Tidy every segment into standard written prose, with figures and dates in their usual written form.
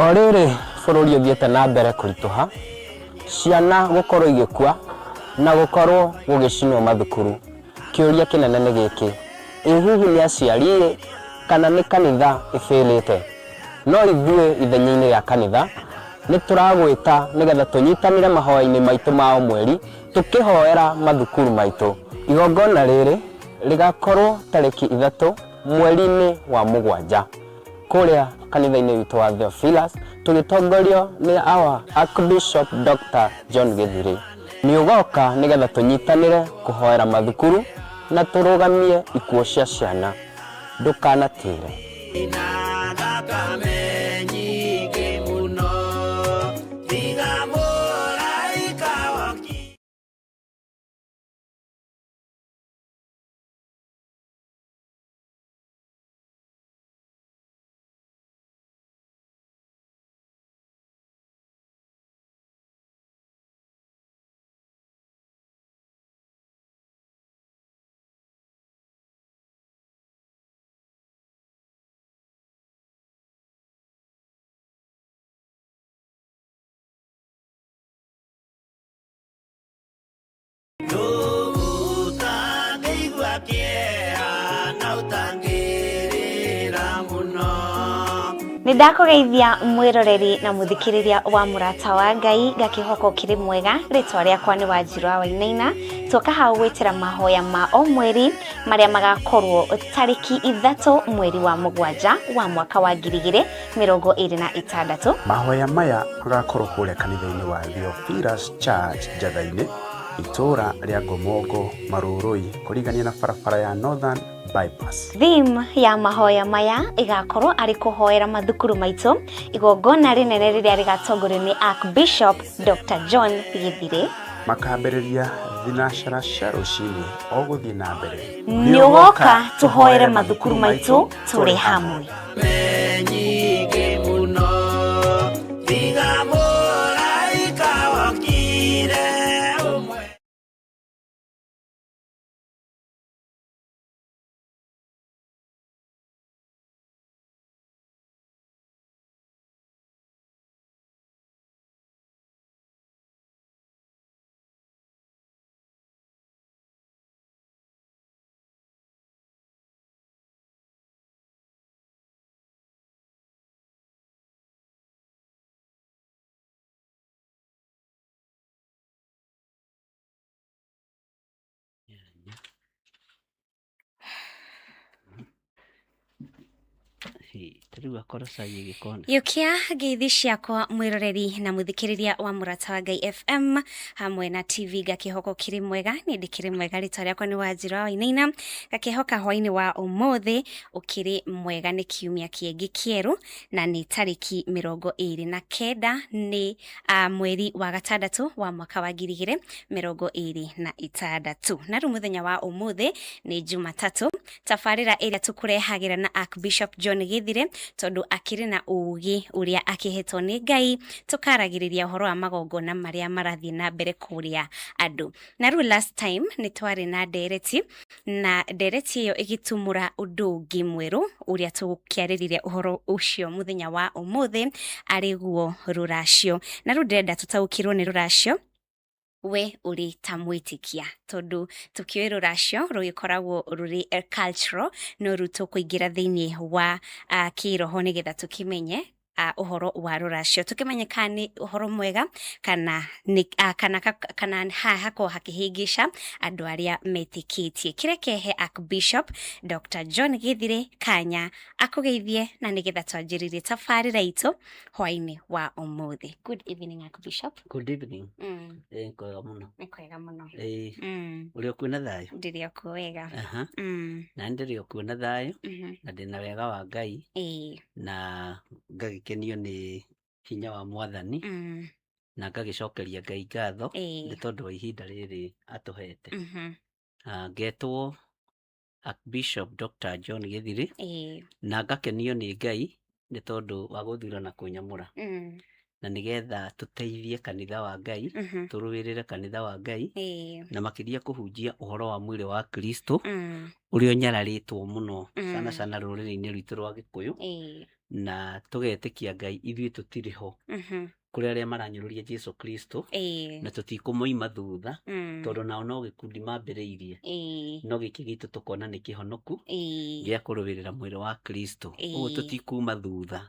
O rĩrĩ bũrũri ũthiĩte na mbere kũritũha, ciana gũkorwo igĩkua na gũkorwo gũgĩcinwo mathukuru, kĩũria kĩnene nĩ gĩkĩ, ĩ hihi nĩ aciari-ĩ kana nĩ kanitha ĩbĩlĩte? No ithuĩ ithenya-inĩ rĩa kanitha nĩ tũragwĩta nĩgetha tũnyitanĩre mahoya-inĩ maitũ ma o mweri tũkĩhoera mathukuru maitũ. Igongona rĩrĩ rĩgakorwo tarĩki 3 mweri-inĩ wa mũgwanja. Kũrĩa kanitha-inĩ witũ wa Theophilus tũgĩtongorio nĩ our Archbishop Dr. John Gĩthirĩ. Nĩ ũgoka nĩgetha tũnyitanĩre kũhoera mathukuru na tũrũgamie ikuũ cia ciana. Ndũkanatĩre. Na thakame nyingĩ mũno tiga mũraika woki. Ũtangĩigua kĩeha na ũtangĩrĩra mũno. Nĩ ndakũgeithia mwĩroreri na mũthikĩrĩria wa Mũrata wa Ngai, ngakĩhoka ũkĩrĩ mwega. Rĩtwa rĩakwa nĩ Wanjirũ wa Wainaina. Tuoka hau gwĩtĩra mahoya ma o mweri marĩa magakorwo tarĩki 3 mweri wa mũgwanja wa mwaka wa 2026. Mahoya maya magakorwo kũrĩa kanitha-inĩ wa Theophilus Church Njatha-inĩ, itũũra rĩa Ngomongo, Marũrũi, kũrigania na barabara ya Northern Bypass. Theme ya mahoya maya ĩgakorwo arĩ kũhoera mathukuru maitũ, igongona rĩnene rĩrĩa rĩgatongorio nĩ Archbishop Dr. John Gĩthirĩ. Makambĩrĩria thinacara cia rũcinĩ o gũthiĩ na mbere. Nĩ ũgoka tũhoere mathukuru maitũ tũrĩ hamwe. Nyingĩ mũno tiga mũraika wokire ũmwe. Rĩu akorwo cai ĩgĩkona. Yũkia ngeithi ciakwa mwĩroreri na mũthikĩrĩria wa Mũrata wa Ngai FM hamwe na TV, ngakĩhoka ũkĩrĩ mwega. Niĩ ndĩkĩrĩ mwega, rĩtwa rĩakwa nĩ Wanjirũ wa Wainaina. Ngakĩhoka hwainĩ wa ũmũthĩ ũkĩrĩ mwega. Nĩ kiumia kĩngĩ kĩerũ na nĩ tarĩki 29 nĩ mweri wa gatandatũ wa mwaka wa 2026. Na rĩu mũthenya wa ũmũthĩ nĩ Jumatatũ, tabarĩra ĩrĩa tũkũrehagĩra na Archbishop John Gĩthire, tondũ akĩrĩ na ũgĩ ũrĩa akĩhetwo nĩ Ngai, tũkaragĩrĩria ũhoro wa magongona marĩa marathiĩ na mbere kũrĩa andũ. Na rĩu last time nĩ twarĩ na ndereti, na ndereti ĩyo ĩgĩtumũra ũndũ ũngĩ mwerũ ũrĩa tũkĩarĩrĩria ũhoro ũcio mũthenya wa ũmũthĩ, arĩ guo rũracio. Na rĩu ndĩrenda tũtaũkĩrwo nĩ rũracio we ũrĩ ta mwĩtĩkia, tondũ tũkĩũĩ rũracio rũgĩkoragwo rũrĩ cultural, no rĩu tũkũingĩra thĩinĩ wa kĩroho nĩgetha tũkĩmenye ũhoro wa rũracio, tũkĩmenye kana nĩ ũhoro mwega kana nĩ kana kana hakorwo hakĩhĩngĩca andũ arĩa metĩkĩtie. Kĩreke he Archbishop Dr. John Gĩthire kanya akũgeithie na nĩgetha twanjĩrĩrie tabarĩra itũ hwainĩ wa ũmũthĩ. Good evening, Archbishop. Good evening. Kwega mũno. Nĩ kwega mũno. Ũrĩ o kwĩna thayũ? Ndĩrĩ o kuo wega. Na ndĩrĩ o kwĩna thayũ na ndĩna wega wa Ngai na ngagĩkenio nĩ hinya wa Mwathani na ngagĩcokeria Ngai ngatho nĩ tondũ wa ihinda rĩrĩ atũhete. Ngetwo Archbishop Dr. John Gĩthirĩ na ngakenio nĩ Ngai nĩ tondũ wa gũthura na kũnyamũra na nĩgetha tũteithie kanitha wa Ngai, tũrũĩrĩre kanitha wa Ngai na makĩria kũhunjia ũhoro wa mwĩrĩ wa Kristo ũrĩa ũnyararĩtwo mũno sana sana rũrĩrĩ-inĩ rwitũ rwa Gĩkũyũ. Na tũgetĩkia Ngai ithuĩ tũtirĩ ho. Kũrĩ arĩa maranyũrũria Jesu Kristo na tũtikũmoima thutha tondũ nao no gĩkundi mambĩrĩirie. No gĩkĩ gitũ tũkona nĩ kĩhonoku gĩa kũrũĩrĩra mwĩrĩ wa Kristo. Ũguo tũtikuma thutha.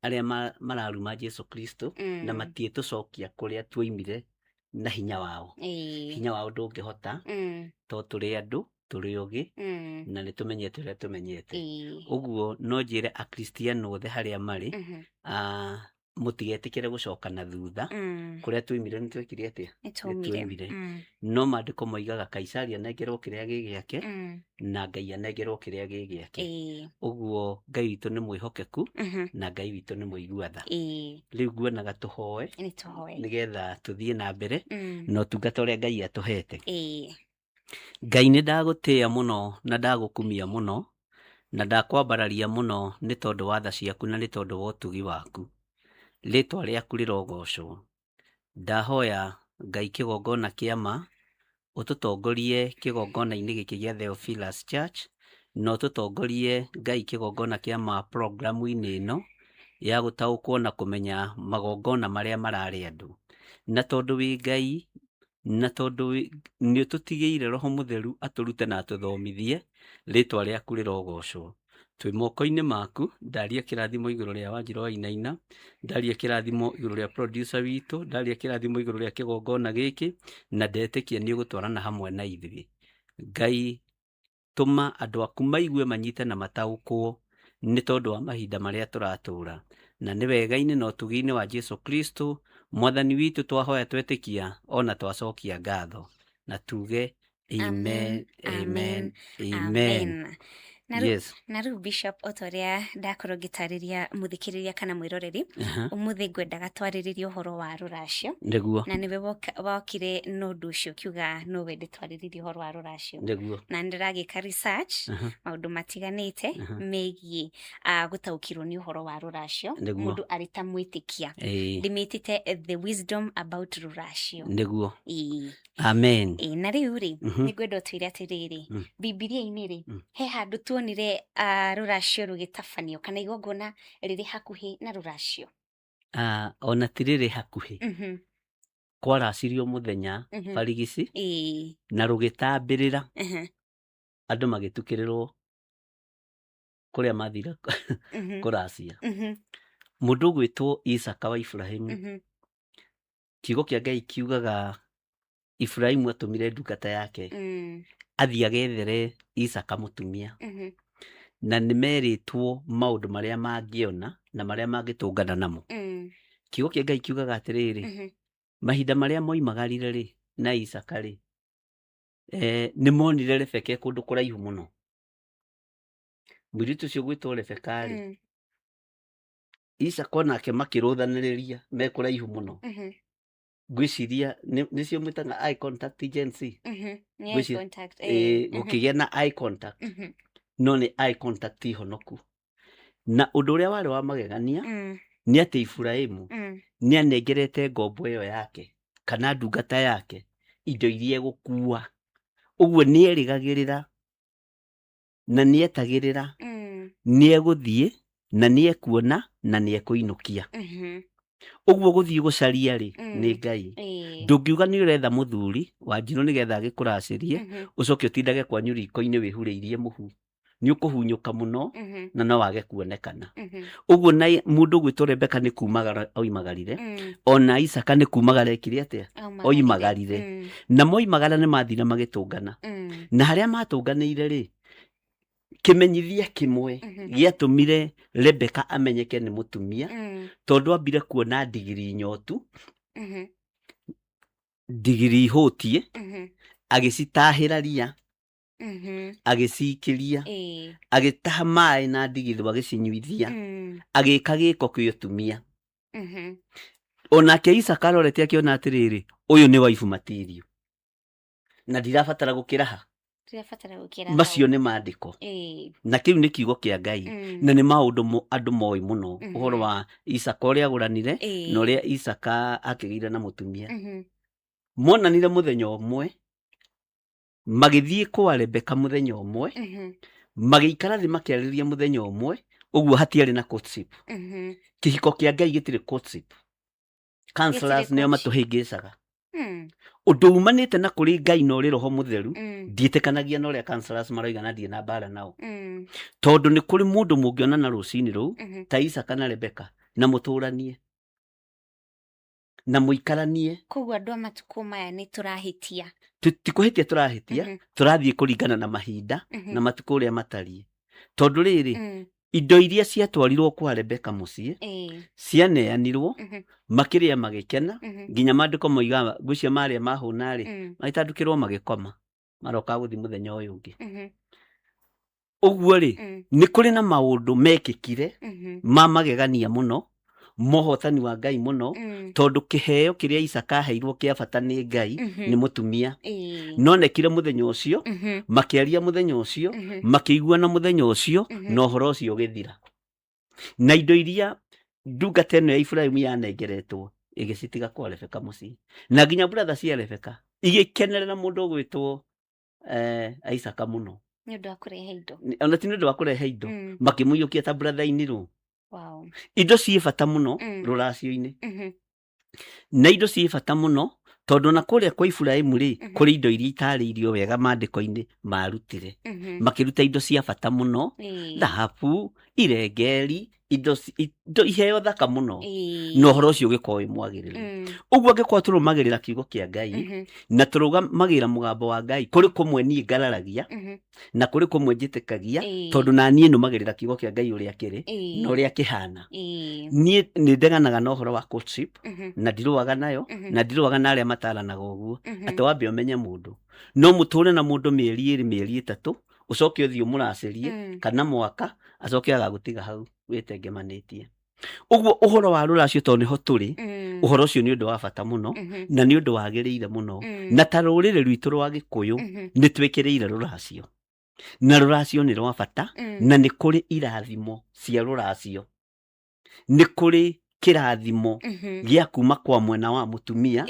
Arĩa mararuma Jesu Kristo na matiĩtũcokia kũrĩa tuoimire na hinya wao. Hinya wao ndũngĩhota tondũ tũrĩ andũ tũrĩ ogĩ na nĩ tũmenyete ũrĩa tũmenyete. Ũguo no njĩre Akristiano othe harĩa marĩ, mũtigetĩkĩre gũcoka na thutha. Kũrĩa tuoimire nĩ twekire atĩa? Nĩ tuoimire. No maandĩko moigaga Kaisari anengerwo kĩrĩa gĩ gĩake na Ngai anengerwo kĩrĩa gĩ gĩake. Ũguo Ngai witũ nĩ mwĩhokeku na Ngai witũ nĩ mũigua tha. Rĩu nguonaga tũhoe nĩgetha tũthiĩ na mbere na ũtungata ũrĩa Ngai atũhete. Ngai nĩ ndagũtĩĩa mũno na ndagũkumia mũno na ndakwambararia mũno nĩ tondũ wa tha ciaku na nĩ tondũ wa ũtugi waku. Rĩtwa rĩaku rĩrogocwo. Ndahoya Ngai kĩgongona kĩa ma, ũtũtongorie kĩgongona-inĩ gĩkĩ gĩa Theophilus Church, na ũtũtongorie Ngai kĩgongona kĩa ma programu-inĩ ĩno ya gũtaũkwo na kũmenya magongona marĩa mararĩ andũ. Na tondũ wĩ Ngai, na tondũ nĩ ũtũtigĩire Roho Mũtheru atũrute na atũthomithie, rĩtwa rĩaku rĩrogocwo. Twĩ moko-inĩ maku, ndaria kĩrathimo igũrũ rĩa Wanjirũ wa Inaina, ndaria kĩrathimo igũrũ rĩa producer witũ, ndaria kĩrathimo igũrũ rĩa kĩgongona gĩkĩ, na ndetĩkia nĩ ũgũtwarana hamwe na ithuĩ. Ngai, tũma andũ aku maigue, manyite na mataũkwo nĩ tondũ wa mahinda marĩa tũratũra. Na nĩ wega-inĩ na ũtugi-inĩ wa Jesu Kristo Mwathani witũ twahoya twetĩkia ona twacokia ngatho, na tuge amen, amen, amen. Yes. Na rĩu Bishop, o ta ũrĩa ndakorwo ngĩtarĩria mũthikĩrĩria kana mwĩroreri, ũmũthĩ ngwendaga twarĩrĩrie ũhoro wa rũracio. Nĩguo. Na nĩwe wokire na ũndũ ũcio ũkiuga no wende twarĩrĩrie ũhoro wa rũracio. Nĩguo. Na nĩndĩragĩka research maũndũ matiganĩte megiĩ gũtaũkĩrwo nĩ ũhoro wa rũracio. Nĩguo. Mũndũ arĩ ta mwĩtĩkia. Ndĩmĩtĩte the wisdom about rũracio. Nĩguo. Amen. Na rĩu rĩ, nĩngwenda ũtwĩre atĩrĩrĩ, Bibilia-inĩ rĩ, he handũ tuonire rũracio rũgĩtabanio kana igongona rĩrĩ hakuhĩ na rũracio? Ona ti rĩrĩ hakuhĩ. Kwaracirio mũthenya barigici na rũgĩtambĩrĩra, andũ magĩtukĩrĩrwo kũrĩa mathire kũracia. Mũndũ ũgwĩtwo Isaka wa Ibrahimu, kiugo kĩa Ngai kiugaga Ibrahimu atũmire ndungata yake athiĩ agethere Isaka mũtumia, na nĩ merĩtwo maũndũ marĩa mangĩona na marĩa mangĩtũngana namo. Kiugo kĩa Ngai kiugaga atĩrĩrĩ, mahinda marĩa moimagarire rĩ na Isaka rĩ, nĩ monire Rebeka kũndũ kũraihu mũno. Mũirĩtu ũcio ũgwĩtwo Rebeka rĩ, Isaka onake makĩrũthanĩrĩria me kũraihu mũno. Ngwĩciria nĩcio mwĩtaga eye contact Gen Z. Gũkĩgĩa na eye contact, no nĩ eye contact honoku. Na ũndũ ũrĩa warĩ wa magegania nĩ atĩ Iburahĩmu nĩ anengerete ngombo ĩyo yake kana ndungata yake indo iria egũkua. Ũguo nĩ erĩgagĩrĩra na nĩ etagĩrĩra nĩ egũthiĩ na nĩ ekuona na nĩ ekũinũkia. Ũguo gũthiĩ gũcaria rĩ nĩ Ngai. Ndũngiuga nĩ ũretha mũthuri Wanjirũ nĩgetha agĩkũracĩrie, ũcoke ũtindage kwanyu riko-inĩ wĩhurĩirie mũhu. Nĩ ũkũhunyũka mũno na no wage kuonekana. Ũguo na mũndũ ũgwĩtwo Rebeka nĩ kumagara oimagarire, ona Isaka nĩ kumagara ekire atĩa? Oimagarire. Na moimagara nĩ mathire magĩtũngana. Na harĩa matũnganĩire rĩ, kĩmenyithia kĩmwe gĩatũmire Rebeka amenyeke nĩ mũtumia, tondũ ambire kuona ndigiri nyotu, ndigiri hũtie, agĩcitahĩra ria, agĩcikĩria, agĩtaha maĩ na ndigithũ agĩcinyuithia, agĩka gĩko kĩa ũtumia. Onake Isaka arorete akĩona atĩrĩrĩ, ũyũ nĩ waifu material na ndirabatara gũkĩraha. Macio nĩ maandĩko, na kĩu nĩ kiugo kĩa Ngai, na nĩ maũndũ andũ moĩ mũno ũhoro wa Isaka ũrĩa agũranire na ũrĩa Isaka akĩgĩire na mũtumia. Monanire mũthenya ũmwe, magĩthiĩ kwa Rebeka mũthenya ũmwe, magĩikara thĩ makĩarĩrĩria mũthenya ũmwe Ũguo hatiarĩ na courtship. Kĩhiko kĩa Ngai gĩtirĩ courtship. Counselors Gĩtirĩ nĩo courtship. matũhĩngĩcaga. Ũndũ umanĩte na kũrĩ Ngai na ũrĩ roho mũtheru, ndiĩtĩkanagia na ũrĩa counselors maroiga na ndirĩ na mbara nao. Tondũ nĩ kũrĩ mũndũ mũngĩonana rũcinĩ rũu ta Isaka na Rebeka na mũtũranie na mũikaranie. Koguo andũ a matukũ maya nĩ tũrahĩtia. Ti kũhĩtia tũrahĩtia, tũrathiĩ kũringana na mahinda na matukũ ũrĩa matariĩ. Tondũ rĩrĩ, indo iria ciatwarirwo kwa Rebeka mũciĩ cianeanirwo, makĩrĩa magĩkena, nginya maandĩko moigaga ngwĩciria marĩa mahũna rĩ, magĩtandũkĩrwo magĩkoma, maroka gũthiĩ mũthenya ũyũ ũngĩ. Ũguo rĩ, nĩ kũrĩ na maũndũ mekĩkire ma magegania mũno, mohotani wa Ngai mũno, tondũ kĩheo kĩrĩa Isaka aheirwo kĩa bata nĩ Ngai nĩ mũtumia. Nonekire mũthenya ũcio, makĩaria mũthenya ũcio, makĩiguana mũthenya ũcio, na ũhoro ũcio ũgĩthira. Na indo iria ndungata ĩno ya Iburahĩmu yanengeretwo ĩgĩcitiga kwa Rebeka mũciĩ. Na nginya brother cia Rebeka igĩkenerera mũndũ ũgwĩtwo Isaka mũno. Nĩ ũndũ wa kũrehe indo. Ona ti nĩ ũndũ wa kũrehe indo, makĩmũiyũkia ta brother-inĩ rũ. Indo ciĩ bata mũno rũracio-inĩ. Na indo ciĩ bata mũno tondũ na kũrĩa kwa Iburahĩmu rĩ, kũrĩ indo iria itarĩirio wega maandĩko-inĩ marutire. Makĩruta indo cia bata mũno, thahabu, irengeri, indo indo iheo thaka mũno. Na ũhoro ũcio ũgĩkorwo wĩ mwagĩrĩru. Ũguo angĩkorwo tũrũmagĩrĩra kiugo kĩa Ngai na tũrũgamagĩrĩra mũgambo wa Ngai, kũrĩ kũmwe niĩ ngararagia na kũrĩ kũmwe njĩtĩkagia, tondũ na niĩ nũmagĩrĩra kiugo kĩa Ngai ũrĩa kĩrĩ na ũrĩa kĩhana. Niĩ nĩ ndeganaga na ũhoro wa courtship na ndirũaga nayo, na ndirũaga na arĩa mataranaga ũguo, atĩ wambe ũmenye mũndũ. No mũtũre na mũndũ mĩeri 2, mĩeri 3, ũcoke ũthiĩ ũmũracĩrie kana mwaka, acoke agagũtiga hau wĩtengemanĩtie. Ũguo ũhoro wa rũracio tondũ nĩho tũrĩ, ũhoro ũcio nĩ ũndũ wa bata mũno na nĩ ũndũ wagĩrĩire mũno. Na ta rũrĩrĩ rwitũ rwa Gĩkũyũ nĩ twĩkĩrĩire rũracio, na rũracio nĩ rwa bata, na nĩ kũrĩ irathimo cia rũracio, nĩ kũrĩ kĩrathimo gĩa kuma kwa mwena wa mũtumia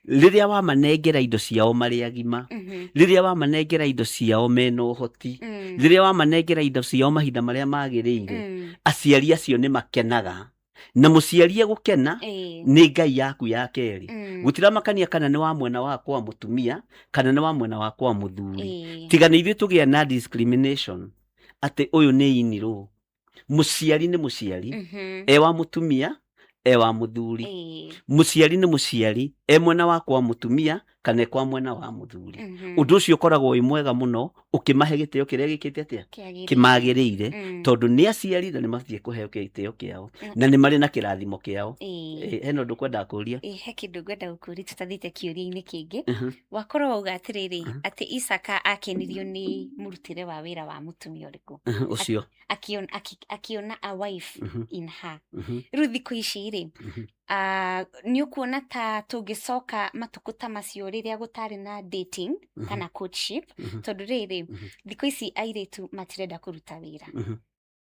rĩrĩa wamanengera indo ciao marĩ agima, rĩrĩa wamanengera indo ciao mena ũhoti, rĩrĩa wamanengera indo ciao mahinda marĩa magĩrĩire, aciari acio nĩ makenaga. Na mũciari egũkena nĩ Ngai yaku ya kerĩ. Gũtiramakania kana nĩ wa mwena wa kwa mũtumia kana nĩ wa mwena wa kwa mũthuri. Tiga nĩ ithuĩ tũgĩa na discrimination atĩ ũyũ nĩ inirũ. Mũciari nĩ mũciari, e wa mũtumia e wa mũthuri. Mũciari nĩ mũciari, e mwena wa kwa mũtumia kana e kwa mwena wa mũthuri. Ũndũ ũcio ũkoragwo wĩ mwega mũno ũkĩmahe gĩtĩo kĩrĩa gĩkĩte atĩa, kĩmagĩrĩire, tondũ nĩ aciari na nĩ mabatiĩ kũheo gĩtĩo kĩao na nĩ marĩ na kĩrathimo kĩao. Hena ũndũ kwendaga kũria? He kĩndũ ngwenda gũkũria tũtathiĩte kĩũria-inĩ kĩngĩ. Wakorwo wauga atĩrĩrĩ, atĩ Isaka akenirio nĩ mũrutĩre wa wĩra wa mũtumia ũrĩkũ? Ũcio. Akiona a wife in her. Rĩu thikũ ici rĩ, nĩ ũkuona ta tũngĩcoka matukũ ta macio rĩrĩa gũtarĩ na dating kana courtship, tondũ rĩrĩ, thikũ ici airĩtu matirenda kũruta wĩra.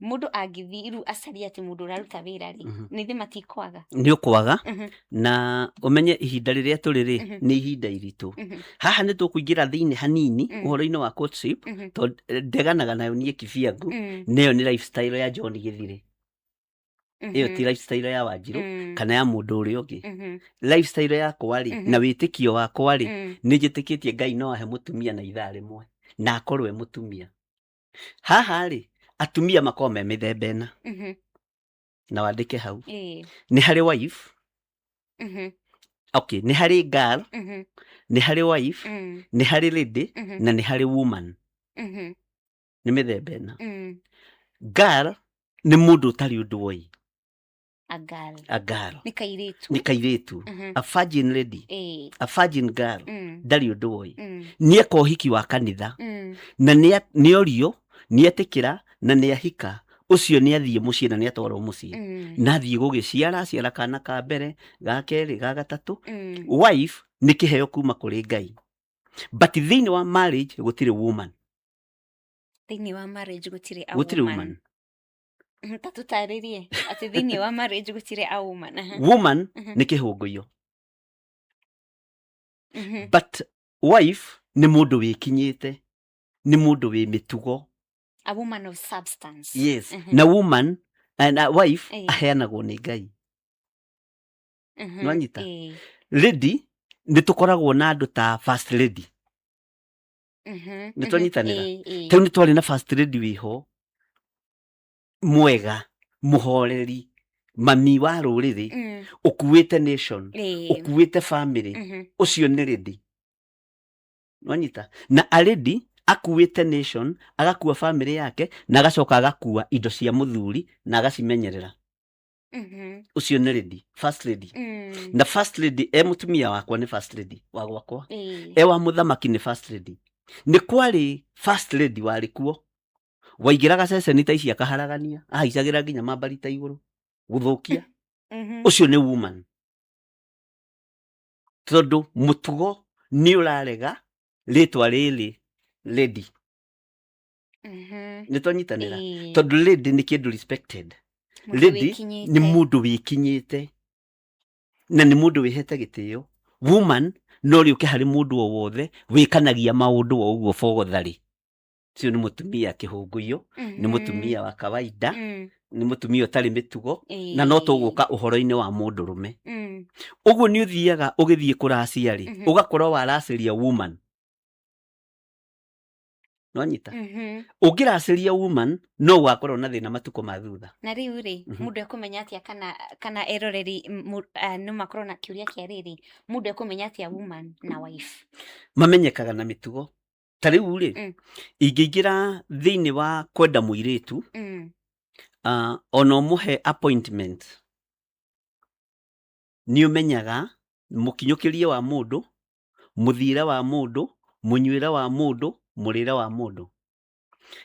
Mũndũ angĩthiĩ rĩu acarie atĩ mũndũ ũraruta wĩra rĩ, nĩ thĩ matikwaga. Nĩ ũkwaga, na ũmenye ihinda rĩrĩa tũrĩ rĩ, nĩ ihinda iritũ. Haha nĩ tũkũingĩra thĩinĩ hanini ũhoro-inĩ wa courtship, tondũ ndeganaga nayo niĩ kibyangu, neyo nĩ lifestyle ya John Gĩthire. Ĩyo ti lifestyle ya Wanjirũ kana ya mũndũ ũrĩa ũngĩ. Lifestyle yakwa rĩ, na wĩtĩkio wakwa rĩ, nĩ njĩtĩkĩtie Ngai no ahe mũtumia na ithaa rĩmwe na akorwo e mũtumia. Haha rĩ, atumia makoragwo me mĩthemba ĩna. Na wandĩke hau. Nĩ harĩ wife. Okay, nĩ harĩ girl, nĩ harĩ wife, nĩ harĩ lady, na nĩ harĩ woman. Nĩ mĩthemba ĩna. Girl nĩ mũndũ ũtarĩ ũndũ woi. A girl. A girl. Nĩ kairĩtu. Nĩ kairĩtu. A virgin lady. A virgin girl. Ndarĩ ũndũ woi. Nĩ eka ũhiki wa kanitha. Na nĩ orio, nĩ etĩkĩra, na nĩ ahika. Ũcio nĩ athiĩ mũciĩ na nĩ atwarwo mũciĩ. Na athiĩ gũgĩciara, aciara kana ka mbere, ga kerĩ, ga gatatũ. Wife nĩ kĩheo kuma kũrĩ Ngai. But thĩinĩ wa marriage gũtirĩ woman. Thĩinĩ wa marriage gũtirĩ a Gũtirĩ woman. woman. Ta tũtarĩrie atĩ thĩinĩ wa marriage gũtirĩ a woman. Woman nĩ kĩhũngũiyo. But wife nĩ mũndũ wĩkinyĩte, nĩ mũndũ wĩ mĩtugo. A woman of substance. Yes. Na woman and a wife aheanagwo nĩ Ngai. Nĩwanyita? Lady nĩ tũkoragwo na andũ ta first lady. Nĩ twanyitanĩra? Ta rĩu nĩ twarĩ na first lady wĩho mwega, mũhoreri, mami wa rũrĩrĩ, ũkuĩte nation, ũkuĩte family, ũcio nĩ lady. Nwanyita? Na a lady akuĩte nation, agakua family yake, na agacoka agakua indo cia mũthuri na agacimenyerera. Ũcio nĩ lady, first lady. Na first lady e mũtumia wakwa nĩ first lady wa gwakwa. E wa mũthamaki nĩ first lady. Nĩ kwarĩ first lady warĩ kuo waingĩraga ceceni ta ici akaharagania, ahaicagĩra nginya mambari ta igũrũ gũthũkia. Ũcio nĩ woman, tondũ mũtugo nĩ ũrarega rĩtwa rĩrĩ lady. Nĩ twanyitanĩra? Tondũ lady nĩ kĩndũ respected. Mũndũ Lady wĩkinyĩte. Nĩ mũndũ wĩkinyĩte na nĩ mũndũ wĩhete gĩtĩo. Woman no rĩũke harĩ mũndũ o wothe wĩkanagia maũndũ o ũguo bogotharĩ. Ũcio nĩ mũtumia kĩhũngũiyo, nĩ mũtumia wa kawaida, nĩ mũtumia ũtarĩ mĩtugo, na no tũgũka ũhoro-inĩ wa mũndũrũme. Ũguo nĩ ũthiaga ũgĩthiĩ kũracia rĩ, ũgakorwo waracĩria woman. Nonyita? Ũngĩracĩria woman no ũgakorwo na thĩna matukũ ma thutha. Na rĩu rĩ, mũndũ ekũmenya atĩa kana eroreri no makorwo na kĩũria kĩa rĩrĩ, mũndũ ekũmenya atĩa woman na wife? Mamenyekaga na mĩtugo. Ta rĩu rĩ, ingĩingĩra thĩinĩ wa kwenda mũirĩtu, ona ũmũhe appointment, nĩ ũmenyaga mũkinyũkĩrie wa mũndũ, mũthiĩre wa mũndũ, mũnyuĩre wa mũndũ, mũrĩre wa mũndũ.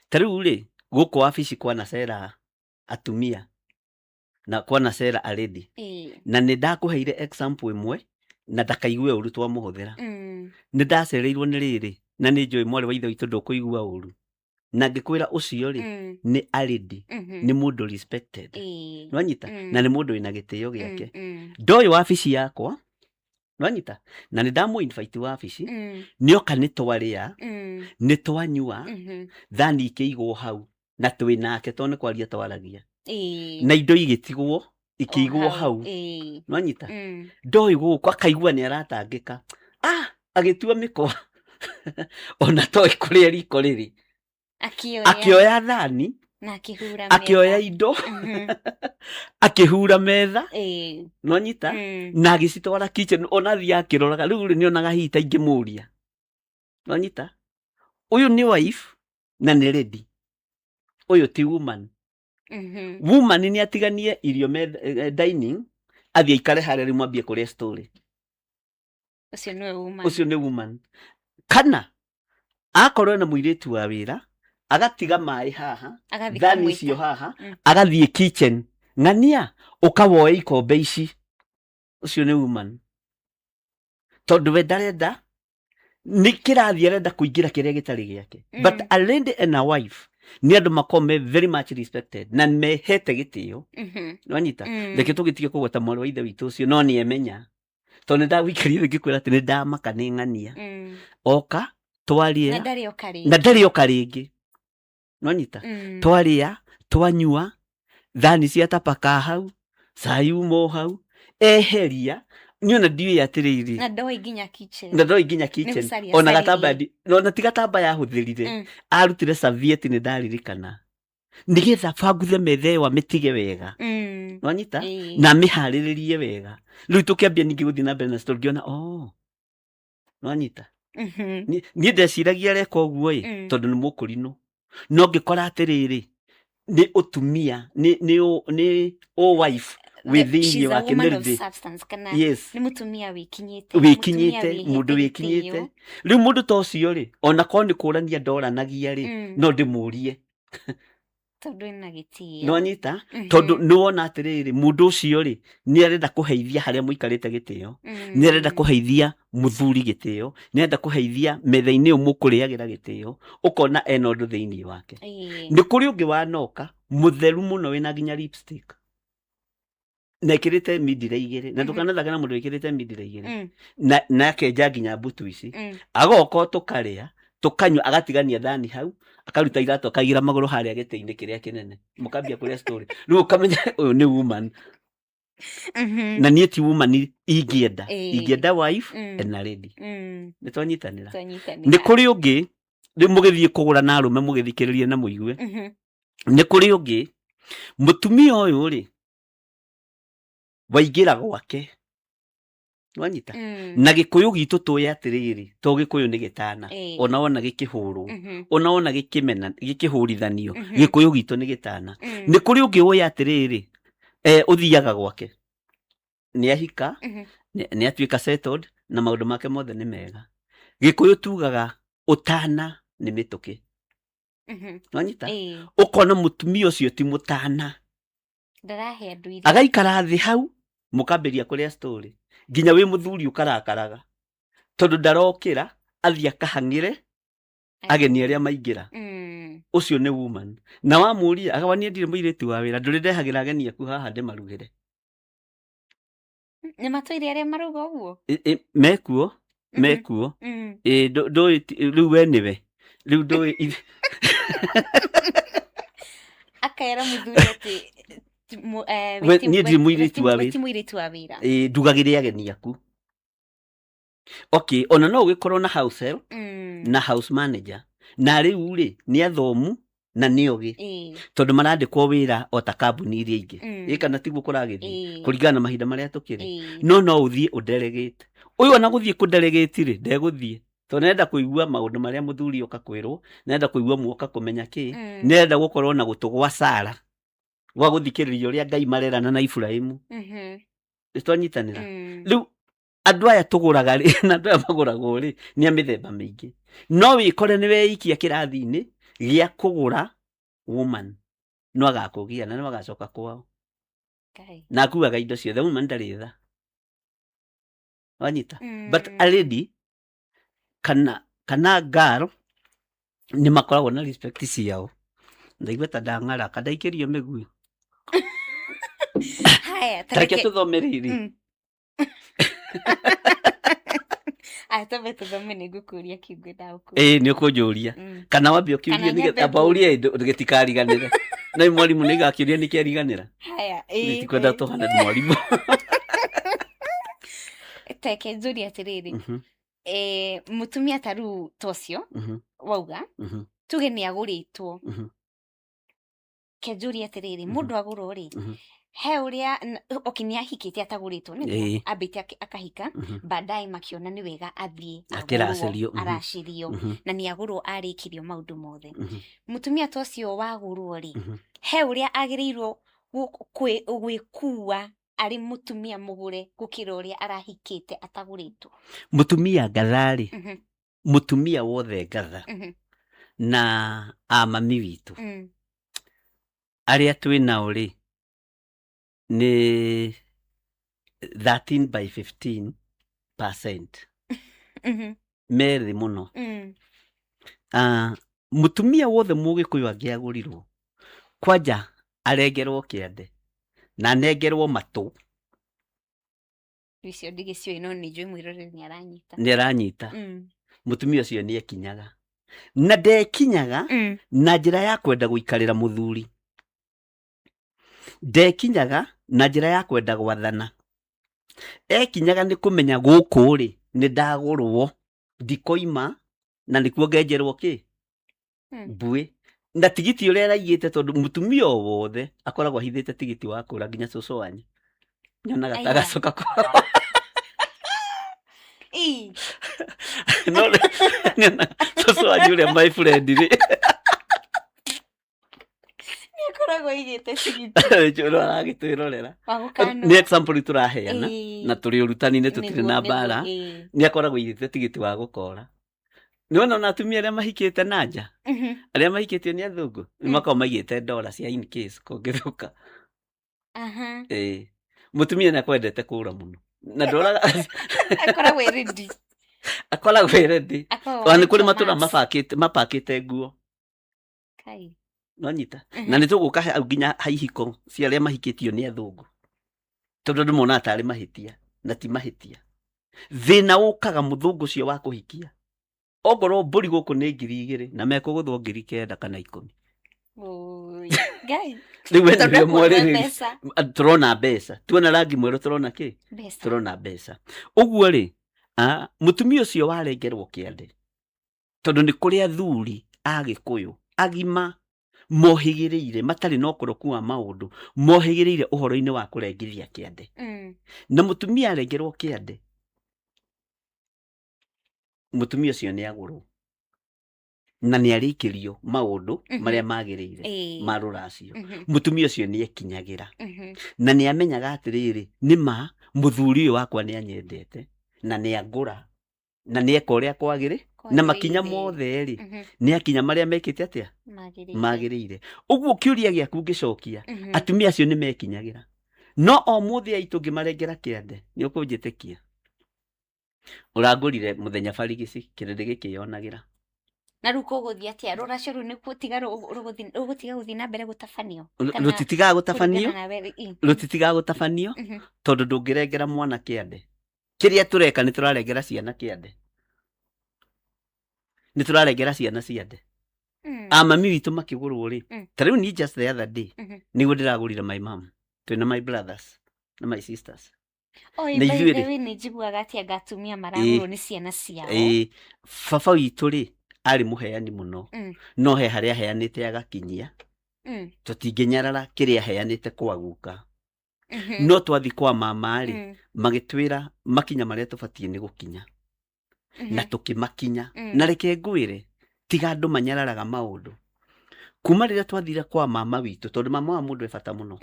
Ta rĩu rĩ, gũkũ wabici kwanacera atumia na kwanacera a lady. Na nĩ ndakũheire example ĩmwe na ndakaigue ũru twamũhũthĩra. Nĩ ndacereirwo nĩ rĩrĩ na nĩ njũĩ mwarĩ wa ithe witũ ndũkũigua ũru. Na ngĩkwĩra ũcio rĩ, nĩ a lady, nĩ mũndũ respected. Nwanyita? Na nĩ mũndũ wĩna gĩtĩo gĩake. Ndoĩ wabici yakwa, nwanyita? Na nĩ ndamũ invite wabici, nĩoka nĩ twarĩa, nĩ twanyua, thani ikĩigwo hau na twĩ nake tondũ nĩ kwaria twaragia. Na indo igĩtigwo ikĩigwo hau. Nwanyita? Ndoĩ gũkũ akaigua nĩ aratangĩka. Ah, agĩtua mĩkwa ona toĩ kũrĩa riko rĩrĩ. Akĩoya thani, na akĩhura akĩoya metha. Indo, akĩhura metha. Nwanyita? Na agĩcitwara kitchen, ona athiĩ akĩroraga rĩu rĩ nĩonaga hihi ta ingĩmũria. Nwanyita? Ũyũ nĩ wife na nĩ lady. Ũyũ ti woman. Woman nĩ atiganie irio metha, dining, athiĩ aikare harĩa rĩu mwambie kũrĩa story. Ũcio nĩwe woman. Ũcio nĩ woman. Kana akorwo na mũirĩtu wa wĩra, agatiga maĩ haha, agathiĩ thani kũmwĩta. Icio haha, agathiĩ kitchen, ng'ania ũkawoe ikombe ici. Ũcio nĩ woman, tondũ we ndarenda nĩ kĩrathi, arenda kũingĩra kĩrĩa gĩtarĩ gĩake. But a lady and a wife nĩ andũ makoragwo me very much respected na mehete gĩtĩo. Nwanyita? Reke tũgĩtige kũgweta mwarĩ wa ithe witũ ũcio, no nĩ emenya tondũ nĩ ndagũikaria thĩ ngĩkwĩra atĩ nĩ ndamaka nĩ ng'ania oka na twarĩa ndarĩ oka rĩngĩ. Na ndarĩ oka rĩngĩ. Nwanyita? Twarĩa, twanyua, thani cia tapaka hau, cai uma o hau, eheria niĩ ona ndiũĩ atĩrĩrĩ. Na ndoĩ nginya kitchen. Na ndoĩ nginya kitchen. Gũcaria ona acaririe. gatambaya ona ti gatambaya ahũthĩrire. Arutire serviette, nĩ ndaririkana, nĩgetha banguthe metha ĩyo amĩtige wega. Nwanyita? Na amĩharĩrĩrie wega. Rĩu tũkĩambia ningĩ gũthiĩ na mbere na story, ngĩona, oh, nwanyita? Niĩ ndeciragia areka ũguo ĩ, tondũ nĩ mũkũrinũ, no ngĩkora atĩrĩrĩ, nĩ ũtumia, nĩ ũ wife wĩ thĩinĩ She's a wake woman nĩ of thĩ. substance kana nĩ mũtumia wĩkinyĩte. Wĩkinyĩte, mũtumia mũndũ wĩhete wĩkinyĩte. gĩtĩo. Rĩu mũndũ ta ũcio rĩ, ona korwo nĩ kũrania ndoranagia rĩ, no ndĩmũrie. Tondũ ena gĩtĩo. Nwanyita? Tondũ nĩ wona atĩrĩrĩ, mũndũ ũcio rĩ, nĩ arenda kũheithia harĩa mũikarĩte gĩtĩo, nĩ arenda kũheithia mũthuri gĩtĩo, nĩ arenda kũheithia metha-inĩ ĩyo mũkũrĩagĩra gĩtĩo, ũkona ena ũndũ thĩinĩ wake. Nĩ kũrĩ ũngĩ wanoka mũtheru mũno wĩna nginya lipstick na ĩkĩrĩte mindira igĩrĩ na ndũkanathake na mũndũ wĩkĩrĩte mindira igĩrĩ, na akenja nginya mbutu ici, agoka o tũkarĩa. Tũkanyua, agatigania thani hau, akaruta iratũ, akaigĩra magũrũ harĩa gĩtĩ-inĩ kĩrĩa kĩnene, mũkambia kũrĩa story. Rĩu ũkamenya ũyũ nĩ woman. Na niĩ ti woman ingĩenda. Ingĩenda wife and a lady. Nĩ twanyitanĩra? Twanyitanĩra. Nĩ kũrĩ ũngĩ rĩu mũgĩthiĩ kũgũra na arũme, mũgĩthikĩrĩrie na mũigue. Nĩ kũrĩ ũngĩ mũtumia ũyũ rĩ, waingĩra gwake, wanyita? Na Gĩkũyũ gitũ tũĩ atĩrĩrĩ, to Gĩkũyũ nĩ gĩtana. Ona wona gĩkĩhũrwo, ona wona gĩkĩmena, gĩkĩhũrithanio, Gĩkũyũ gitũ nĩ gĩtana. Nĩ kũrĩ ũngĩ ũĩ atĩrĩrĩ, ũthiaga gwake nĩ ahika, nĩ atuĩka settled na maũndũ make mothe nĩ mega. Gĩkũyũ tugaga ũtana nĩ mĩtũkĩ. Wanyita? Ũkona mũtumia ũcio ti mũtana. Ndarahe andũ irio. Agaikara thĩ hau, mũkambĩria kũrĩa story, nginya wĩ mũthuri ũkarakaraga tondũ ndarokĩra athiĩ akahang'ĩre ageni arĩa maingĩra. Ũcio nĩ woman. Na wamũria agawa, niĩ ndirĩ mũirĩtu wa wĩra, ndũrĩ ndehagĩra ageni aku haha ndĩmarugĩre. Nĩ matũire arĩa marauga ũguo? Mekuo, mekuo. Ĩ, ndũĩ rĩu we nĩwe rĩu ndũĩ Akera mũthuri atĩ niĩ ndirĩ mũirĩtu wa we wĩra. Ti mũirĩtu wa wĩra. Ĩ, ndugagĩre ageni aku. Okay, ona no ũgĩkorwo na house help na house manager, na rĩu rĩ nĩ athomu na nĩ ogĩ, tondũ marandĩkwo wĩra o ta kambuni iria ingĩ. Ĩ, kana tiguo kũragĩthiĩ? Kũringana na mahinda marĩa tũkĩrĩ. No no ũthiĩ ũdelegate ũyũ, ona gũthiĩ kũdelegate rĩ, ndegũthiĩ tondũ nĩarenda kũigua maũndũ marĩa mũthuri oka kwĩrwo, nĩarenda kũigua muoka kũmenya kĩ. Nĩarenda gũkorwo na gũtũ gwa Sara gwa gũthikĩrĩria ũrĩa Ngai marerana na Iburahĩmu. Nĩtwanyitanĩra? Rĩu andũ aya tũgũraga rĩ, na andũ aya magũragwo rĩ, nĩ a mĩthemba mĩingĩ. No wĩkore nĩ weikia kĩrathi-inĩ gĩa kũgũra woman, no agakũgia na no agacoka kwao. Ngai. Na akuaga indo ciothe. Woman ndarĩ tha, wanyita? But a lady kana girl nĩ makoragwo na respect ciao. Ndaigua ta ndang'ara kandaikĩrio mĩguĩ. Haya, ta reke tũthome rĩrĩ. Aya, twambe tũthome, nĩ ngũkũria kĩngwenda gũkũria. Ĩĩ, nĩ ũkũnjũria. Kana wambe ũkĩũrie. Kana nĩgetha nyambe amba ũrie gĩtikariganĩre. No mwarimũ nĩ igakĩũria nĩkĩariganĩra. Haya, ĩĩ, Tikwenda ĩĩ. tũhane mwarimũ. Teke njũrie atĩrĩrĩ, mũtumia ta rĩu ta ũcio wauga, tuge nĩ agũrĩtwo, ke njũrie atĩrĩrĩ, mũndũ agũrwo rĩ, he ũrĩa okay, nĩ ahikĩte atagũrĩtwo nĩguo? Ambĩte akahika, baadaye makĩona nĩ wega athiĩ agũrwo, Akĩracĩrio, aracĩrio, na nĩ agũrwo, arĩkĩrio maũndũ mothe. Mũtumia ta ũcio wagũrwo rĩ, he ũrĩa agĩrĩirwo gwĩkua arĩ mũtumia mũgũre gũkĩra ũrĩa arahikĩte atagũrĩtwo? Mũtumia ngatha rĩ, mũtumia wothe ngatha, na amami witũ arĩa twĩ nao rĩ, nĩ 13 by 15% merĩ mũno. Ah, mũtumia wothe Mũgĩkũyũ angĩagũrirwo kwanja, arengerwo kĩande na anengerwo matũ. Icio ndigĩciũĩ, no nĩ njũĩ mwĩroreri nĩ aranyita. Nĩ aranyita. Mũtumia ũcio nĩ ekinyaga, na ndekinyaga na njĩra ya kwenda gũikarĩra mũthuri, ndekinyaga na njĩra ya kwenda gwathana. Ekinyaga nĩ kũmenya gũkũ rĩ, nĩ ndagũrwo, ndikoima, na nĩkuo ngenjerwo kĩ mbuĩ na tigiti ũrĩa araigĩte, tondũ mũtumia o wothe akoragwo ahithĩte tigiti wa kũra nginya cũcũ wanyu nyonaga ta Aya. agacoka kwao. No nyonaga cũcũ wanyu ũrĩa my friend rĩ, Nĩ akoragwo aigĩte tigiti ũrĩa aragĩtwĩrorera. wa gũkanwo. Nĩ example tũraheana na tũrĩ ũrutani-inĩ, tũtirĩ na Nĩguo, mbara. Nĩ akoragwo aigĩte tigiti wa gũkora. Nĩ wona ona atumia arĩa mahikĩte na nja, arĩa mahikĩtio nĩ athũngũ, nĩ makoragwo maigĩte ndora cia in case kũngĩthũka. Ĩĩ, mũtumia nĩ akwendete kũra mũno na ndoraga. Akoragwo e ready. Akoragwo e ready. Akoragwo Ona nĩ kũrĩ macho matũra max. mapakĩte nguo. Kai. Nonyita? Na nĩ tũgũka hau nginya haihiko cia arĩa mahikĩtio nĩ athũngũ, tondũ andũ monaga tarĩ mahĩtia, na ti mahĩtia. Thĩna ũkaga mũthũngũ ũcio wa kũhikia. Ongorwo mbũri gũkũ nĩ 2000 na mekũgũthwo 9000 kana 10. Ũi, Ngai. Rĩu we Tondũ nĩwe kuona mwarĩrĩria. mbeca. Tũrona mbeca, tuona rangi mwerũ, tũrona kĩ? Mbeca. Tũrona mbeca. Ũguo rĩ, mũtumia ũcio warengerwo kĩande, tondũ nĩ kũrĩ athuri a Gĩkũyũ agima mohĩgĩrĩire, matarĩ na ũkoroku wa maũndũ, mohĩgĩrĩire ũhoro-inĩ wa kũrengithia kĩande. Na mũtumia arengerwo kĩande, mũtumia ũcio nĩ agũrwo na nĩ arĩkĩrio maũndũ marĩa magĩrĩire ma rũracio. Mũtumia ũcio nĩ ekinyagĩra na nĩ amenyaga atĩrĩrĩ, nĩ ma mũthuri ũyũ wakwa nĩ anyendete na nĩ angũra na nĩ eka ũrĩa kwagĩrĩ na makinya Kwagĩrĩire. mothe rĩ, nĩ akinya marĩa mekĩte atĩa? Magĩrĩire. Magĩrĩire. Ũguo kĩũria gĩaku ngĩcokia, atumia acio nĩ mekinyagĩra, no o mũthĩ aitũ ngĩmarengera kĩande, nĩ ũkũnjĩtĩkia, ũrangũrire mũthenya barigici kĩrĩndĩ gĩkĩyonagĩra. Na rĩu kũgũthiĩ atĩa? Rũracio rũu nĩ gũtiga rũgũtiga gũthiĩ na mbere gũtabanio? Kana Rũtitigaga gũtabanio. kũringana nawe, ĩ. Rũtitigaga gũtabanio tondũ ndũngĩrengera mwana kĩande. Kĩrĩa tũreka nĩ tũrarengera ciana kĩande, nĩ tũrarengera ciana ciande. A mami witũ makĩgũrwo rĩ, ta rĩu niĩ just the other day nĩguo ndĩragũrire my mom, twĩna my brothers na my sisters. Oi, Na by ithuĩ the rĩ, way, nĩ njiguaga atĩ anga atumia maragũrwo nĩ ciana ciao. Ĩĩ, baba witũ rĩ, arĩ mũheani mũno, no he harĩa aheanĩte agakinyia. Tũtingĩnyarara kĩrĩa aheanĩte kwa guka, no twathi kwa mama rĩ, magĩtwĩra makinya marĩa tũbatiĩ nĩ gũkinya na tũkĩmakinya. Na reke ngwĩre, tiga andũ manyararaga maũndũ, kuma rĩrĩa twathire kwa mama witũ, tondũ mama wa mũndũ e bata mũno,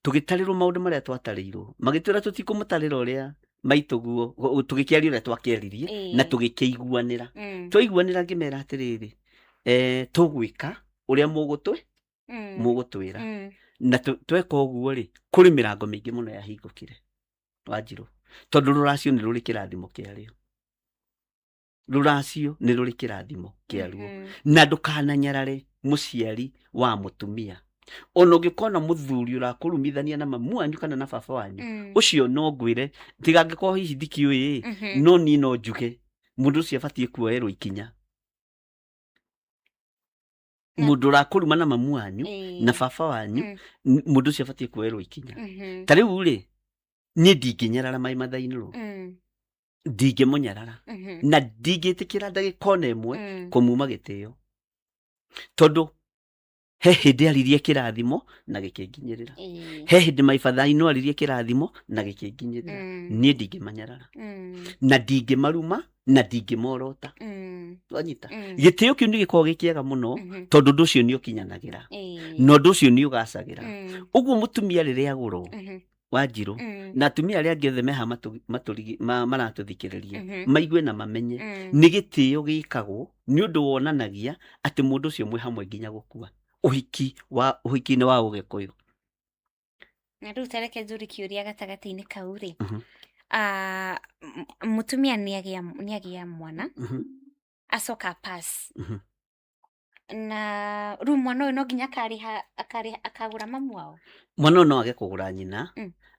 tũgĩtarĩrwo maũndũ marĩa twatarĩirwo, magĩtwĩra tũtikũmũtarĩra ũrĩa maitũguo, tũgĩkĩaria ũrĩa twakĩaririe na tũgĩkĩiguanĩra. Twaiguanĩra, ngĩmera atĩrĩrĩ, tũgwĩka ũrĩa mũgũtwĩ mũgũtwĩra. Na tweka ũguo rĩ, kũrĩ mĩrango mĩingĩ mũno yahingũkire, Wanjirũ, tondũ rũracio nĩ rũrĩ kĩrathimo kĩarĩo, rũracio nĩ rũrĩ kĩrathimo kĩaruo. Na ndũkananyarare mũciari wa mũtumia, ona ũngĩkona mũthuri ũrakũrumithania na mamu wanyu kana na baba wanyu, ũcio no ngwĩre, tiga angĩkorwo hihi ndikĩũĩ, no niĩ no njuge mũndũ ũcio abatiĩ kuoerwo ikinya. Mũndũ ũrakũruma na mamu wanyu na baba wanyu, mũndũ ũcio abatiĩ kuoerwo ikinya. Ta rĩu rĩ, niĩ ndingĩnyarara my mother-in-law, ndingĩmũnyarara na ndingĩtĩkĩra ndagĩka ona ĩmwe kũmuma gĩtĩo, tondũ he hĩndĩ aririe kĩrathimo na gĩkĩnginyĩrĩra. He hĩndĩ my father-in-law aririe kĩrathimo na gĩkĩnginyĩrĩra. Niĩ ndingĩmanyarara na ndingĩmaruma na ndingĩmorota. Wanyita? Gĩtĩo kĩu nĩ gĩkoragwo gĩ kĩega mũno, tondũ ũndũ ũcio nĩ ũkinyanagĩra na ũndũ ũcio nĩ ũgacagĩra. Ũguo mũtumia rĩrĩa agũrwo, Wanjirũ, na atumia arĩa angĩ othe meha maratũthikĩrĩria, maigue na mamenye nĩ gĩtĩo gĩkagwo nĩ ũndũ wonanagia atĩ mũndũ ũcio mwĩ hamwe nginya gũkua, ũhiki wa ũhiki-inĩ wa Ũgĩkũyũ. Na rĩu tareke njũrie kĩũria gatagatĩ-inĩ kau rĩ, mũtumia nĩ agĩa mwana, acoka pass, na rĩu mwana ũyũ no nginya akarĩha, akarĩha, akagũra mamu wao? Mwana ũyũ no age kũgũra nyina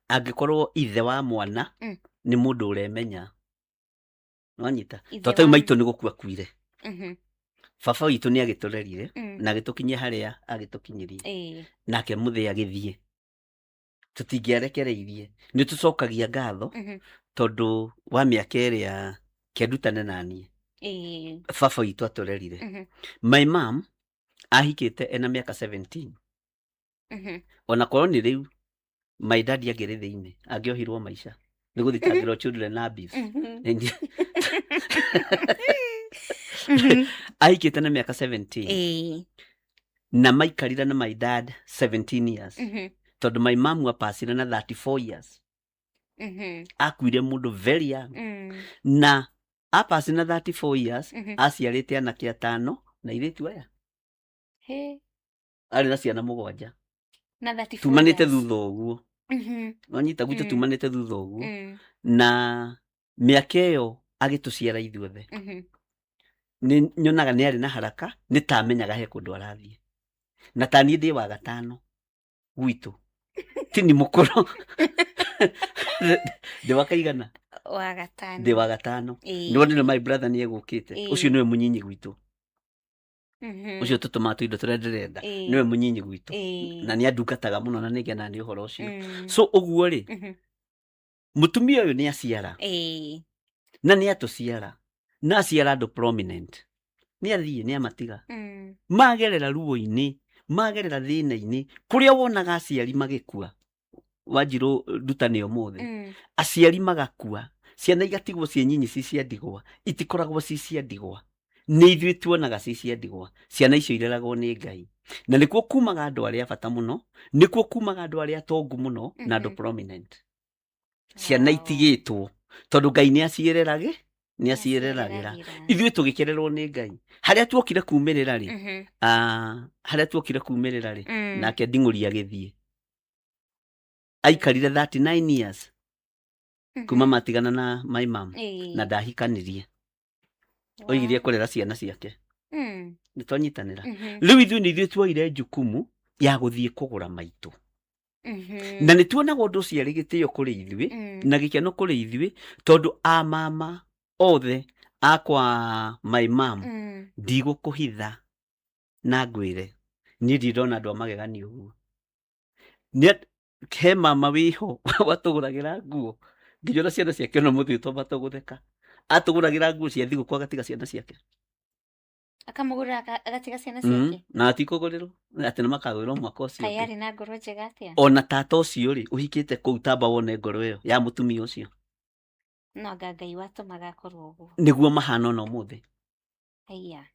angĩkorwo ithe wa mwana nĩ mũndũ ũremenya, nwanyita? Ithe To tarĩu maitũ nĩ gũkua kuire, baba witũ nĩ agĩtũrerire na agĩtũkinyia harĩa agĩtũkinyirie, nake mũthĩ agĩthiĩ, tũtingĩarekereirie, nĩ tũcokagia ngatho tondũ wa mĩaka ĩrĩa kĩndutane naniĩ baba witũ atũrerire. My mom ahikĩte ena mĩaka 17. Ona korwo nĩ rĩu my dad angĩrĩ thĩinĩ, angĩohirwo maica nĩ gũthitangĩrwo children abuse. Ahikĩte na mĩaka 17 na maikarire na my dad 17 years, tondũ my mom apacire na 34 years. Akuire mũndũ very young na apacire na 34 years. Aciarĩte anake atano na airĩtu aya. He. Arĩ na ciana mũgwanja. Na 34 tumanĩte years. Thutha ũguo, wanyita gwitũ, tumanĩte thutha ũguo na mĩaka ĩyo agĩtũciara ithuothe, nĩ nyonaga nĩ arĩ na haraka, nĩ ta amenyaga he kũndũ arathiĩ, na ta niĩ ndĩ wa gatano gwitũ, tini mũkũrũ, ndĩ wa kaigana. Wa gatano. Ndĩ wa gatano. Ĩĩ. Nĩwonire my brother nĩ egũkĩte. Ĩĩ. Ũcio nĩwe mũnyinyi gwitũ. Ũcio tũtũmaga tũindo tũrĩa ndĩrenda. Nĩwe mũnyinyi gwitũ. Na nĩ andungataga mũno na nĩngenaga nĩ ũhoro ũcio. So ũguo rĩ, mũtumia ũyũ nĩ aciara. Na nĩ atũciara. Na aciara andũ prominent. Nĩ athiĩ, nĩ amatiga. Magerera ruo-inĩ, magerera thĩna-inĩ, kũrĩa wonaga aciari magĩkua. Wanjirũ ndutane ũmũthĩ. Aciari magakua, ciana igatigwo ciĩ nyinyi ci cia ndigwa, itikoragwo ci cia ndigwa. Nĩ ithuĩ tuonaga ci cia ndigwa. Ciana icio ireragwo nĩ Ngai. Na nĩkuo kumaga andũ arĩa a bata mũno, nĩkuo kumaga andũ arĩa atongu mũno, na andũ prominent. Ciana itigĩtwo, tondũ Ngai nĩ aciererage, nĩ aciereragĩra. Ithuĩ tũgĩkererwo nĩ Ngai. Harĩa tuokire kumĩrĩra rĩ, harĩa tuokire kumĩrĩra rĩ, nake nding'ũri agĩthiĩ. Aikarire 39 years kuma matigana na my mom, na ndahikanirie. Oigirie kũrera ciana ciake. Nĩ twanyitanĩra. Rĩu ithuĩ nĩ ithuĩ tuoire jukumu ya gũthiĩ kũgũra maitũ. Na nĩ tuonaga ũndũ ũcio arĩ gĩtĩo kũrĩ ithuĩ, na gĩkeno kũrĩ ithuĩ, tondũ a mama othe akwa my mom, ndigũkũhitha na ngwĩre, niĩ ndirĩ ndona andũ a magegania ũguo. He mama wĩho watũgũragĩra nguo nginya ona ciana ciake ona mũthĩ twamba tũgũtheka. Atũgũragĩra nguo cia thigũkũ agatiga ciana ciake. Akamũgũrĩra agatiga ciana ciake. Na atikũgũrĩrwo atĩ nĩ makagũrĩrwo mwaka ũcio Kaĩ ũngĩ. arĩ na ngoro njega atĩa? Ona tata ũcio rĩ ũhikĩte kũu tamba wone ngoro ĩyo ya mũtumia ũcio. No anga Ngai watũmaga akorwo ũguo. Nĩguo mahana ona ũmũthĩ. Aya.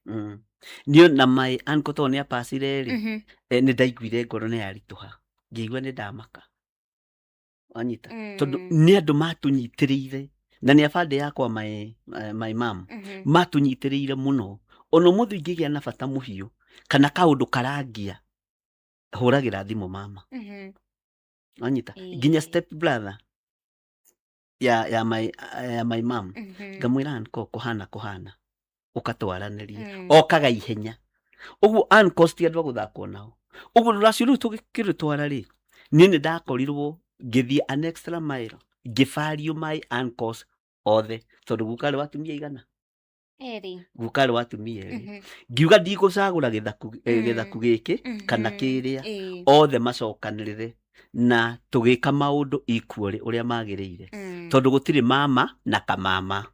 Niĩ na my uncle tondũ nĩ apacire rĩ, nĩ ndaiguire ngoro nĩ yaritũha. Ngĩigua nĩ ndamaka. Wanyita? Tondũ nĩ andũ matũnyitĩrĩire. Na nĩ abandĩ yakwa my mom. Matũnyitĩrĩire mũno. Ona ũmũthĩ ingĩgĩa na bata mũhiũ kana kaũndũ karangia, hũragĩra thimũ mama. Wanyita? Nginya step brother ya my mom. Ngamwĩra uncle kũhana kũhana. Ũkatwaranĩria. Okaga ihenya. Ũguo uncles ti andũ a gũthakwo nao. Ũguo rũracio rũu tũgĩkĩrũtwara rĩ, niĩ nĩ ndakorirwo ngĩthiĩ an extra mile, ngĩbario my uncles othe, tondũ guka arĩ wa atumia igana. Erĩ. Guka arĩ wa atumia erĩ. Ngiuga ndigũcagũra gĩthaku gĩkĩ kana kĩrĩa, othe macokanĩrĩre na tũgĩka maũndũ equally ũrĩa magĩrĩire. Tondũ gũtirĩ mama na kamama.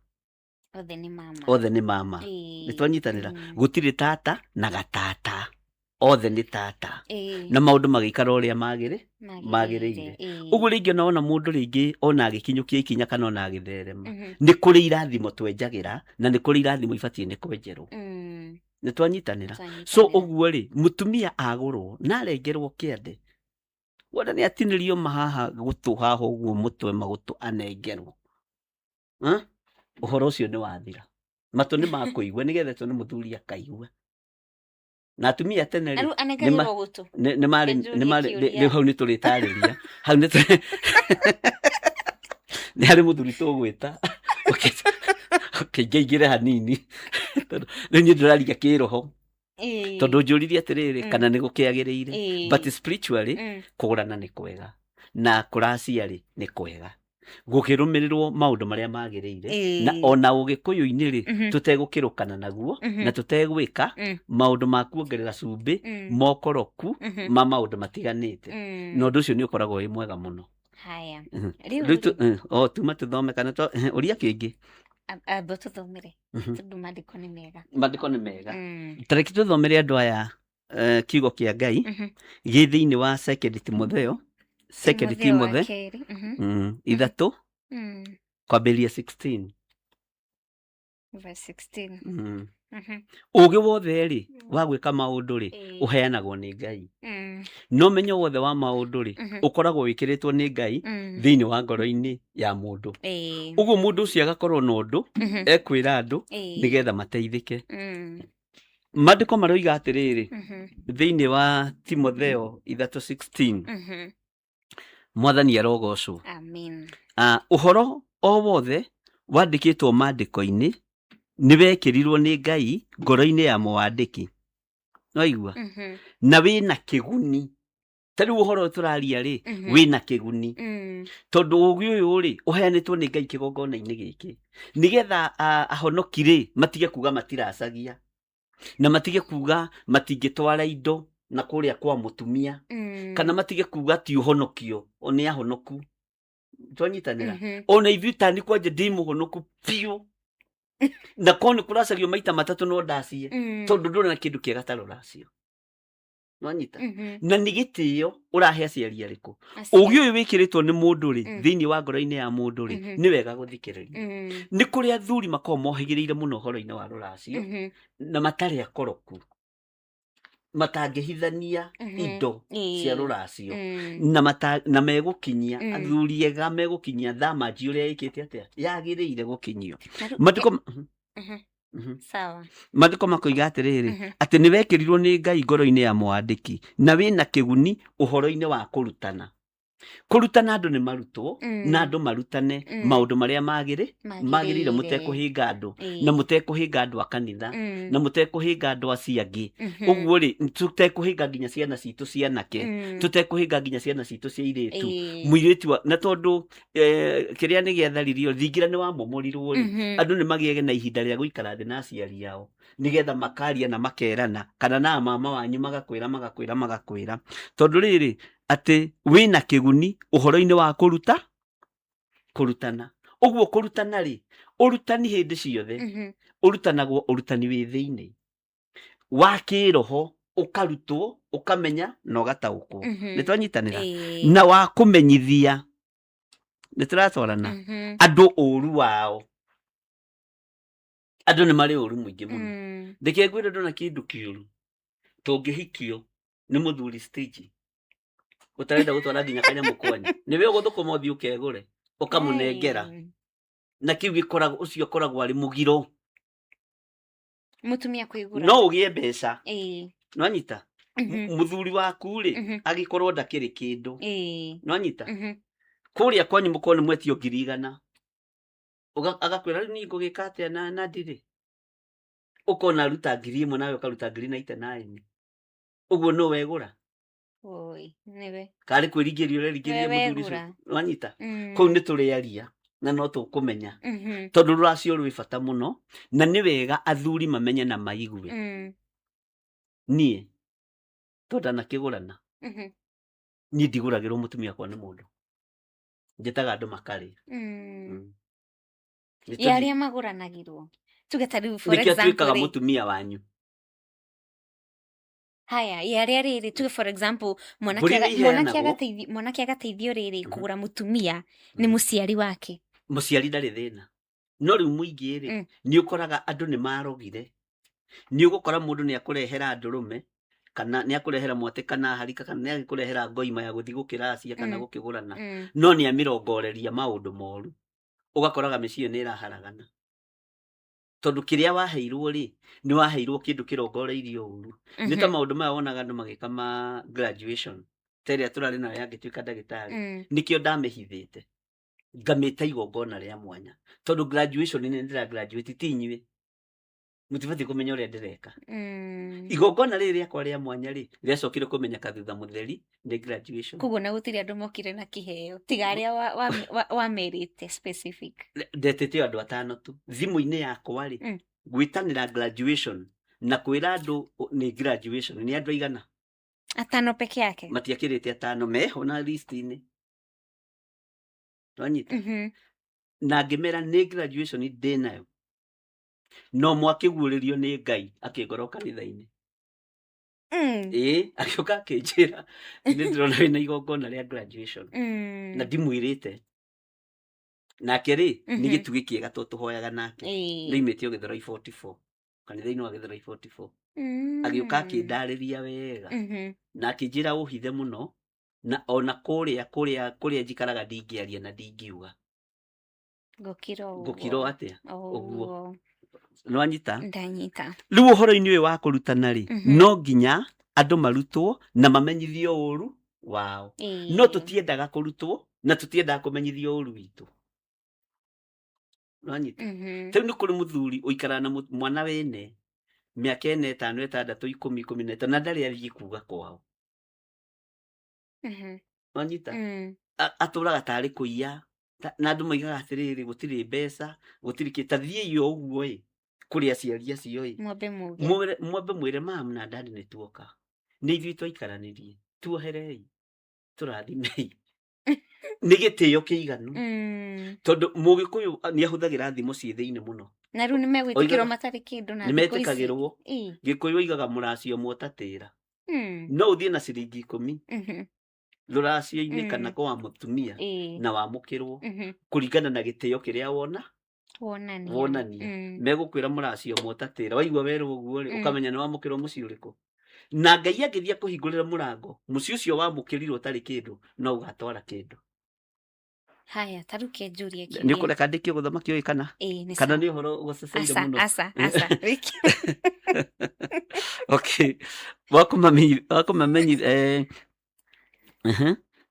Othe nĩ mama. Othe nĩ mama. Nĩ twanyitanĩra. Gũtirĩ tata na gatata. Othe nĩ tata. Na maũndũ magĩikara ũrĩa magĩrĩire. Ũguo rĩngĩ ona wona mũndũ rĩngĩ ona agĩkinyũkia ikinya kana ona agĩtherema, nĩ kũrĩ irathimo twenjagĩra na nĩ kũrĩ irathimo ibatiĩ nĩ kwenjerwo. Nĩ twanyitanĩra. So ũguo rĩ, mũtumia agũrwo na arengerwo kĩande, wona nĩ atinĩrio mahaha gũtũ haha ũguo mũtwe magũtũ anengerwo. Ũhoro ũcio nĩ wathira. Matũ nĩ makũigua nĩgetha tũ nĩ mũthuri akaigua. Na atumia tene rĩ, Rĩu anengerwo gũtũ. Nĩ marĩ, Nĩ nĩ marĩ, kĩũria. Rĩu hau nĩ tũrĩtarĩria. Hau nĩ nĩ harĩ mũthuri tũgwĩta. Okay, ngĩingĩre hanini. Tondũ rĩu niĩ ndĩraria kĩroho. Tondũ njũririe atĩrĩrĩ, kana nĩ gũkĩagĩrĩire. But spiritually, kũgũrana nĩ kwega. Na kũracia rĩ, nĩ kwega. Gũkĩrũmĩrĩrwo maũndũ marĩa magĩrĩire. Na ona ũgĩkũyũ-inĩ rĩ, tũtegũkĩrũkana naguo, na tũtegwĩka maũndũ ma kuongerera cumbĩ, mokoroku, ma maũndũ matiganĩte. Na ũndũ ũcio nĩ ũkoragwo wĩ mwega mũno. Haya. Rĩu Rĩu rĩ. O, tuma tũthome kana ũria kĩngĩ. Amba tũthomere. Tondũ maandĩko nĩ mega. Maandĩko nĩ mega. Ta reke tũthomere andũ aya kiugo kĩa Ngai gĩ thĩinĩ wa Second Timotheo, Second Timotheo wa Timothy, kerĩ. 3 kwambĩrĩria 16. Verse 16. Ũũgĩ wothe rĩ, wa gwĩka maũndũ rĩ, ũheanagwo nĩ Ngai. No ũmenyo wothe wa maũndũ rĩ, ũkoragwo wĩkĩrĩtwo nĩ Ngai thĩinĩ wa ngoro-inĩ ya mũndũ. Ũguo mũndũ ũcio agakorwo na ũndũ ekwĩra andũ nĩgetha mateithĩke. Maandĩko maroiga atĩrĩrĩ, thĩinĩ wa Timotheo 3:16, Mwathani arogocwo. Amen. Ũhoro o wothe wandĩkĩtwo maandĩko-inĩ nĩ wekĩrirwo nĩ Ngai ngoro-inĩ ya mũwandĩki. Waigua? Na wĩna kĩguni. Ta rĩu ũhoro ũyũ tũraria rĩ, wĩna kĩguni, tondũ ũgĩ ũyũ rĩ, ũheanĩtwo nĩ Ngai kĩgongona-inĩ gĩkĩ nĩgetha ahonoki rĩ matige kuga matiracagia, na matige kuga matingĩtwara indo na kũrĩa kwa mũtumia, kana matige kuga ti ũhonokio, o nĩ ahonoku. Twanyitanĩra. Ona ithuĩ tani kwanja ndĩ mũhonoku biũ, na korwo nĩ kũracagio maita matatũ no ndacie, tondũ ndũrĩ na kĩndũ kĩega ta rũracio. Nwanyita? Na nĩ gĩtĩo ũrahe aciari arĩkũ? Aciari. Ũgĩ ũyũ wĩkĩrĩtwo nĩ mũndũ rĩ, thĩinĩ wa ngoro-inĩ ya mũndũ rĩ, nĩ wega gũthikĩrĩria. Nĩ kũrĩ athuri makoragwo mohĩgĩrĩire mũno ũhoro-inĩ wa rũracio, na matarĩ akoroku, matangĩhithania indo cia rũracio, na mata, na megũkinyia, athuri ega megũkinyia thamanji ũrĩa ĩkĩte atĩa yagĩrĩire gũkinyio. Na rĩu- Maandĩko Sawa. Maandĩko makoiga atĩrĩrĩ, atĩ nĩ wekĩrirwo nĩ Ngai ngoro-inĩ ya mwandĩki, na wĩna kĩguni ũhoro-inĩ wa kũrutana. Kũrutana andũ nĩ marutwo, na andũ marutane maũndũ marĩa magĩrĩire, Magĩrĩire. mũtekũhĩnga andũ, na mũtekũhĩnga andũ a kanitha, na mũtekũhĩnga andũ acio angĩ. Ũguo rĩ, tũtekũhĩnga nginya ciana citũ cianake, tũtekũhĩnga nginya ciana citũ cia airĩtu. Mũirĩtu na tondũ kĩrĩa nĩ gĩatharirio, thingira nĩ wamomorirwo rĩ, andũ nĩ magĩage na ihinda rĩa gũikara thĩ na aciari ao, nĩgetha makaria na makerana, kana na mama wanyu magakwĩra magakwĩra magakwĩra, tondũ rĩrĩ atĩ wĩna kĩguni ũhoro-inĩ wa kũruta kũrutana. Ũguo kũrutana rĩ, ũrutani hĩndĩ ciothe ũrutanagwo ũrutani wĩ thĩinĩ wa kĩroho, ũkarutwo, ũkamenya na ũgataũkwo. Nĩ twanyitanĩra? Na wa kũmenyithia, nĩ tũratwarana? Andũ ũru wao, andũ nĩ marĩ ũru mũingĩ mũno. Ndeke ngwĩre, ndona kĩndũ kĩũru tũngĩhikio nĩ mũthuri stage ũtarenda gũtwara nginya kanyamũ kwanyu, nĩwe ũgũthũkũma ũthiĩ ũkegũre ũkamũnengera. Na kĩu gĩkoragwo, ũcio ũkoragwo arĩ mũgiro. Mũtumia kwĩgũra. No ũgĩe mbeca, nwanyita, mũthuri waku rĩ, agĩkorwo ndakĩrĩ kĩndũ, nwanyita, kũrĩa kwanyu mũkorwo nĩ mwetio 100,000, agakwĩra rĩu niĩ ngũgĩka atĩa na ndirĩ, ũkona aruta 1,000 nawe ũkaruta ngiri 99, ũguo no wegũra. Oi, nĩwe. Karĩ kwĩringĩria ũreringĩria Nĩwe mũthuri ũcio. wegũra. Nwanyita, kũu nĩ tũrĩaria na no tũkũmenya, tondũ rũracio rwĩ bata mũno, na nĩ wega athuri mamenye na maigue. Niĩ tondũ ndanakĩgũrana, niĩ ndigũragĩrwo mũtumia wakwa nĩ mũndũ, njĩtaga andũ makarĩa. Nĩ Ya tondũ arĩa magũranagĩrwo, tuge ta rĩu for nĩkĩo example atuĩkaga rĩ, mũtumia wanyu. Haya, ya arĩa rĩrĩ, tuge for example mwanake Mbũri nĩ mwanake iheanagwo. mwanake agateithio rĩrĩ kũgũra mũtumia nĩ mũciari wake. Mũciari ndarĩ thĩna, no rĩu mũingĩ rĩ, nĩ ũkoraga andũ nĩ marogire. Nĩ ũgũkora mũndũ nĩ akũrehera ndũrũme, kana nĩ akũrehera mwatĩ, kana harika, kana nĩ agĩkũrehera ngoima ya gũthiĩ gũkĩracia kana gũkĩgũrana, no nĩ amĩrongoreria maũndũ moru. Ũgakoraga mĩciĩ ĩyo nĩ ĩraharagana, tondũ kĩrĩa waheirwo rĩ, nĩ waheirwo kĩndũ kĩrongoreirio ũru. Nĩ ta maũndũ maya wonaga andũ magĩka ma graduation, ta ĩrĩa tũrarĩ nayo yangĩtuĩka ndagĩtarĩ. Nĩkĩo ndamĩhithĩte, ngamĩta igongona rĩa mwanya, tondũ graduation nĩ ndĩra graduate, ti inyuĩ mũtibatiĩ kũmenya ũrĩa ndĩreka. Igongona rĩrĩ rĩakwa rĩa mwanya rĩ, rĩacokire kũmenyeka thutha mũtheri nĩ graduation. Koguo na gũtirĩ andũ mokire na kĩheo tiga arĩa wamerĩte specific? Ndetĩte o andũ atano tu thimũ-inĩ yakwa rĩ. Gwĩtanĩra graduation na kwĩra andũ nĩ graduation nĩ andũ aigana? Atano peke yake? Matiakĩrĩte atano, meho na list-inĩ, nwanyita? Na ngĩmera nĩ graduation ndĩ nayo, no mwakĩguũrĩrio nĩ Ngai akĩngorwo kanitha-inĩ. Ĩĩ, agĩũka akĩnjĩra nĩ ndĩrona wĩna igongona rĩa graduation, na ndimwĩrĩte nake rĩ, nĩ gĩtugĩ kĩega to tũhoyaga nake. Nĩoimĩte o Gĩthũrai 44, kanitha-inĩ wa Gĩthũrai 44. Agĩũka akĩndarĩria wega, na akĩnjĩra ũhithe mũno, na ona kũrĩa kũrĩa kũrĩa njikaraga ndingĩaria na ndingiuga. Ngũkira ũguo. Ngũkira o atĩa ũguo. Ũguo. Nĩwanyita? Ndanyita. Rĩu ũhoro-inĩ ũyũ wa kũrutana rĩ, no nginya andũ marutwo na mamenyithio ũru wao. No tũtiendaga kũrutwo na tũtiendaga kũmenyithio ũru witũ. Nĩwanyita? Rĩu nĩ kũrĩ mũthuri ũikaraga na mwana wene mĩaka 4, 5, 6, 10, 15 na ndarĩ athiĩ kuga kwao. Wanyita? Atũraga tarĩ kũiya. Na andũ moigaga atĩrĩrĩ, gũtirĩ mbeca, gũtirĩ kĩ. Ta thiĩi o ũguo ĩ kũrĩ aciari acio ĩ, Mwambe muge. Mwambe mwĩre mam na dad nĩ tuoka, nĩ ithuĩ twaikaranirie, tuoherei, tũrathimei. Nĩ gĩtĩo kĩiganu. Tondũ Mũgĩkũyũ nĩ ahũthagĩra thimo ciĩ thĩinĩ mũno. Na rĩu nĩ megwĩtĩkĩrwo matarĩ kĩndũ na nĩ metĩkagĩrwo. Gĩkũyũ oigaga mũracio ũmwe ũtatĩra. No ũthiĩ na ciringi 10 rũracio-inĩ kana kwa mũtumia na wamũkĩrwo kũringana na gĩtĩo kĩrĩa wona wonania. Wonania. Megũkwĩra mũracio ũmwe ũtatĩra. Waigua werwo ũguo rĩ, ũkamenya nĩ wamũkĩrwo mũciĩ ũrĩkũ. Na Ngai angĩthiĩ akũhingũrĩre mũrango, mũciĩ ũcio wamũkĩrirwo ũtarĩ kĩndũ, no ũgatwara kĩndũ. Haya, ta rĩu kĩnjũrie Nĩ kĩũria. ũkũreka ndĩkie gũthoma kĩũĩ kana? Ĩĩ, nĩ Kana sawa. nĩ ũhoro ũgũceceire Aca, mũno? aca, aca. Rĩkia. Okay. Wakũmamenyi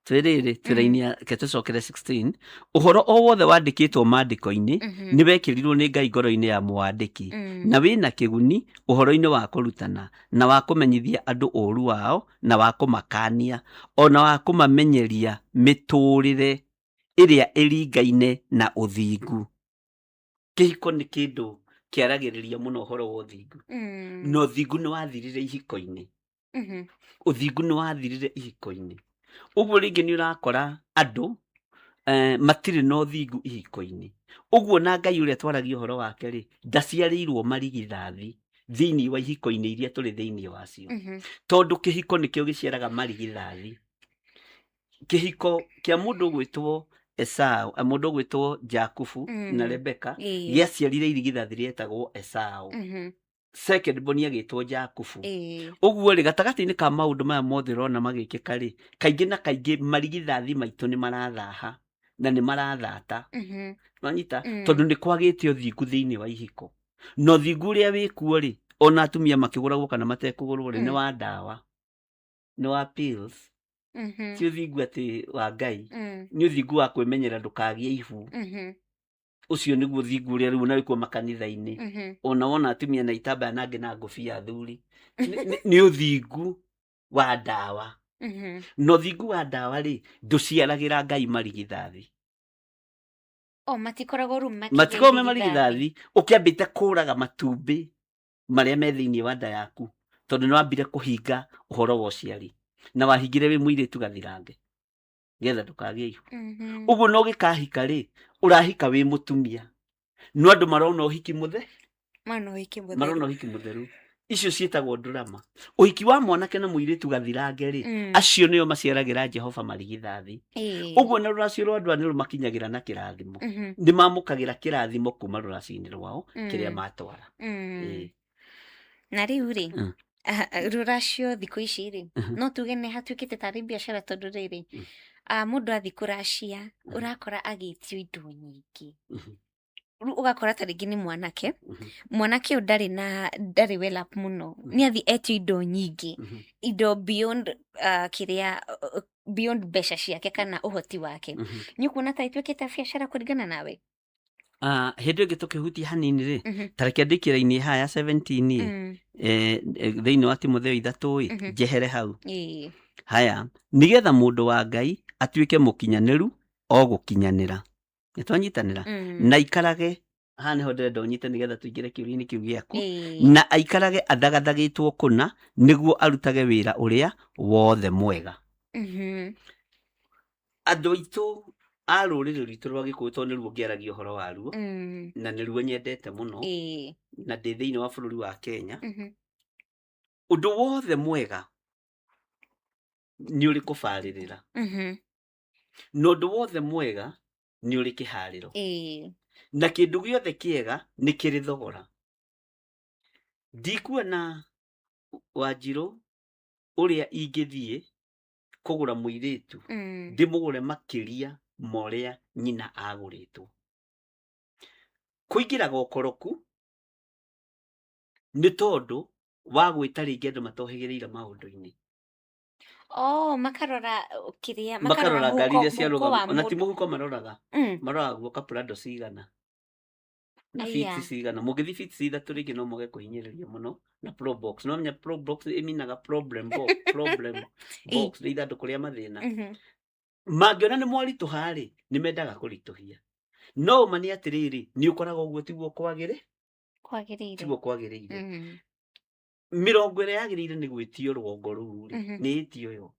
twĩrĩrĩ twĩraini ke tũcokere 16. Ũhoro o wothe wandĩkĩtwo maandĩko-inĩ nĩ wekĩrirwo nĩ Ngai ngoro-inĩ ya mũwandĩki, na wĩna kĩguni ũhoro-inĩ wa kũrutana na wa kũmenyithia andũ ũũru wao na wa kũmakania o na wa kũmamenyeria mĩtũũrĩre ĩrĩa ĩringaine na ũthingu. Kĩhiko nĩ kĩndũ kĩaragĩrĩria mũno ũhoro wa ũthingu. Na ũthingu nĩ wathirire ihiko-inĩ. Ũthingu nĩ wathirire ihiko-inĩ. Ũguo rĩngĩ nĩ ũrakora andũ matirĩ na ũthingu ihiko-inĩ. Ũguo na Ngai ũrĩa twaragia ũhoro wake rĩ, ndaciarĩirwo marigithathi thĩinĩ wa ihiko-inĩ iria tũrĩ thĩinĩ wacio. Tondũ kĩhiko nĩkĩo gĩciaraga marigithathi. Kĩhiko kĩa mũndũ ũgwĩtwo Esau, mũndũ ũgwĩtwo Jakubu na Rebeka gĩaciarire irigithathi rĩetagwo Esau. Second born agĩtwo Jakubu. Ũguo rĩ, gatagatĩ-inĩ ka maũndũ maya mothe ũrona magĩkĩka rĩ, kaingĩ na kaingĩ marigithathi maitũ nĩ marathaha na nĩ marathata. Wanyita? Tondũ nĩ kwagĩte ũthingu thĩinĩ wa ihiko. Na ũthingu ũrĩa wĩkuo rĩ, ona atumia makĩgũragwo kana matekũgũrwo rĩ, nĩ wa ndawa, nĩ wa pills. Ti ũthingu atĩ wa Ngai, nĩ ũthingu wa kwĩmenyera ndũkagĩe ihu. Ũcio nĩguo ũthingu ũrĩa rĩu ona wĩkuo makanitha-inĩ. Ona wona atumia na itambaya na angĩ na ngũbia athuri. Nĩ ũthingu wa ndawa. Na ũthingu wa ndawa rĩ, ndũciaragĩra Ngai marigithathi. O, matikoragwo rĩu makĩgĩa Matikoragwo me irigithathi. marigithathi, ũkĩambĩte kũraga matumbĩ marĩa me thĩinĩ wa nda yaku, tondũ nĩ wambire kũhinga ũhoro wa ũciari. Na wahingire wĩ mũirĩtu gathirange, nĩgetha ndũkagĩe ihu. Ũguo no ũgĩkahika rĩ, ũrahika wĩ mũtumia. No andũ marona ũhiki mũthe? Marona ũhiki mũtheru. Marona ũhiki mũtheru. Icio ciĩtagwo drama. Ũhiki wa mwanake na mũirĩtu gathirange rĩ, acio nĩo maciaragĩra Jehova marigithathi. Ũguo na rũracio rwa andũ aya nĩ rũmakinyagĩra na kĩrathimo. Nĩ mamũkagĩra kĩrathimo kuma rũracio-inĩ rwao kĩrĩa matwara. Na rĩu rĩ, rũracio thikũ ici rĩ, no tuge nĩ hatuĩkĩte tarĩ biacara tondũ rĩrĩ, mũndũ athiĩ kũracia, ũrakora agĩtio indo nyingĩ. Rĩu ũgakora ta rĩngĩ nĩ mwanake, mwanake ũyũ ndarĩ na, ndarĩ well up mũno, nĩ athiĩ etio indo nyingĩ, indo beyond kĩrĩa, beyond mbeca ciake kana ũhoti wake. Nĩ ũkuona ta ĩtuĩkĩte biacara kũringana nawe? Hĩndĩ ĩngĩ tũkĩhutia hanini rĩ, ta reke ndĩkĩre raini haha ya 17 ĩ, thĩinĩ wa Timotheo 3 ĩ, njehere hau. Haya, nĩgetha mũndũ wa Ngai atuĩke mũkinyanĩru o gũkinyanĩra. Nĩ twanyitanĩra? Na aikarage, haha nĩho ndĩrenda ũnyite nĩgetha tũingĩre kĩũria-inĩ kĩu gĩaku. Na aikarage athagathagĩtwo kũna nĩguo arutage wĩra ũrĩa wothe mwega. Andũ aitũ a rũrĩrĩ rwitũ rwa Gĩkũyũ, tondũ nĩruo ngĩaragia ũhoro waruo, na nĩruo nyendete mũno, na ndĩ thĩinĩ wa bũrũri wa Kenya, ũndũ wothe mwega nĩ ũrĩ kũbarĩrĩra. Na ũndũ wothe mwega nĩ ũrĩ kĩharĩro. Na kĩndũ gĩothe kĩega nĩ kĩrĩ thogora. Ndikuona Wanjirũ ũrĩa ingĩthiĩ kũgũra mũirĩtu, ndĩmũgũre makĩria ma ũrĩa nyina agũrĩtwo. Kũingĩraga ũkoroku nĩ tondũ wa gwĩta rĩngĩ andũ matohĩgĩrĩire maũndũ-inĩ. Oh, makarora kĩrĩa, makarora ngari iria mũhuko wa ciarũgama, ona ti mũndũ. mũhuko maroraga, maroraga guoka Prado cigana. Na Aya. feet cigana mũngĩthiĩ feet 3 rĩngĩ no mwage kũhinyĩrĩria mũno. Na probox, no menya probox ĩminaga problem box, problem box nĩ ithandũkũ rĩa mathĩna. Mangĩona nĩ mwaritũha rĩ, nĩ mendaga kũritũhia. No ũma nĩ atĩrĩrĩ, nĩ ũkoraga ũguo tiguo kwagĩrĩ, Kwagĩrĩire. Tiguo kwagĩrĩire. Mĩrongo ĩrĩa yagĩrĩire nĩ gwĩtio rũgongo rũu rĩ, nĩ ĩtio yo.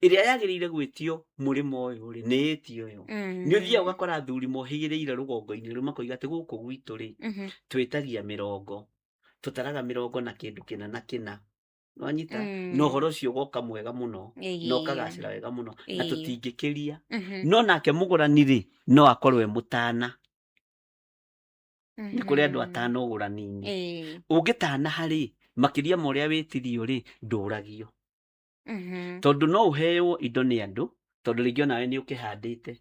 Ĩrĩa yagĩrĩire gwĩtio mũrĩmo ũyũ rĩ, nĩ ĩtio yo. Nĩ ũthiaga ũgakora athuri mohĩgĩrĩire rũgongo-inĩ rũu, makoiga atĩ gũkũ gwitũ rĩ, twĩtagia mĩrongo, tũtaraga mĩrongo na kĩndũ kĩna na kĩna, nwanyita? Na ũhoro ũcio ũgoka mwega mũno na ũkagacĩra wega mũno na tũtingĩkĩria. No nake mũgũrani rĩ, no akorwo e mũtana. Nĩ kũrĩ andũ atano ũgũrani-inĩ. Ũngĩtanaha rĩ, makĩria ma ũrĩa wĩtirio rĩ, ndũragio. Tondũ no ũheo indo nĩ andũ, tondũ rĩngĩ onawe nĩ ũkĩhandĩte.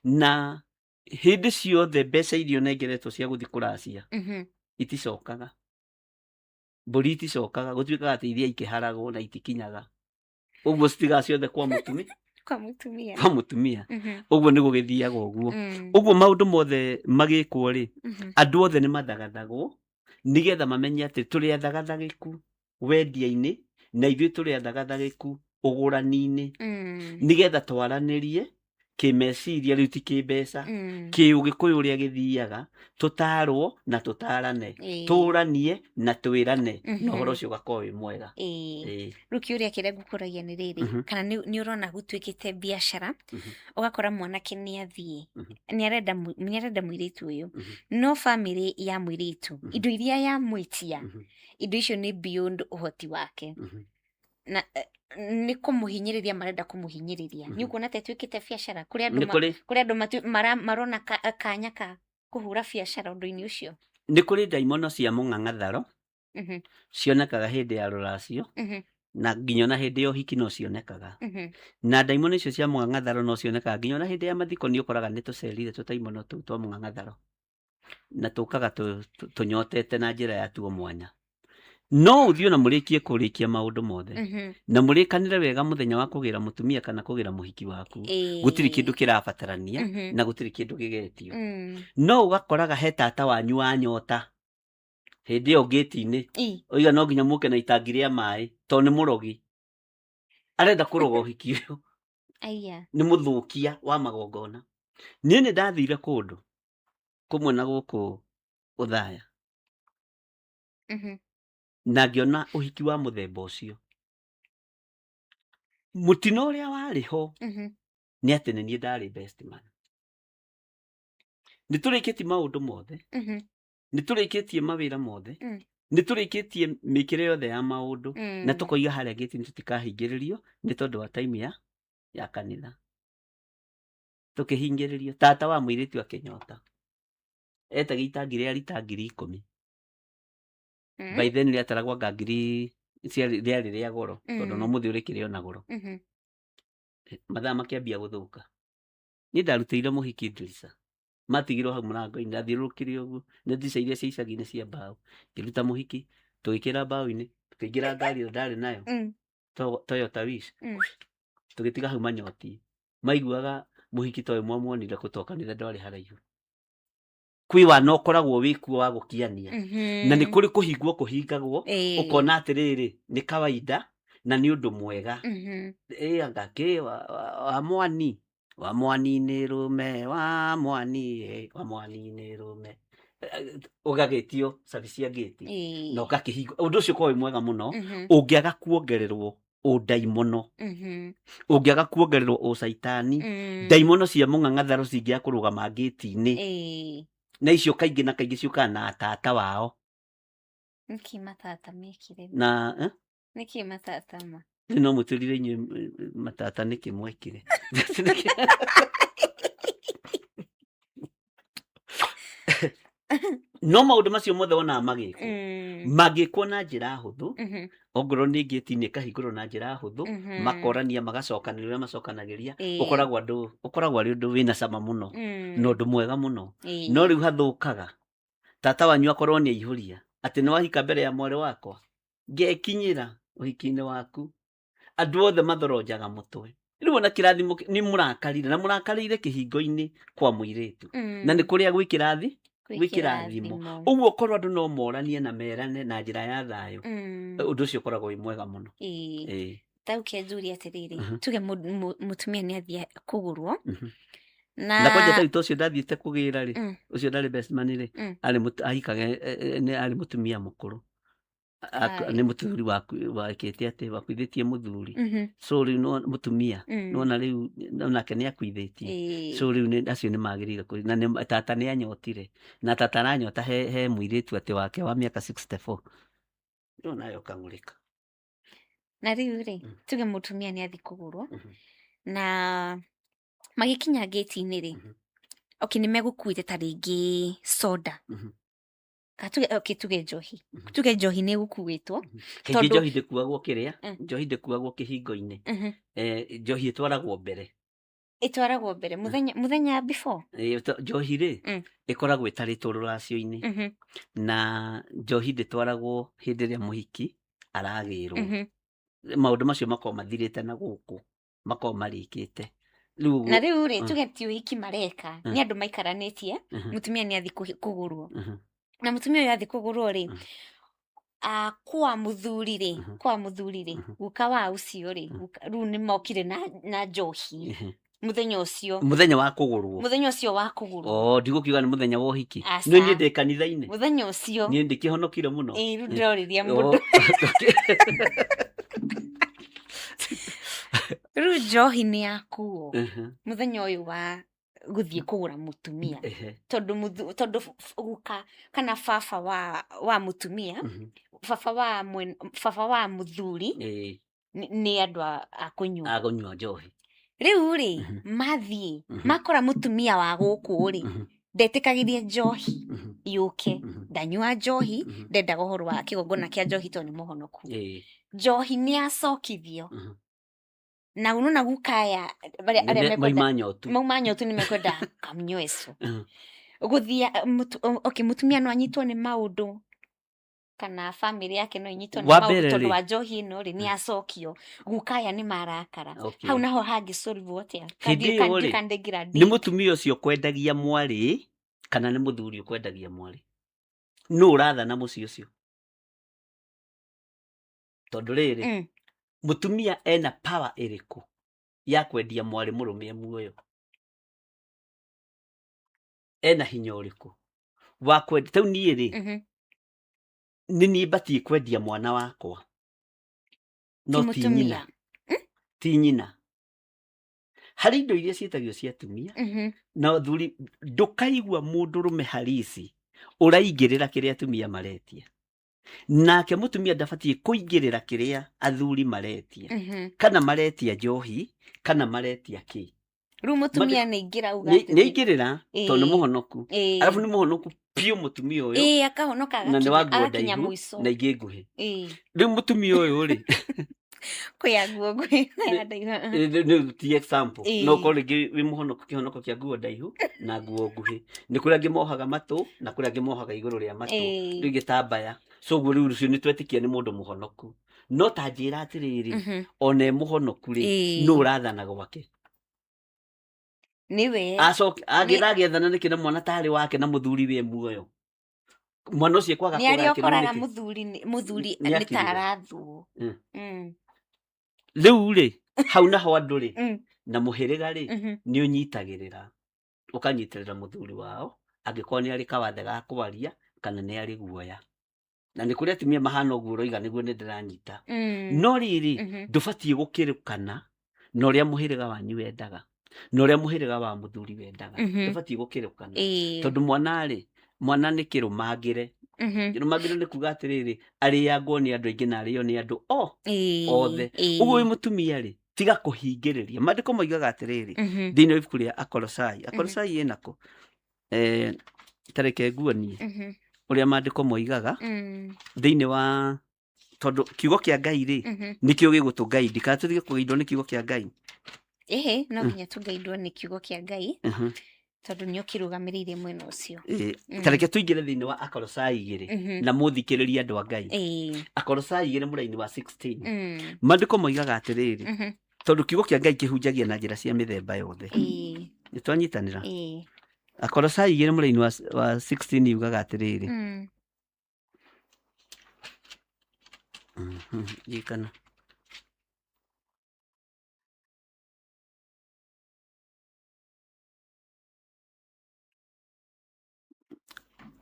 Na hĩndĩ ciothe mbeca iria ũnengeretwo cia gũthiĩ kũracia iticokaga. Mbũri iticokaga, gũtuĩkaga atĩ iria ikĩharagwo na itikinyaga. Ũguo citigaga ciothe kwa mũtumia. Kwa mũtumia. Kwa mũtumia. Ũguo nĩ gũgĩthiaga ũguo. Ũguo maũndũ mothe magĩkwo rĩ, andũ othe nĩ mathagathagwo nĩgetha mamenye atĩ tũrĩ athagathagĩku wendia-inĩ na ithuĩ tũrĩ athagathagĩku ũgũrani-inĩ, nĩgetha twaranĩrie kĩmeciria rĩu ti kĩmbeca, kĩũgĩkũyũ ũrĩa gĩthiaga, tũtarwo na tũtarane, tũranie na twĩrane, na ũhoro ũcio ũgakorwo wĩ mwega. Ĩĩ. Rĩu kĩũria kĩrĩa ngũkũragia nĩ rĩrĩ, kana nĩ ũrona gũtuĩkĩte biacara, ũgakora mwanake nĩ athiĩ, nĩ arenda mũirĩtu ũyũ, no bamĩrĩ ya mũirĩtu, indo iria yamwĩtia, indo icio nĩ beyond ũhoti wake, na nĩ kũmũhinyĩrĩria marenda kũmũhinyĩrĩria. Nĩ ũkuona ta ĩtuĩkĩte biacara kũrĩ andũ Nĩ kũrĩ kũrĩ andũ marona kanya ka kũhũra biacara ũndũ-inĩ ũcio? Nĩ kũrĩ ndaimono cia mũng'ang'atharo cionekaga hĩndĩ ya rũracio, na nginya ona hĩndĩ ya ũhiki no cionekaga. Na ndaimono icio cia mũng'ang'atharo no cionekaga nginya ona hĩndĩ ya mathiko. Nĩ ũkoraga nĩ tũcerire tũtaimono tũu twa mũng'ang'atharo, na tũkaga tũnyotete na njĩra ya tuo mwanya. No ũthiĩ ona mũrĩkie kũrĩkia maũndũ mothe na mũrĩkanĩre wega mũthenya wa kũgĩra mũtumia kana kũgĩra mũhiki waku, gũtirĩ kĩndũ kĩrabatarania na gũtirĩ kĩndũ gĩgetio. No ũgakoraga he tata wanyu wa nyota hĩndĩ ĩyo ngĩti-inĩ, oiga no nginya mũke na itangi rĩa maĩ tondũ nĩ mũrogi, arenda kũroga ũhiki ũyũ. Aya. Nĩ mũthũkia wa magongona. Niĩ nĩ ndathire kũndũ kũmwe na gũkũ Ũthaya na ngĩona ũhiki wa mũthemba ũcio. Mũtino ũrĩa warĩ ho nĩ atĩ nĩ niĩ ndarĩ best man. Nĩ tũrĩkĩtie maũndũ mothe, nĩ tũrĩkĩtie mawĩra mothe, nĩ tũrĩkĩtie mĩkĩre yothe ya maũndũ, na tũkoiga harĩa gĩti-inĩ tũtikahingĩrĩrio nĩ tondũ wa time ya kanitha. Tũkĩhingĩrĩrio, tata wa mũirĩtu akĩnyota, etagia itangi rĩa rita 10,000. By then rĩataragwo anga ngiri rĩarĩ rĩa goro, tondũ no mũthĩ ũrĩkĩrĩ ona goro. Mathaa makĩambia gũthũka. Niĩ ndarutĩire mũhiki ndirica, matigirwo hau mũrango-inĩ, ndathiũrũrũkire ũguo nĩ ndirica iria cia icagi-inĩ cia mbaũ, ngĩruta mũhiki, tũgĩkĩra mbaũ-inĩ, tũkĩingĩra ngari ĩyo ndarĩ nayo, Toyota Wish, tũgĩtiga hau manyoti. Maiguaga mũhiki toyũ mwamuonire kũ, to kanitha ndwarĩ haraihu. Kwĩ wana ũkoragwo wĩkuo wa gũkiania, na nĩ kũrĩ kũhingwo kũhingagwo, ũkona atĩrĩrĩ, nĩ kawaida na nĩ ũndũ mwega. Ĩ anga kĩ wa mwani wa mwani nĩ rũme wa mwani ĩ, wa mwani nĩ rũme. Ũgagĩtio cabi cia ngĩti na ũgakĩhingwo. Ũndũ ũcio ũkoragwo wĩ mwega mũno ũngĩaga kuongererwo ũndaimono, ũngĩaga kuongererwo ũcaitani. Ndaimono cia mũng'ang'atharo cingĩaga kũrũgama ngĩti-inĩ, na icio kaingĩ na kaingĩ ciũkaga na tata wao. Nĩkĩ matata mekire? Na eh? Nĩkĩ matata ma? Rĩu no mũtũrire inyuĩ matata nĩkĩ mwekire. No maũndũ macio mothe wonaga magĩkwo, mangĩkwo na njĩra hũthũ, ongorwo nĩ ngĩti-inĩ ĩkahingũrwo na njĩra hũthũ, makorania, magacokanĩria ũrĩa macokanagĩria, ũkoragwo andũ ũkoragwo arĩ ũndũ wĩna cama mũno na ũndũ mwega mũno. No rĩu hathũkaga tata wanyu akorwo nĩ aihũria atĩ nĩ wahika mbere ya mwarĩ wakwa, ngekinyĩra ũhiki-inĩ waku. Andũ othe mathoronjaga mũtwe. Rĩu ona kĩrathimo nĩ mũrakarire, na mũrakarĩire kĩhingo-inĩ kwa mũirĩtu, na nĩ kũrĩa gwĩ kĩrathi. Gwĩ kĩrathimo. Ũguo korwo andũ no moranie na merane na njĩra ya thayũ, ũndũ ũcio ũkoragwo wĩ mwega mũno. Ĩĩ. Tauke njũrie atĩrĩrĩ, tuge mũtumia nĩ athiĩ kũgũrwo na Na kwanja tarĩu ta ũcio ndathiĩte kũgĩra rĩ, ũcio ndarĩ best man rĩ, arĩ ahikaga, nĩ arĩ mũtumia mũkũrũ. Nĩ mũthuri wakĩte atĩ wakuithĩtie mũthuri. So rĩu no mũtumia, nona rĩu onake nĩ akuithĩtie. So rĩu acio nĩ magĩrĩire na nĩ, tata nĩ anyotire. Na tata aranyota he mũirĩtu atĩ wake wa mĩaka 64. Rĩu nawe ũkang'ũrĩka. Na rĩu rĩ, tuge mũtumia nĩ athiĩ kũgũrwo, na magĩkinya ngĩti-inĩ rĩ, okay, nĩ megũkuĩte ta rĩngĩ soda. Ka tuge, okay, tuge njohi. Tuge njohi nĩ ĩgũkuĩtwo. Kaingĩ njohi ndĩkuagwo kĩrĩa, njohi ndĩkuagwo kĩhingo-inĩ. Njohi ĩtwaragwo mbere. Ĩtwaragwo mbere mũthenya before. Njohi rĩ, ĩkoragwo ĩtarĩtwo rũracio-inĩ. Na njohi ndĩtwaragwo hĩndĩ ĩrĩa mũhiki aragĩrwo. Maũndũ macio makoragwo mathirĩte na gũkũ, makoragwo marĩkĩte. Na rĩu rĩ, tuge ti ũhiki mareka, nĩ andũ maikaranĩtie, mũtumia nĩ athiĩ kũgũrwo. Na mũtumia ũyũ athiĩ kũgũrwo rĩ, kwa mũthuri rĩ, kwa mũthuri rĩ, guka wa ũcio rĩ, rĩu nĩ mokire na njohi mũthenya ũcio. Mũthenya wa kũgũrwo. Mũthenya ũcio wa kũgũrwo. Oh, ndigũkiuga nĩ mũthenya wa ũhiki. Nĩ niĩ ndĩ kanitha-inĩ. Mũthenya ũcio. Niĩ ndĩkĩhonokire mũno. Ĩĩ, rĩu ndĩrorĩria mũndũ. Rĩu njohi nĩ yakuo mũthenya ũyũ wa gũthiĩ kũgũra mũtumia. Tondũ tondũ guka kana baba wa mũtumia, baba wa baba wa mũthuri nĩ andũ a kũnyua. A kũnyua njohi. Rĩu rĩ, mathiĩ makora mũtumia wa gũkũ rĩ, ndetĩkagĩria njohi yũke, ndanyua njohi, ndendaga ũhoro wa kĩgongona kĩa njohi tondũ nĩ mũhonoku. Njohi nĩ yacokithio. Na unaona guka aya arĩa mauma nyotu. Mauma nyotu nĩ mekwenda kamnyweso. Gũthiĩ okay, mũtumia no anyitwo nĩ maũndũ kana family yake no inyitwo nĩ maũndũ tondũ wa njohi ĩno rĩ, nĩ yacokio. Guka aya nĩ marakara. Hau naho hangĩ solve atĩa? Hĩndĩ ĩyo rĩ, nĩ mũtumia ũcio kwendagia mwarĩ kana nĩ mũthuri ũkwendagia mwarĩ? Nũ ũrathana mũciĩ ũcio? Tondũ rĩrĩ, mũtumia ena power ĩrĩkũ ya kwendia mwarĩ mũrũme e muoyo? Ena hinya ũrĩkũ wa kwendia? Tau niĩ rĩ, nĩ niĩ batiĩ kwendia mwana wakwa, no ti nyina. Ti nyina. Harĩ indo iria ciĩtagio cia atumia na athuri, ndũkaigua mũndũrũme harisi ũraingĩrĩra kĩrĩa atumia maretia. Nake mũtumia ndabatiĩ kũingĩrĩra kĩrĩa athuri maretia. Kana maretia njohi, kana maretia kĩ. Rĩu mũtumia nĩ aingĩra auga Nĩ aingĩrĩra tondũ nĩ mũhonoku. Arabu nĩ mũhonoku biũ mũtumia ũyũ. Ĩĩ, akahonoka Na nĩ wa nguo ndaihu na ingĩ nguhĩ. Rĩu mũtumia ũyũ rĩ, Kwĩ ya nguo nguhĩ na ya ndaihu. Nĩ ti example. No ũkorwo rĩngĩ wĩ mũhonoku kĩhonoko kĩa nguo ndaihu na nguo nguhĩ. Nĩ kũrĩ angĩ mohaga matũ na kũrĩ angĩ mohaga igũrũ rĩa matũ. Rĩu gĩtambaya. So ũguo rĩu ũcio nĩ twetĩkia nĩ mũndũ mũhonoku. No ta njĩra atĩrĩrĩ, ona e mũhonoku rĩ, nũ ũrathana gwake? Nĩwe. Acoke agĩtha agĩethana nĩkĩ na mwana tarĩ wake na mũthuri wĩ muoyo. Mwana ũcio kwaga Nĩ arĩa ũkoraga mũthuri nĩ ta arathwo. Rĩu rĩ, hau naho andũ rĩ, na mũhĩrĩga rĩ, nĩ ũnyitagĩrĩra. Ũkanyitĩrĩra mũthuri wao, angĩkorwo nĩ arĩ kawathe ga kwaria, kana nĩ arĩ guoya. Na nĩ kũrĩ atumia mahana ũguo ũroiga nĩguo nĩ ndĩranyita. No rĩrĩ, ndũbatiĩ gũkĩrũkana na ũrĩa mũhĩrĩga wanyu wendaga, na ũrĩa mũhĩrĩga wa mũthuri wendaga. Ndũbatiĩ gũkĩrũkana. Tondũ mwana rĩ, mwana nĩ kĩrũmangĩre. Kĩrũmangĩre nĩ kuga atĩrĩrĩ, arĩangwo nĩ andũ aingĩ na arĩo nĩ andũ othe. Ũguo wĩ mũtumia rĩ, tiga kũhingĩrĩria. Maandĩko moigaga atĩrĩrĩ, thĩinĩ wa ibuku rĩa Akolosai. Akolosai ĩnakũ? Ta reke nguonie ũrĩa maandĩko moigaga thĩinĩ wa, tondũ kiugo kĩa Ngai rĩ, nĩkĩo gĩgũtũgaidi. Kana tũtige kũgaidwo nĩ kiugo kĩa Ngai? Ĩhĩ, no nginya tũgaidwo nĩ kiugo kĩa Ngai, tondũ nĩ ũkĩrũgamĩrĩire mwena ũcio. Ta reke tũingĩre thĩinĩ wa Akolosai 2 na mũthikĩrĩrie andũ a Ngai. Akolosai 2 mũraini wa 16. Maandĩko moigaga atĩrĩrĩ, tondũ kiugo kĩa Ngai kĩhunjagia na njĩra cia mĩthemba yothe. Nĩ twanyitanĩra? Akolosai 2 mũraini wa 16 yugaga atĩrĩrĩ. Ririkana.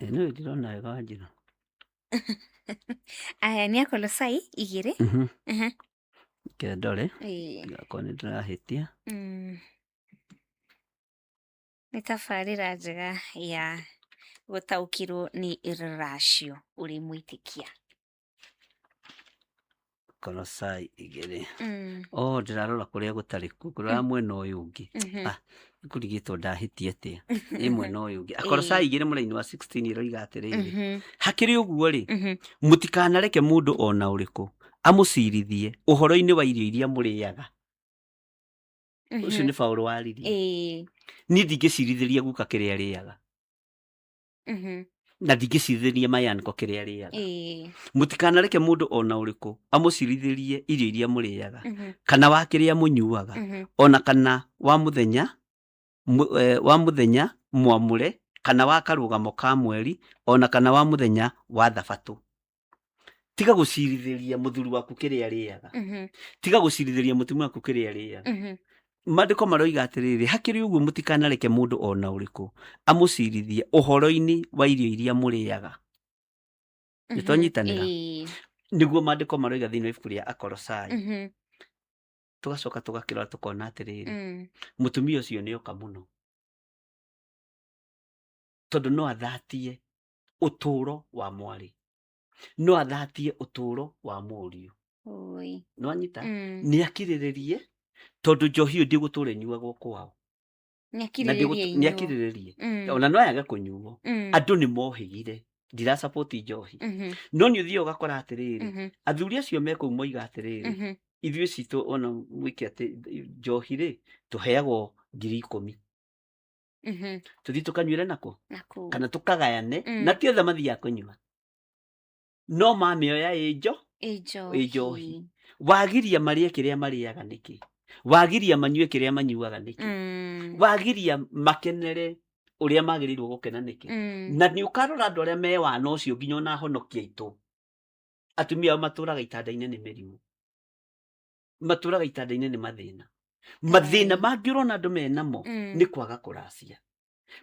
Ĩ nĩwe ndĩrona wega Wanjirũ. Aya nĩ Akolosai 2. Reke ndore ngakorwo nĩ ndĩrahĩtia. Nĩ tabarĩra njega ya gũtaũkĩrwo nĩ rũracio ũrĩ mwĩtĩkia. Kolosai 2. Oh, ndĩrarora kũrĩa gũtarĩ kuo, ngũrora mwena ũyũ ũngĩ. Ah, ngũrigĩtwo ndahĩtia atĩa? Ĩ mwena ũyũ ũngĩ. Akolosai 2 mũraini wa 16 ĩroiga atĩrĩrĩ, hakĩrĩ ũguo rĩ, mũtikanareke mũndũ ona ũrĩkũ amũcirithie ũhoro-inĩ wa irio iria mũrĩaga. Ũcio nĩ Paũlũ waririe. Niĩ ndingĩcirithĩria guka kĩrĩa arĩaga. Na ndingĩcirithĩria mayanko kĩrĩa arĩaga. Mũtikanareke mũndũ ona ũrĩkũ amũcirithĩrie irio iria mũrĩaga, kana wa kĩrĩa mũnyuaga, ona kana wa mũthenya wa mũthenya mwamũre, kana wa karũgamo ka mweri, ona kana wa mũthenya wa thabatũ. Tiga gũcirithĩria mũthuri waku kĩrĩa arĩaga. Tiga gũcirithĩria mũtumia waku kĩrĩa arĩaga. Maandĩko maroiga atĩrĩrĩ, hakĩrĩ ũguo mũtikanareke mũndũ ona ũrĩkũ amũcirithie ũhoro-inĩ wa irio iria mũrĩaga. Nĩ twanyitanĩra? Nĩguo maandĩko maroiga thĩinĩ wa ibuku rĩa Akolosai. Tũgacoka tũgakĩrora tũkona atĩrĩrĩ, mũtumia ũcio nĩ oka mũno. Tondũ no athatie ũtũũro wa mwarĩ. No athatie ũtũũro wa mũriũ. Nĩ wanyita? Nĩ akirĩrĩrie tondũ njohi ĩyo ndĩgũtũra ĩnyuagwo kwao. Nĩ Nĩ akirĩrĩrie. Ona no yage kũnyuo. Andũ nĩ mohĩgire. Ndirasupport njohi. No nĩ ũthiaga ũgakora atĩrĩrĩ, athuri acio me kũu moiga atĩrĩrĩ, ithuĩ citũ ona mwĩke atĩ njohi rĩ, tũheagwo 10,000. Tũthiĩ tũkanyuĩre nako? Kana tũkagayane, na ti othe mathiaga kũnyua. No mamĩoya ĩ njohi. Wagiria marĩe kĩrĩa marĩaga nĩkĩ? Wagiria manyue kĩrĩa manyuaga nĩkĩ? Wagiria makenere ũrĩa magĩrĩirwo gũkena nĩkĩ? Na nĩ ũkarora andũ arĩa me wana ũcio nginya ona honokia aitũ. Atumia ao matũraga itanda-inĩ nĩ mĩrimũ. Matũraga itanda-inĩ nĩ mathĩna. Mathĩna mangĩ ũrona andũ menamo nĩ kwaga kũracia.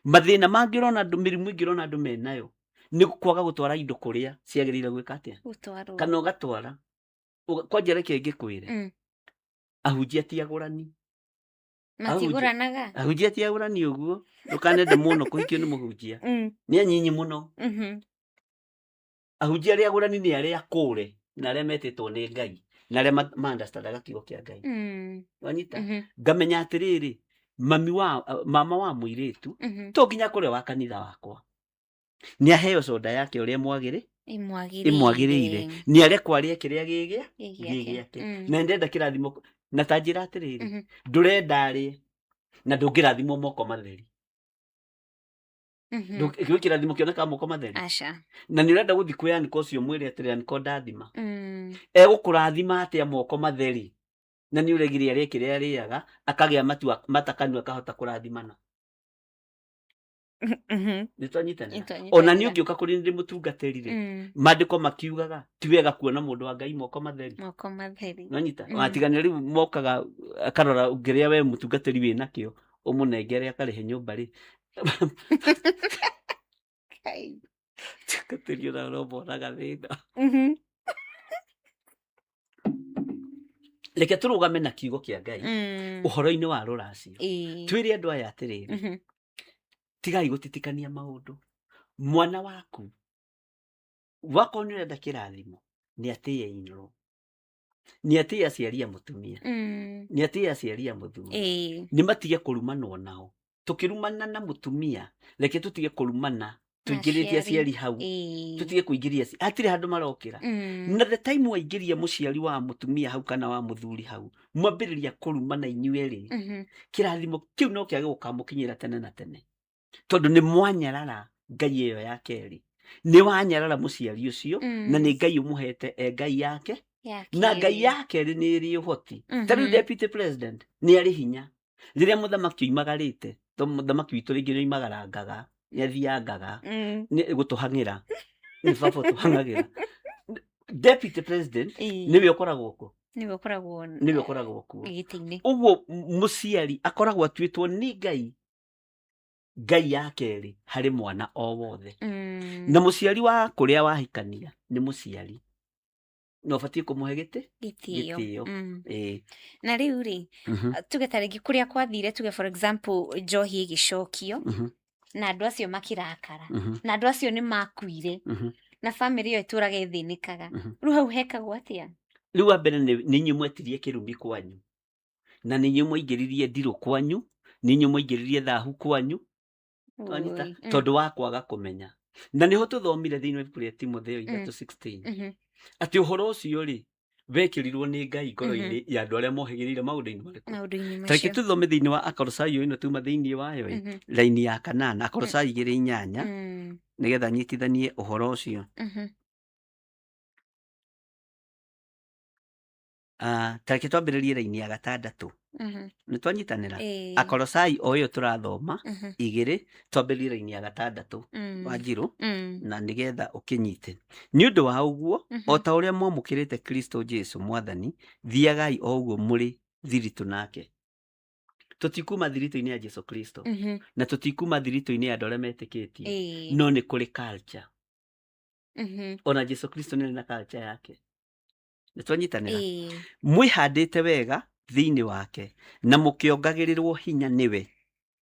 Mathĩna mangĩ ũrona andũ, mĩrimũ ĩngĩ ũrona andũ menayo nĩ kwaga gũtwara indo kũrĩa ciagĩrĩire gwĩka atĩa? Kana ũgatwara. Kwanja reke ngĩkwĩre. Ahunjia ti agũrani. Matigũranaga. Ahunjia ti agũrani ũguo. Ndũkanende mũno kũhikio nĩ mũhunjia. Nĩ anyinyi mũno. Ahunjia arĩa agũrani nĩ arĩa akũre na arĩa metĩtwo nĩ Ngai na arĩa ma-understandaga kiugo kĩa Ngai. Wanyita? Ngamenya atĩrĩrĩ, mami wa, mama wa mũirĩtu to nginya akorwo wa kanitha wakwa. Nĩ aheo soda yake ũrĩa ĩmwagĩrĩire. Nĩ arekwo arĩe kĩrĩa gĩ gĩake. Na ndenda kĩrathimo na ta njĩra atĩrĩrĩ, ndũrenda arĩe na ndũngĩrathimwo moko matheri. Gwĩ kĩrathimo kĩonekaga moko matheri. Na nĩ ũrenda gũthiĩ kwĩ Aniko ũcio mwĩre atĩrĩ, Aniko ndathima. Egũkũrathima atĩa moko matheri? Na nĩ ũregire arĩe kĩrĩa arĩaga, akagĩa matua mata kanua akahota kũrathimana. Nĩ twanyitanĩra. Ona niĩ ũngĩũka kũrĩ ndĩ mũtungatĩri rĩ, maandĩko makiugaga ti wega kuona mũndũ wa Ngai moko matheri. Moko matheri. Nĩwanyita? Watigana rĩu mokaga akarora ũngĩrĩa we mũtungatĩri wĩ nakĩo, ũmũnengere akarĩhe nyũmba rĩ. Mũtungatĩri ona ũromonaga thĩna. Reke tũrũgame na kiugo kĩa Ngai ũhoro-inĩ wa rũracio. Twĩre andũ aya atĩrĩrĩ, tigai gũtitikania maũndũ. Mwana waku wakorwo nĩ ũrenda kĩrathimo, nĩ atĩe in-law. Nĩ atĩe aciari a mũtumia. Nĩ atĩe aciari a mũthuri. Nĩ matige kũrumanwo nao. Tũkĩrumana na mũtumia, reke tũtige kũrumana tũingĩrĩtie aciari hau. Tũtige kũingĩria aciari. Hatirĩ handũ marokĩra. Na the time waingĩria mũciari wa mũtumia hau kana wa mũthuri hau, mwambĩrĩria kũrumana inyuĩ erĩ, kĩrathimo kĩu no kĩage gũkamũkinyĩra tene na tene. Tondũ nĩ mwanyarara Ngai ĩyo ya kerĩ. Nĩ wanyarara mũciari ũcio, na nĩ Ngai ũmũhete e Ngai yake. Na Ngai ya kerĩ nĩ ĩrĩ ũhoti. Ta rĩu deputy president nĩ arĩ hinya. Rĩrĩa mũthamaki oimagarĩte, To mũthamaki witũ rĩngĩ nĩ oimagarangaga nĩ athiangaga nĩ gũtũhang'ĩra nĩ baba ũtũhang'agĩra. Deputy president nĩwe ũkoragwo kuo. Nĩwe ũkoragwo nĩwe ũkoragwo kuo gĩtĩ-inĩ. Ũguo mũciari akoragwo atuĩtwo nĩ Ngai, Ngai ya kerĩ harĩ mwana o wothe. Na mũciari wa kũrĩa wahikania nĩ mũciari na ũbatiĩ kũmũhe gĩtĩ gĩtĩo. Gĩtĩo. Ĩĩ. Na rĩu rĩ, tuge ta rĩngĩ kũrĩa kwathire, tuge for example njohi ĩgĩcokio na andũ acio makĩrakara na andũ acio nĩ makuire na bamĩrĩ ĩyo ĩtũraga ĩthĩnĩkaga, rĩu hau hekagwo atĩa? Rĩu wa mbere nĩ inyuĩ mwetirie kĩrumi kwanyu, na nĩ inyuĩ mwaingĩririe ndirũ kwanyu, nĩ inyuĩ mwaingĩririe thahu kwanyu. Wanyita? Oi. Tondũ wa kwaga kũmenya, na nĩho tũthomire thĩinĩ wa ibuku rĩa Timotheo 3:16 atĩ ũhoro ũcio rĩ wekĩrirwo nĩ Ngai ngoro-inĩ ya andũ arĩa mohĩgĩrĩire maũndũ-inĩ marĩkũ? Maũndũ-inĩ Tareke macio. tũthome thĩinĩ wa Akolosai ĩno tuma thĩinĩ wayo ĩ, raini ya kanana, Akolosai 2:8, nĩgetha nyitithanie ũhoro ũcio. Ah, tareke twambĩrĩrie raini ya gatandatũ. Nĩ twanyitanĩra? Ĩĩ. Akolosai o ĩyo tũrathoma 2, twambĩrĩrie raini ya gatandatũ, Wanjirũ, na nĩgetha ũkĩnyite. Nĩ ũndũ wa ũguo, o ta ũrĩa mwamũkĩrĩte Kristo Jesu Mwathani, thiagai o ũguo mũrĩ thiritũ nake. Tũtikuma thiritũ-inĩ ya Jesu Kristo, na tũtikuma thiritũ-inĩ ya andũ arĩa metĩkĩtie, no nĩ kũrĩ culture. Ona Jesu Kristo nĩ arĩ na culture yake. Nĩ twanyitanĩra? Ĩĩ. Mwĩhandĩte wega thĩinĩ wake na mũkĩongagĩrĩrwo hinya nĩwe.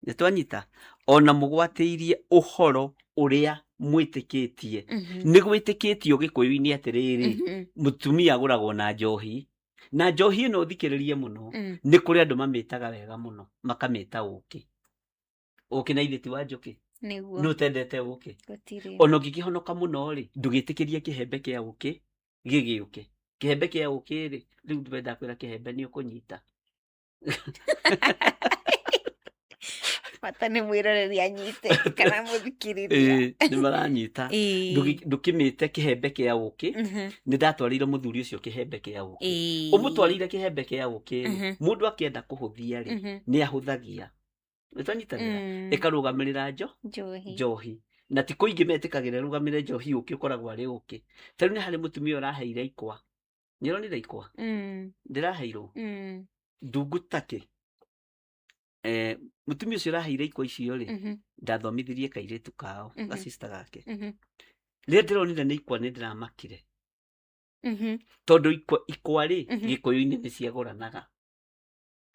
Nĩ twanyita? Ona mũgwatĩirie ũhoro ũrĩa mwĩtĩkĩtie. Nĩ gwĩtĩkĩtio gĩkũyũ-inĩ atĩrĩrĩ, mũtumia agũragwo na njohi, na njohi ĩno ũthikĩrĩrie mũno, nĩ kũrĩ andũ mamĩtaga wega mũno, makamĩta ũkĩ. Ũkĩ na ithĩ ti wa njũkĩ? Nĩguo. Nĩ ũtendete ũkĩ? Gũtirĩ. Ona ũngĩkĩhonoka mũno rĩ, ndũgĩtĩkĩrie kĩhembe kĩa ũkĩ gĩgĩũke. Kĩhembe kĩa ũkĩ rĩ, rĩu ndĩrenda kwĩra kĩhembe nĩ ũkũnyita. Bata nĩ mwĩroreri anyite kana mũthikĩrĩria. Ĩĩ, nĩ maranyita. Ĩĩ. Ndũkĩmĩte kĩhembe kĩa ũkĩ. Nĩ ndatwarĩire mũthuri ũcio kĩhembe kĩa ũkĩ. Ũmũtwarĩire kĩhembe kĩa ũkĩ rĩ, mũndũ akĩenda kũhũthia rĩ, nĩ ahũthagia. Nĩ twanyitanĩra? Ĩkarũgamĩrĩra Njohi. Njohi. Na ti kũingĩ metĩkagĩra ĩrũgamĩrĩre njohi, ũkĩ ũkoragwo arĩ ũkĩ. Ta rĩu nĩ harĩ mũtumia ũraheire ikwa. Nĩ ũronire ikwa? Ndĩraheirwo. Ndungu takĩ. Mũtumia ũcio ũraheire ikwa icio rĩ, ndathomithirie kairĩtu kao, gacista gake. Rĩrĩa ndĩronire nĩ ikwa nĩ ndĩramakire. Tondũ ikwa rĩ, gĩkũyũ-inĩ nĩ ciagũranaga.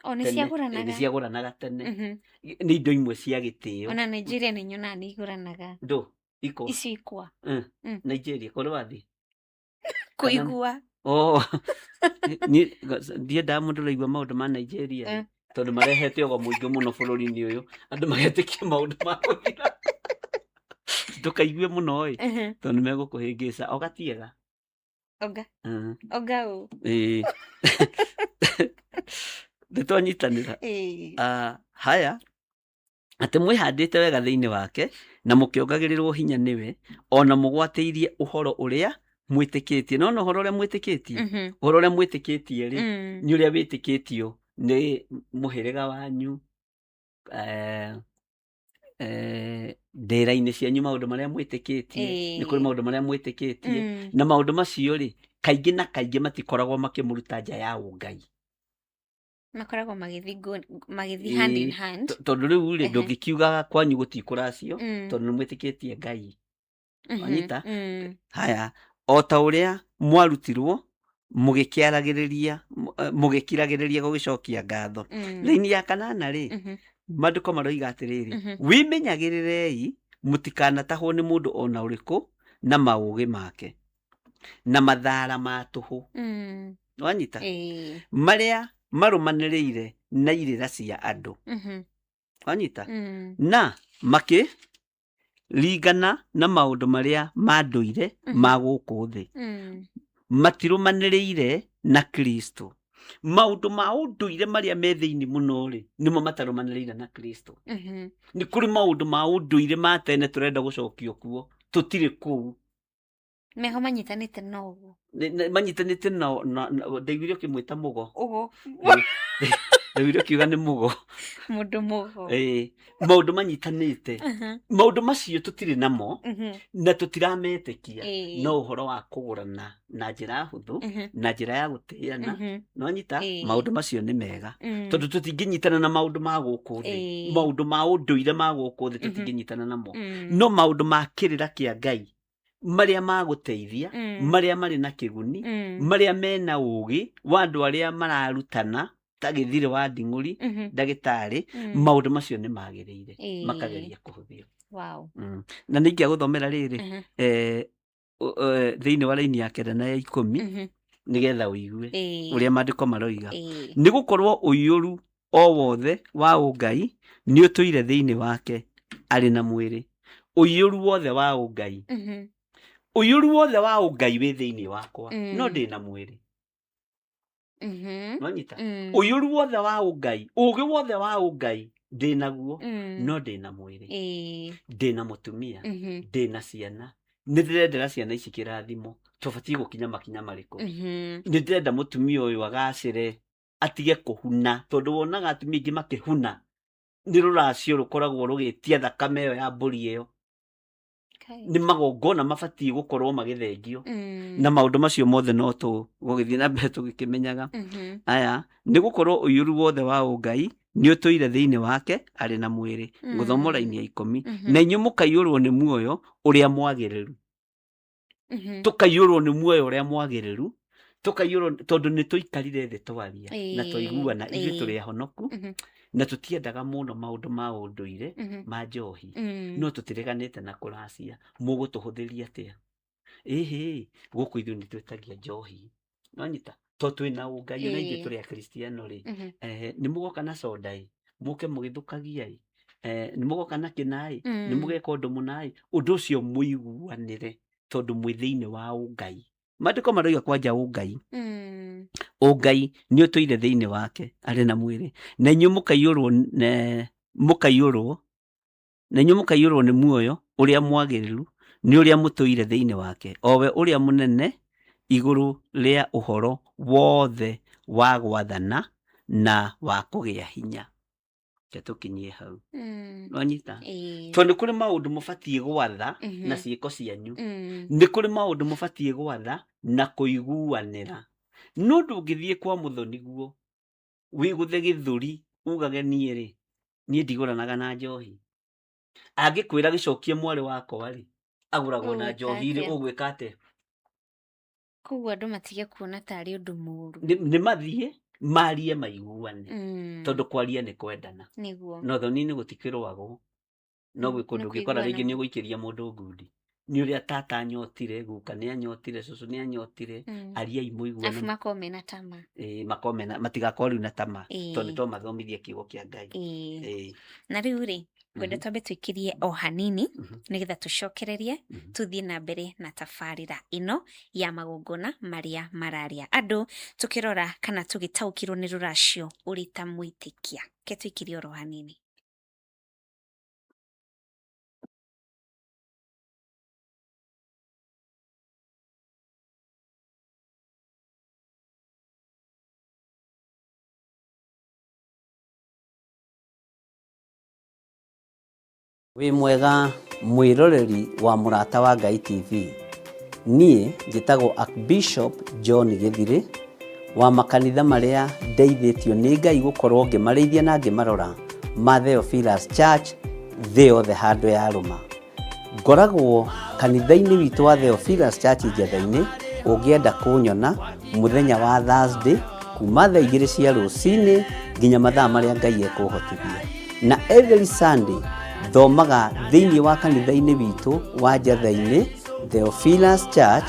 O nĩ Tene, ciagũranaga. Nĩ ciagũranaga tene. Nĩ indo imwe cia gĩtĩo. Ona Nigeria nĩ nyonaga nĩ igũranaga. Ndũ, ikwa. Icio ikwa. Nigeria, kũrĩ wathiĩ? Kũigua. Oh. Ndiendaga mũndũ ũraigua maũndũ ma Nigeria, tondũ marehete ũgo mũingĩ mũno bũrũri-inĩ ũyũ, andũ magetĩkia maũndũ ma gũthira. Ndũkaigue mũno ĩ, tondũ nĩ megũkũhĩngĩca. Oga tiega. Oga. Oga ũ. Ĩĩ. Nĩ twanyitanĩra? Ĩĩ. Ah, haya, atĩ mwĩhandĩte wega thĩinĩ wake na mũkĩongagĩrĩrwo hinya nĩwe, ona mũgwatĩirie ũhoro ũrĩa mwĩtĩkĩtie. Nona ũhoro ũrĩa mwĩtĩkĩtie, ũhoro ũrĩa mwĩtĩkĩtie rĩ, nĩ ũrĩa wĩtĩkĩtio nĩ mũhĩrĩga wanyu, ndĩra-inĩ cianyu, maũndũ marĩa mwĩtĩkĩtie. Nĩ kũrĩ maũndũ marĩa mwĩtĩkĩtie, na maũndũ macio rĩ, kaingĩ na kaingĩ matikoragwo makĩmũruta nja ya ũngai. Makoragwo magĩthiĩ hand in hand. Tondũ rĩu rĩ, ndũngĩkiuga kwanyu gũtikũracio, tondũ nĩ mwĩtĩkĩtie Ngai. Wanyita? Haya, o ta ũrĩa mwarutirwo mũgĩkĩaragĩrĩria, mũgĩkiragĩrĩria gũgĩcokia ngatho. Raini ya kanana rĩ, maandĩko maroiga atĩrĩrĩ, wĩmenyagĩrĩrei mũtikanatahwo nĩ mũndũ ona ũrĩkũ na maũgĩ make na mathara ma tũhũ. Wanyita? Ĩĩ. Marĩa marũmanĩrĩire na irĩra cia andũ. Wanyita? Na makĩ ringana na maũndũ marĩa ma ndũire ma gũkũ thĩ, matirũmanĩrĩire na Kristo. Maũndũ ma ũndũire marĩa me thĩinĩ mũno rĩ, nĩmo matarũmanĩrĩire na Kristo. Nĩ kũrĩ maũndũ ma ũndũire ma tene tũrenda gũcokio kuo, tũtirĩ kũu. Meho manyitanĩte na ũguo. Manyitanĩte na ndaiguire ũkĩmwĩta mũgo. Ũgo. Ndaiguire ũkiuga nĩ mũgo. Mũndũ mũgo. Ĩĩ, maũndũ manyitanĩte. Maũndũ macio tũtirĩ namo na tũtirametĩkia. No ũhoro wa kũgũrana na njĩra hũthũ, na njĩra ya gũtĩana, nĩwanyita? Maũndũ macio nĩ mega. Tondũ tũtingĩnyitana na maũndũ ma gũkũ thĩ. Maũndũ ma ũndũire ma gũkũ thĩ tũtingĩnyitana namo. No maũndũ ma kĩrĩra kĩa Ngai marĩa magũteithia, marĩa marĩ na kĩguni, marĩa mena ũgĩ wa andũ arĩa mararutana ta Gĩthirĩ wa Nding'ũri, ndagĩtarĩ, maũndũ macio nĩ magĩrĩire makageria kũhũthio. Wow. Na nĩ ingĩagũthomera rĩrĩ, thĩinĩ wa raini ya 9 na ya 10, nĩgetha ũigue ũrĩa maandĩko maroiga. Nĩ gũkorwo ũiyũru o wothe wa ũngai nĩ ũtũire thĩinĩ wake arĩ na mwĩrĩ. Ũiyũru wothe wa ũngai. Ũiyũru wothe wa ũngai wĩ thĩinĩ wakwa, no ndĩ na mwĩrĩ. Nwanyita? Ũiyũru wothe wa ũngai, ũgĩ wothe wa ũngai ndĩ naguo, no ndĩ na mwĩrĩ. Ndĩ na mũtumia, ndĩ na ciana. Nĩ ndĩrendera ciana ici kĩrathimo. Tũbatiĩ gũkinya makinya marĩkũ? Nĩ ndĩrenda mũtumia ũyũ agacĩre, atige kũhuna, tondũ wonaga atumia aingĩ makĩhuna nĩ rũracio rũkoragwo rũgĩtia thakame ĩyo ya mbũri ĩyo. Nĩ magongona mabatiĩ gũkorwo magĩthengio. Na maũndũ macio mothe no tũgũgĩthiĩ na mbere tũgĩkĩmenyaga. Aya, nĩ gũkorwo ũiyũru wothe wa ũngai nĩ ũtũire thĩinĩ wake arĩ na mwĩrĩ. Gũthoma raini ya 10. Na inyuĩ mũkaiyũrwo nĩ muoyo ũrĩa mwagĩrĩru. Tũkaiyũrwo nĩ muoyo ũrĩa mwagĩrĩru, tũkaiyũrwo tondũ nĩ tũikarire thĩ twaria na twaiguana, ithuĩ tũrĩ ahonoku na tũtiendaga mũno maũndũ ma ũndũire ma njohi, no tũtireganĩte na kũracia. Mũgũtũhũthĩria atĩa? Ĩhĩ, gũkũ ithuĩ nĩ twĩtagia njohi, nwanyita? To twĩna ũngai ona ithuĩ tũrĩ akristiano rĩ, nĩ mũgoka na soda ĩ, mũke mũgĩthũkagia ĩ, nĩ mũgoka na kĩna ĩ, nĩ mũgeka ũndũ mũna ĩ, ũndũ ũcio mũiguanĩre tondũ mwĩ thĩinĩ wa ũngai. Maandĩko maroiga kwanja ũngai. Ũngai nĩ ũtũire thĩinĩ wake arĩ na mwĩrĩ, na inyuĩ mũkaiyũrwo mũkaiyũrwo, na inyuĩ mũkaiyũrwo nĩ muoyo ũrĩa mwagĩrĩru nĩ ũrĩa mũtũire thĩinĩ wake, o we ũrĩa mũnene igũrũ rĩa ũhoro wothe wa gwathana na wa kũgĩa hinya. Reke tũkinyie hau. Nwanyita? Tondũ nĩ kũrĩ maũndũ mũbatiĩ gwatha na ciĩko cianyu. Nĩ kũrĩ maũndũ mũbatiĩ gwatha na kũiguanĩra. No ndũngĩthiĩ kwa mũthoni guo wĩgũthe gĩthũri ugage niĩ rĩ, niĩ ndigũranaga na njohi. Angĩkwĩra gĩcokie mwarĩ wakwa rĩ, agũragwo na Ũgwĩka njohi rĩ, atĩa? ũgwĩka atĩa? Koguo andũ matige kuona tarĩ ũndũ mũũru. Nĩ mathiĩ marie maiguane, tondũ kwaria nĩ kwendana. Nĩguo. No thoni-inĩ gũtikĩrũagwo. No gwĩ kũndũ Nĩ ũngĩkora rĩngĩ kũiguana. nĩ ũgũikĩria mũndũ ngundi. Nĩ ũrĩa tata anyotire, guka nĩ anyotire, cũcũ nĩ anyotire, ariai mũiguane. Arabu makorwo mena tama. Ĩĩ, makorwo mena, matigakorwo rĩu na tama, tondũ nĩ twamathomithia kiugo kĩa Ngai. Ĩĩ. Na rĩu rĩ, ngwenda twambe tũikĩrie o hanini, nĩgetha tũcokererie, tũthiĩ na mbere na tabarĩra ĩno ya magongona marĩa mararĩa andũ, tũkĩrora kana tũgĩtaũkĩrwo nĩ rũracio ũrĩ ta mwĩtĩkia. Reke tũikĩrie oro hanini. Wĩ mwega mwĩroreri wa Mũrata wa Ngai TV. Niĩ njĩtagwo Archbishop John Gĩthirĩ wa makanitha marĩa ndeithĩtio nĩ Ngai gũkorwo ngĩmarĩithia na ngĩmarora ma Theophilus Church thĩ yothe handũ yarũma. Ngoragwo kanitha-inĩ witũ wa Theophilus Church Njetha-inĩ, ũngĩenda kũnyona mũthenya wa Thursday kuma thaa 2 cia rũcinĩ nginya mathaa marĩa Ngai ekũhotithia. Na every Sunday thomaga thĩinĩ wa kanitha-inĩ witũ wa Njetha-inĩ Theophilus Church,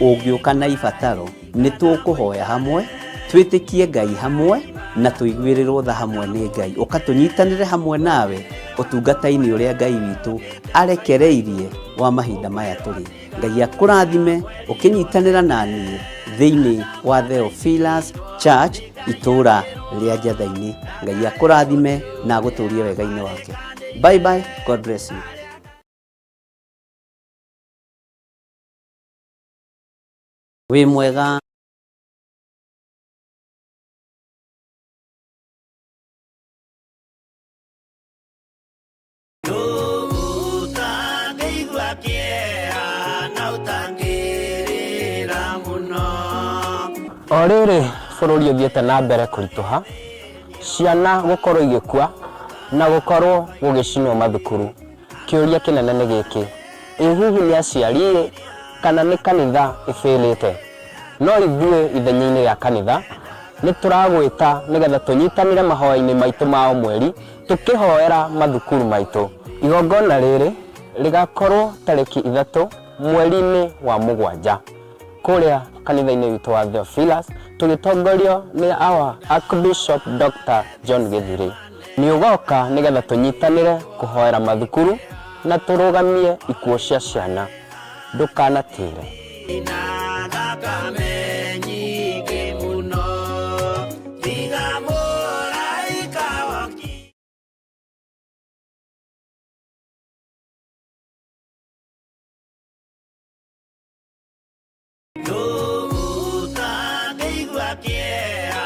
ũngĩũka na ibataro nĩ tũkũhoya hamwe, twĩtĩkie Ngai hamwe na tũiguĩrĩrwo tha hamwe nĩ Ngai. Ũka tũnyitanĩre hamwe nawe ũtungata-inĩ ũrĩa Ngai witũ arekereirie wa mahinda maya tũrĩ. Ngai akũrathime ũkĩnyitanĩra na niĩ thĩinĩ wa Theophilus Church itũũra rĩa Njetha-inĩ. Ngai akũrathime na agũtũrie wega-inĩ wake. Bye bye, God bless you. Wĩ mwega. O rĩrĩ bũrũri ũthiĩte na mbere kũritũha, ciana gũkorwo igĩkua na gũkorwo gũgĩcinwo mathukuru, kĩũria kĩnene nĩ gĩkĩ, ĩ hihi nĩ aciari-ĩ kana nĩ kanitha ĩbĩlĩte? No ithuĩ ithenya-inĩ rĩa kanitha nĩ tũragwĩta nĩgetha tũnyitanĩre mahoya-inĩ maitũ ma o mweri tũkĩhoera mathukuru maitũ. Igongona rĩrĩ rĩgakorwo tarĩki 3 mweri-inĩ wa mũgwanja kũrĩa kanitha-inĩ witũ wa Theophilus tũgĩtongorio nĩ our Archbishop Dr. John Gĩthirĩ. Nĩ ũgoka nĩgetha tũnyitanĩre kũhoera mathukuru na tũrũgamie ikuũ cia ciana. Ndũkanatĩre. Na thakame nyingĩ mũno tiga mũraika wokire. Ũtangĩigua kĩeha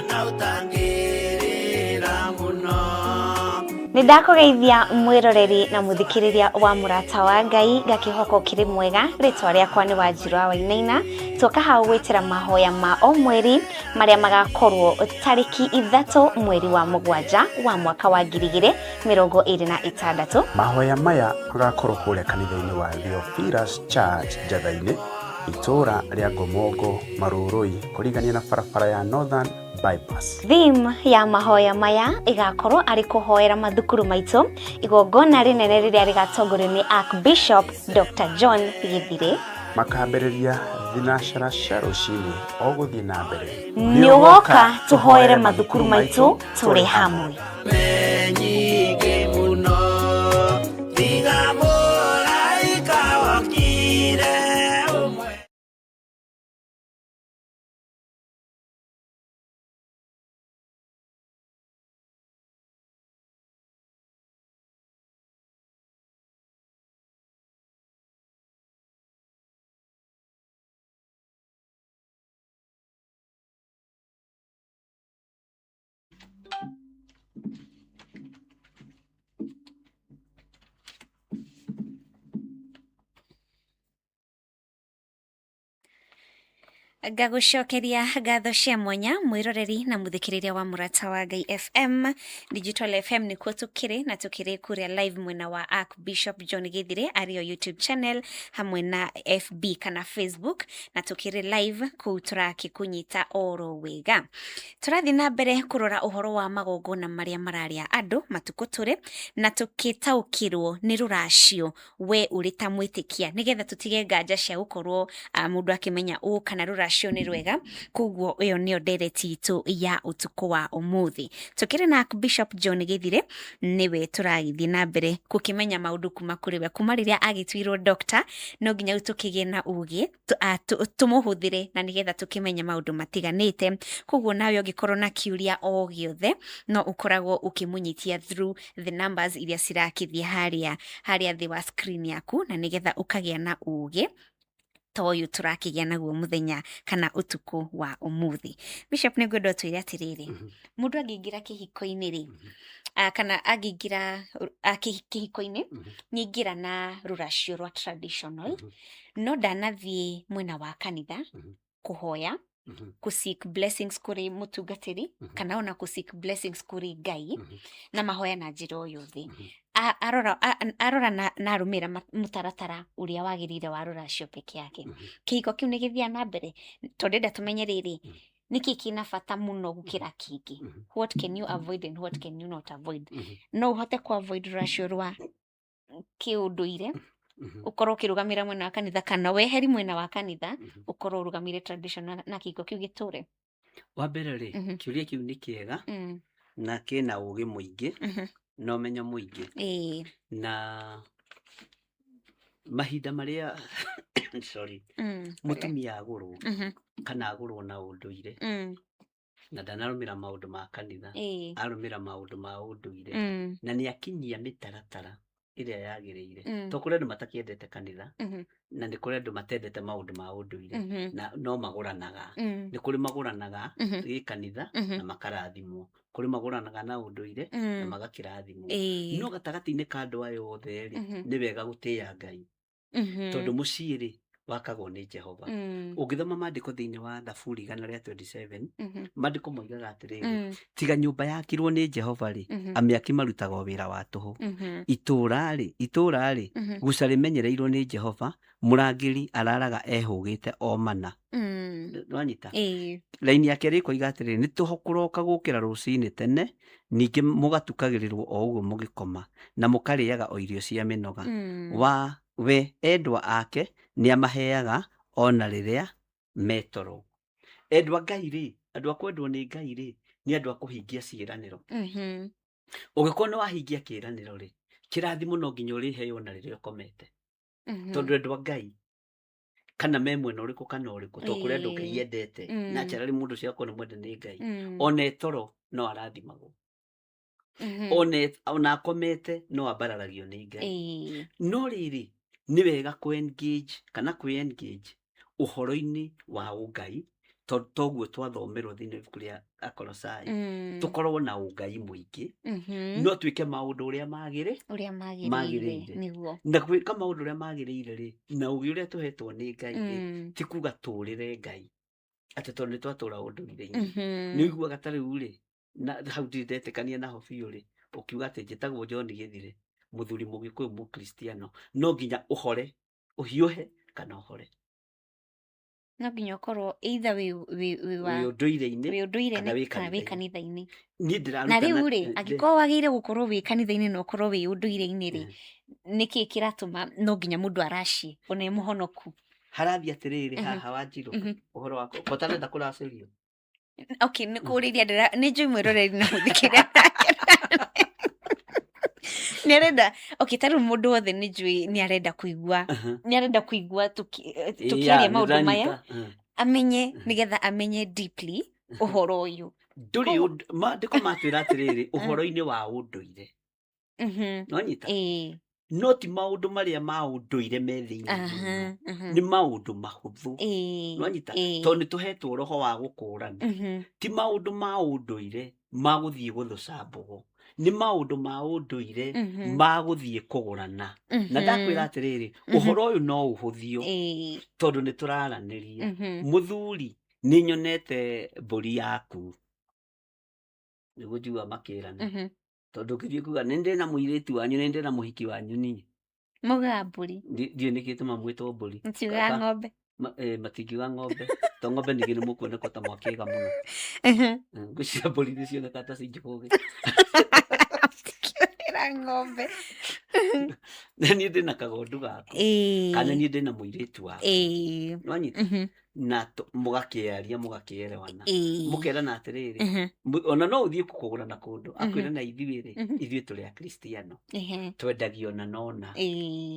na ũtangĩrĩra mũno. Nĩ ndakũgeithia mwĩroreri na mũthikĩrĩria wa Mũrata wa Ngai, ngakĩhoka ũkĩrĩ mwega. Rĩtwa rĩakwa nĩ Wanjirũ wa Wainaina. Twoka hau gwĩtĩra mahoya ma o mweri marĩa magakorwo tarĩki 3 mweri wa 7 wa mwaka wa 2026. Mahoya maya magakorwo kũrĩa kanitha-inĩ wa Theophilus Church Njatha-inĩ, itũũra rĩa Ngomongo, Marũrũi, kũrigania na barabara ya Northern Bypass. Theme ya mahoya maya ĩgakorwo arĩ kũhoera mathukuru maitũ, igongona rĩnene rĩrĩa rĩgatongorio nĩ Archbishop Dr. John Gĩthirĩ. Makambĩrĩria thinacara cia rũcinĩ o gũthiĩ na mbere. Nĩ ũgoka tũhoere mathukuru maitũ tũrĩ hamwe. Nyingĩ mũno tiga mũraika wokire ũmwe. Ngagũcokeria ngatho cia mwanya mwĩroreri na mũthikĩrĩria wa Mũrata wa Ngai FM. Digital FM nĩkuo tũkĩrĩ na tũkĩrĩ kũrĩa live mwena wa Archbishop John Gĩthirĩ arĩo YouTube channel hamwe na FB kana Facebook, na tũkĩrĩ live kũu tũrakĩkũnyita oro wega. Tũrathiĩ na mbere kũrora ũhoro wa magongona marĩa mararĩa andũ matukũ tũrĩ na tũkĩtaũkĩrwo nĩ rũracio we ũrĩ ta mwĩtĩkia, nĩgetha tũtige nganja cia gũkorwo mũndũ akĩmenya ũũ kana rũracio nĩ rwega. Koguo ĩyo nĩyo ndereti itũ ya ũtukũ wa ũmũthĩ. Tũkĩrĩ na Bishop John Gĩthirĩ, nĩwe tũragĩthiĩ na mbere gũkĩmenya maũndũ kuma kũrĩ we. Kuma rĩrĩa agĩtuirwo doctor, no nginya rĩu tũkĩgĩe na ũgĩ tũmũhũthĩre na nĩgetha tũkĩmenye maũndũ matiganĩte. Koguo nawe ũngĩkorwo na kĩũria o gĩothe no ũkoragwo ũkĩmũnyitia through the numbers iria cirakĩthiĩ harĩa thĩ wa screen yaku, na nĩgetha ũkagĩa na ũgĩ ta ũyũ tũrakĩgĩa naguo mũthenya kana ũtukũ wa ũmũthĩ. Bishop, nĩ ngwenda ũtwĩre atĩrĩrĩ, mũndũ angĩingĩra kĩhiko-inĩ rĩ, kana angĩingĩra kĩhiko-inĩ, nĩaingĩra na rũracio rwa traditional, no ndanathiĩ mwena wa kanitha kũhoya, kũ seek blessings kũrĩ mũtungatĩri, kana ona kũ seek blessings kũrĩ Ngai, na mahoya na njĩra o yothe. Arora na arũmĩrĩra mũtaratara ũrĩa wagĩrĩire wa rũracio peke yake, kĩhiko kĩu nĩ gĩthiaga na mbere? Tondũ ndĩrenda tũmenye rĩrĩ, nĩkĩ kĩna bata mũno gũkĩra kĩngĩ? What can you avoid and what can you not avoid? No ũhote kũ avoid rũracio rwa kĩũndũire, ũkorwo ũkĩrũgamĩra mwena wa kanitha, kana weheri mwena wa kanitha, ũkorwo ũrũgamĩire traditional na kĩhiko kĩu gĩtũre? Wa mbere rĩ, kĩũria kĩu nĩ kĩega na kĩna ũgĩ mũingĩ na ũmenyo mũingĩ. Na mahinda marĩa sorry, mũtumia agũrwo kana agũrwo na ũndũire na ndanarũmĩra maũndũ ma kanitha, arũmĩra maũndũ ma ũndũire na nĩ akinyia mĩtaratara ĩrĩa yagĩrĩire, to kũrĩ andũ matakĩendete kanitha na nĩ kũrĩ andũ matendete maũndũ ma ũndũire, na no magũranaga. Nĩ kũrĩ magũranaga gĩkanitha na makarathimwo, kũrĩ magũranaga na ũndũire na magakĩrathimwo. No gatagatĩ-inĩ ka andũ aya othe rĩ, nĩ wega gũtĩĩa Ngai, tondũ mũciĩ rĩ, Wakagwo nĩ Jehova. Ũngĩthoma maandĩko thĩinĩ wa Thaburi 127, maandĩko moigaga atĩrĩrĩ, tiga nyũmba yakirwo nĩ Jehova rĩ, amĩaki marutaga o wĩra wa tũhũ. Itũũra rĩ, itũũra rĩ, guca rĩmenyereirwo nĩ Jehova, mũrangĩri araraga ehũgĩte o mana. Nwanyita? Ĩĩ. Raini ya kerĩ ĩkoiga atĩrĩrĩ, nĩ tũhũ kũroka gũkĩra rũcinĩ tene, ningĩ mũgatukagĩrĩrwo o ũguo mũgĩkoma, na mũkarĩaga o irio cia mĩnoga. Wa we endwa ake nĩ amaheaga ona rĩrĩa metoro. Endwa Ngai rĩ, andũ a kwendwo nĩ Ngai rĩ, nĩ andũ a kũhingia ciĩranĩro. Ũngĩkorwo nĩ wahingia kĩĩranĩro rĩ, kĩrathimo no nginya ũrĩheo ona rĩrĩa ũkomete. Tondũ endwa Ngai kana me mwena ũrĩkũ kana ũrĩkũ, to kũrĩ andũ Ngai endete, naturally mũndũ ũcio akorwo nĩ mwende nĩ Ngai, ona etoro no arathimagwo. Ona akomete no ambararagio nĩ Ngai. No rĩrĩ, nĩ wega kũ engage kana kwĩ engage ũhoro-inĩ wa ũngai, tondũ toguo twathomerwo thĩinĩ wa ibuku rĩa Akolosai, tũkorwo na ũngai mũingĩ, no twĩke maũndũ ũrĩa magĩrĩ ũrĩa magĩrĩire. Magĩrĩire. Nĩguo. Na gwĩka maũndũ ũrĩa magĩrĩire rĩ, na ũgĩ ũrĩa tũhetwo nĩ Ngai rĩ, ti kuga tũrĩre Ngai atĩ tondũ nĩ twatũra ũndũire-inĩ. Nĩ ũiguaga ta rĩu rĩ, na hau ndirĩ ndetĩkania naho biũ rĩ, ũkiuga atĩ njĩtagwo John Gĩthire, mũthuri mũgĩkũyũ mũkristiano, no nginya ũhore, ũhiũhe kana ũhore. No nginya ũkorwo either wĩ wa wĩ ũndũire-inĩ wĩ ũndũire kana wĩ kana wĩ kanitha-inĩ. Kanitha-inĩ. Niĩ ndĩrarutana. Na rĩu rĩ, angĩkorwo wagĩrĩire gũkorwo wĩ kanitha-inĩ na ũkorwo wĩ ũndũire-inĩ rĩ, nĩkĩ kĩratũma no nginya mũndũ aracie ona e mũhonoku? Harathiĩ atĩrĩrĩ, haha Wanjirũ, ũhoro wakwa kotarenda kũracĩrio. Okay, nĩ kũrĩria ndĩra nĩ njũĩ mwĩroreri na mũthikĩria nĩ arenda. Okay, ta rĩu mũndũ wothe nĩ njũĩ nĩ arenda kũigua, nĩ arenda kũigua tũkĩaria maũndũ maya, amenye, nĩgetha amenye deeply ũhoro ũyũ. Ndũrĩ maandĩko matwĩra atĩrĩrĩ, ũhoro-inĩ wa ũndũire, nonyita, no ti maũndũ marĩa ma ũndũire me thĩinĩ mũno. Nĩ maũndũ mahũthũ, nonyita, tondũ nĩ tũhetwo roho wa gũkũrana. Ti maũndũ ma ũndũire ma gũthiĩ gũthũca mbogo, nĩ maũndũ ma ũndũire ma gũthiĩ kũgũrana. Na ndakwĩra atĩrĩrĩ, ũhoro ũyũ no ũhũthio, tondũ nĩ tũraranĩria. Mũthuri, nĩ nyonete mbũri yaku, nĩguo njigua makĩrana, tondũ ũngĩthiĩ kuga nĩ ndĩ na mũirĩtu wanyu, nĩ ndĩ na mũhiki wanyu, niĩ Mugaga mbũri? Ndiũĩ nĩkĩ tũma mwĩtwo mbũri. Mtiugaga ng'ombe? Matingiuga ng'ombe to ng'ombe ningĩ nĩ mũkuoneka ta mwakĩga mũno. Ngwĩciria mbũri nĩ cioneka ta cinjũgĩ. Matikiũrĩra ng'ombe. Na niĩ ndĩ na kagondu gakwa, kana niĩ ndĩ na mũirĩtu wakwa, nĩwanyita? Na mũgakĩaria, mũgakĩerewana, mũkerana atĩrĩrĩ, ona no ũthiĩ kũgũra na kũndũ, akwĩra na ithuĩ rĩ, ithuĩ tũrĩ akristiano, twendagia ona nona,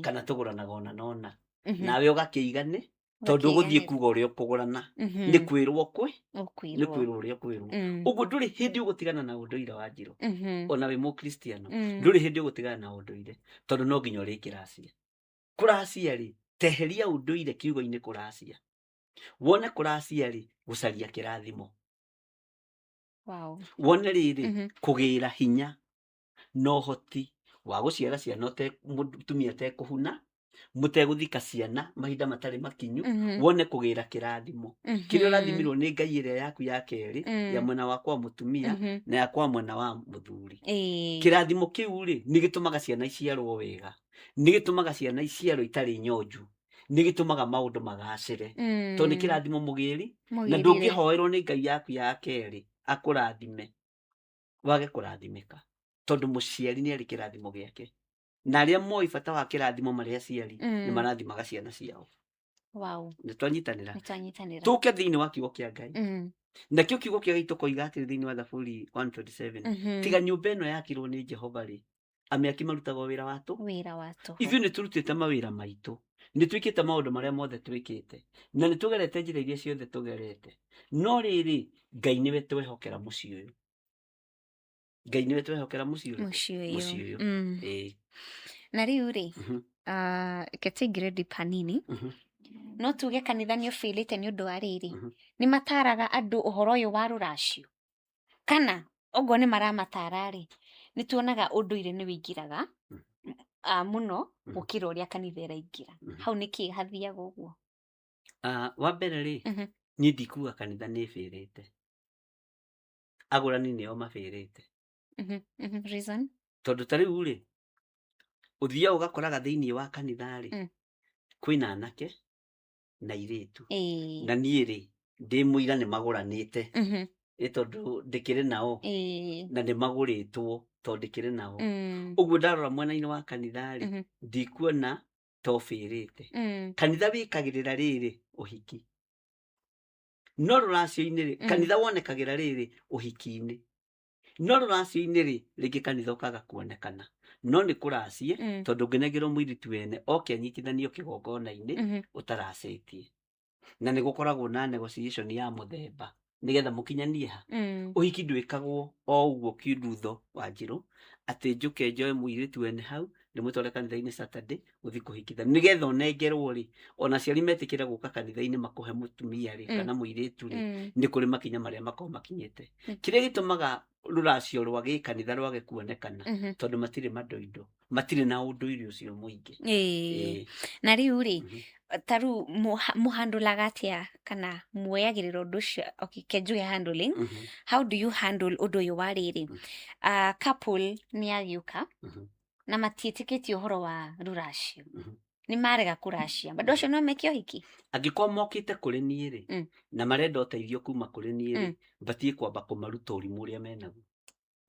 kana tũgũranaga ona nona, nawe ũgakĩigane, tondũ ũgũthiĩ kuga ũrĩa ũkũgũrana, nĩ kwĩrwo kwĩ nĩ Ũkwĩrwo. Kwĩrwo ũrĩa ũkwĩrwo. Ũguo ndũrĩ hĩndĩ ũgũtigana na ũndũire wa Njirũ. Ona wĩ mũkristiano, ndũrĩ hĩndĩ ũgũtigana na ũndũire, tondũ no nginya ũrĩkĩracia. Kũracia rĩ, teheria ũndũire kiugo-inĩ kũracia, wone kũracia rĩ, gũcaria kĩrathimo. Wone rĩrĩ, kũgĩra hinya na ũhoti wa gũciara ciana mũtumia atekũhuna, mũtegũthika ciana mahinda matarĩ makinyu. Wone kũgĩra kĩrathimo kĩrĩa ũrathimirwo nĩ Ngai ĩrĩa yaku ya kerĩ, ya mwena wa kwa mũtumia na ya kwa mwena wa mũthuri. Kĩrathimo kĩu rĩ, nĩ gĩtũmaga ciana iciarwo wega, nĩ gĩtũmaga ciana iciarwo itarĩ nyonju, nĩ gĩtũmaga maũndũ magacĩre, tondũ nĩ kĩrathimo mũgĩri na Mũgĩrire. Ndũngĩhoerwo nĩ Ngai yaku ya kerĩ akũrathime wage kũrathimĩka, tondũ mũciari nĩ arĩ kĩrathimo gĩake, na arĩa moĩ bata wa kĩrathimo marĩ aciari nĩ marathimaga ciana ciao. Nĩ twanyitanĩra? Nĩ twanyitanĩra. Tũke thĩinĩ wa kiugo kĩa Ngai. Nakĩo kiugo kĩa Ngai tũkoiga atĩrĩ thĩinĩ wa Thaburi 127, tiga nyũmba ĩno yakirwo nĩ Jehova rĩ, amĩaki marutaga wĩra wa tũ Wĩra wa tũhũ. Ithuĩ nĩ tũrutĩte mawĩra maitũ, nĩ twĩkĩte maũndũ marĩa mothe twĩkĩte, na nĩ tũgerete njĩra iria ciothe tũgerete, no rĩrĩ, Ngai nĩwe twehokera mũciĩ ũyũ. Ngai nĩwe twehokera mũciĩ ũrĩkũ? Mũciĩ ũyũ. Mũciĩ ũyũ. Ĩĩ. Na rĩu rĩ, reke tũingĩre deep hanini. No tuge kanitha nĩ ũbĩlĩte nĩ ũndũ wa rĩrĩ, nĩ mataraga andũ ũhoro ũyũ wa rũracio, kana okorwo nĩ maramatara rĩ, nĩ tuonaga ũndũire nĩ wĩingĩraga mũno gũkĩra ũrĩa kanitha ĩraingĩra. Hau nĩkĩ hathiaga ũguo? Ah, wa mbere rĩ, niĩ ndikuga kanitha nĩ ĩbĩrĩte, agũrani nĩo mabĩrĩte. Reason? Tondũ ta rĩu rĩ, ũthiaga ũgakoraga thĩinĩ wa kanitha rĩ, kwĩna anake na airĩtu. Na niĩ rĩ, ndĩ mũira nĩ magũranĩte, ĩ tondũ ndĩkĩrĩ nao, na nĩ magũrĩtwo tondũ ndĩkĩrĩ nao. Ũguo ndarora mwena-inĩ wa kanitha rĩ, ndikuona ta ũbĩrĩte. Kanitha wĩkagĩrĩra rĩrĩ ũhiki, no rũracio-inĩ rĩ, kanitha wonekagĩra rĩrĩ ũhiki-inĩ, no rũracio-inĩ rĩ, rĩngĩ kanitha ũkaga kuonekana, no nĩ kũracie, tondũ ũngĩnengerwo mũirĩtu wene oke anyitithanio kĩgongona-inĩ ũtaracĩtie, na nĩ gũkoragwo na negotiation ya mũthemba nĩgetha mũkinyanie ha. Ũhiki ndwĩkagwo o ũguo kindutho wa njirũ atĩ njũke njoe mũirĩtu wene hau ndĩmũtware kanitha-inĩ Saturday ũthi kũhikithania, nĩgetha ũnengerwo rĩ, ona aciari metĩkĩre gũka kanitha-inĩ makũhe mũtumia rĩ, kana mũirĩtu rĩ, nĩ kũrĩ makinya marĩa makoragwo makinyĩte. Kĩrĩa gĩtũmaga rũracio rwa gĩkanitha rwage kuonekana, tondũ matirĩ mandoindo, matirĩ na ũndũire ũcio mũingĩ. Na rĩu rĩ, ta rĩu mũhandũlaga atĩa kana muoyagĩrĩra ũndũ ũcio? Okay, ke njuge handling. How do you handle ũndũ ũyũ wa rĩrĩ, couple nĩ agĩũka na matiĩtĩkĩtie ũhoro wa rũracio, nĩ marega kũracia, bado acio no meke ũhiki? Angĩkorwo mokĩte kũrĩ niĩ rĩ, na marenda ũteithio kuma kũrĩ niĩ rĩ, batiĩ kwamba kũmaruta ũrimũ ũrĩa menaguo.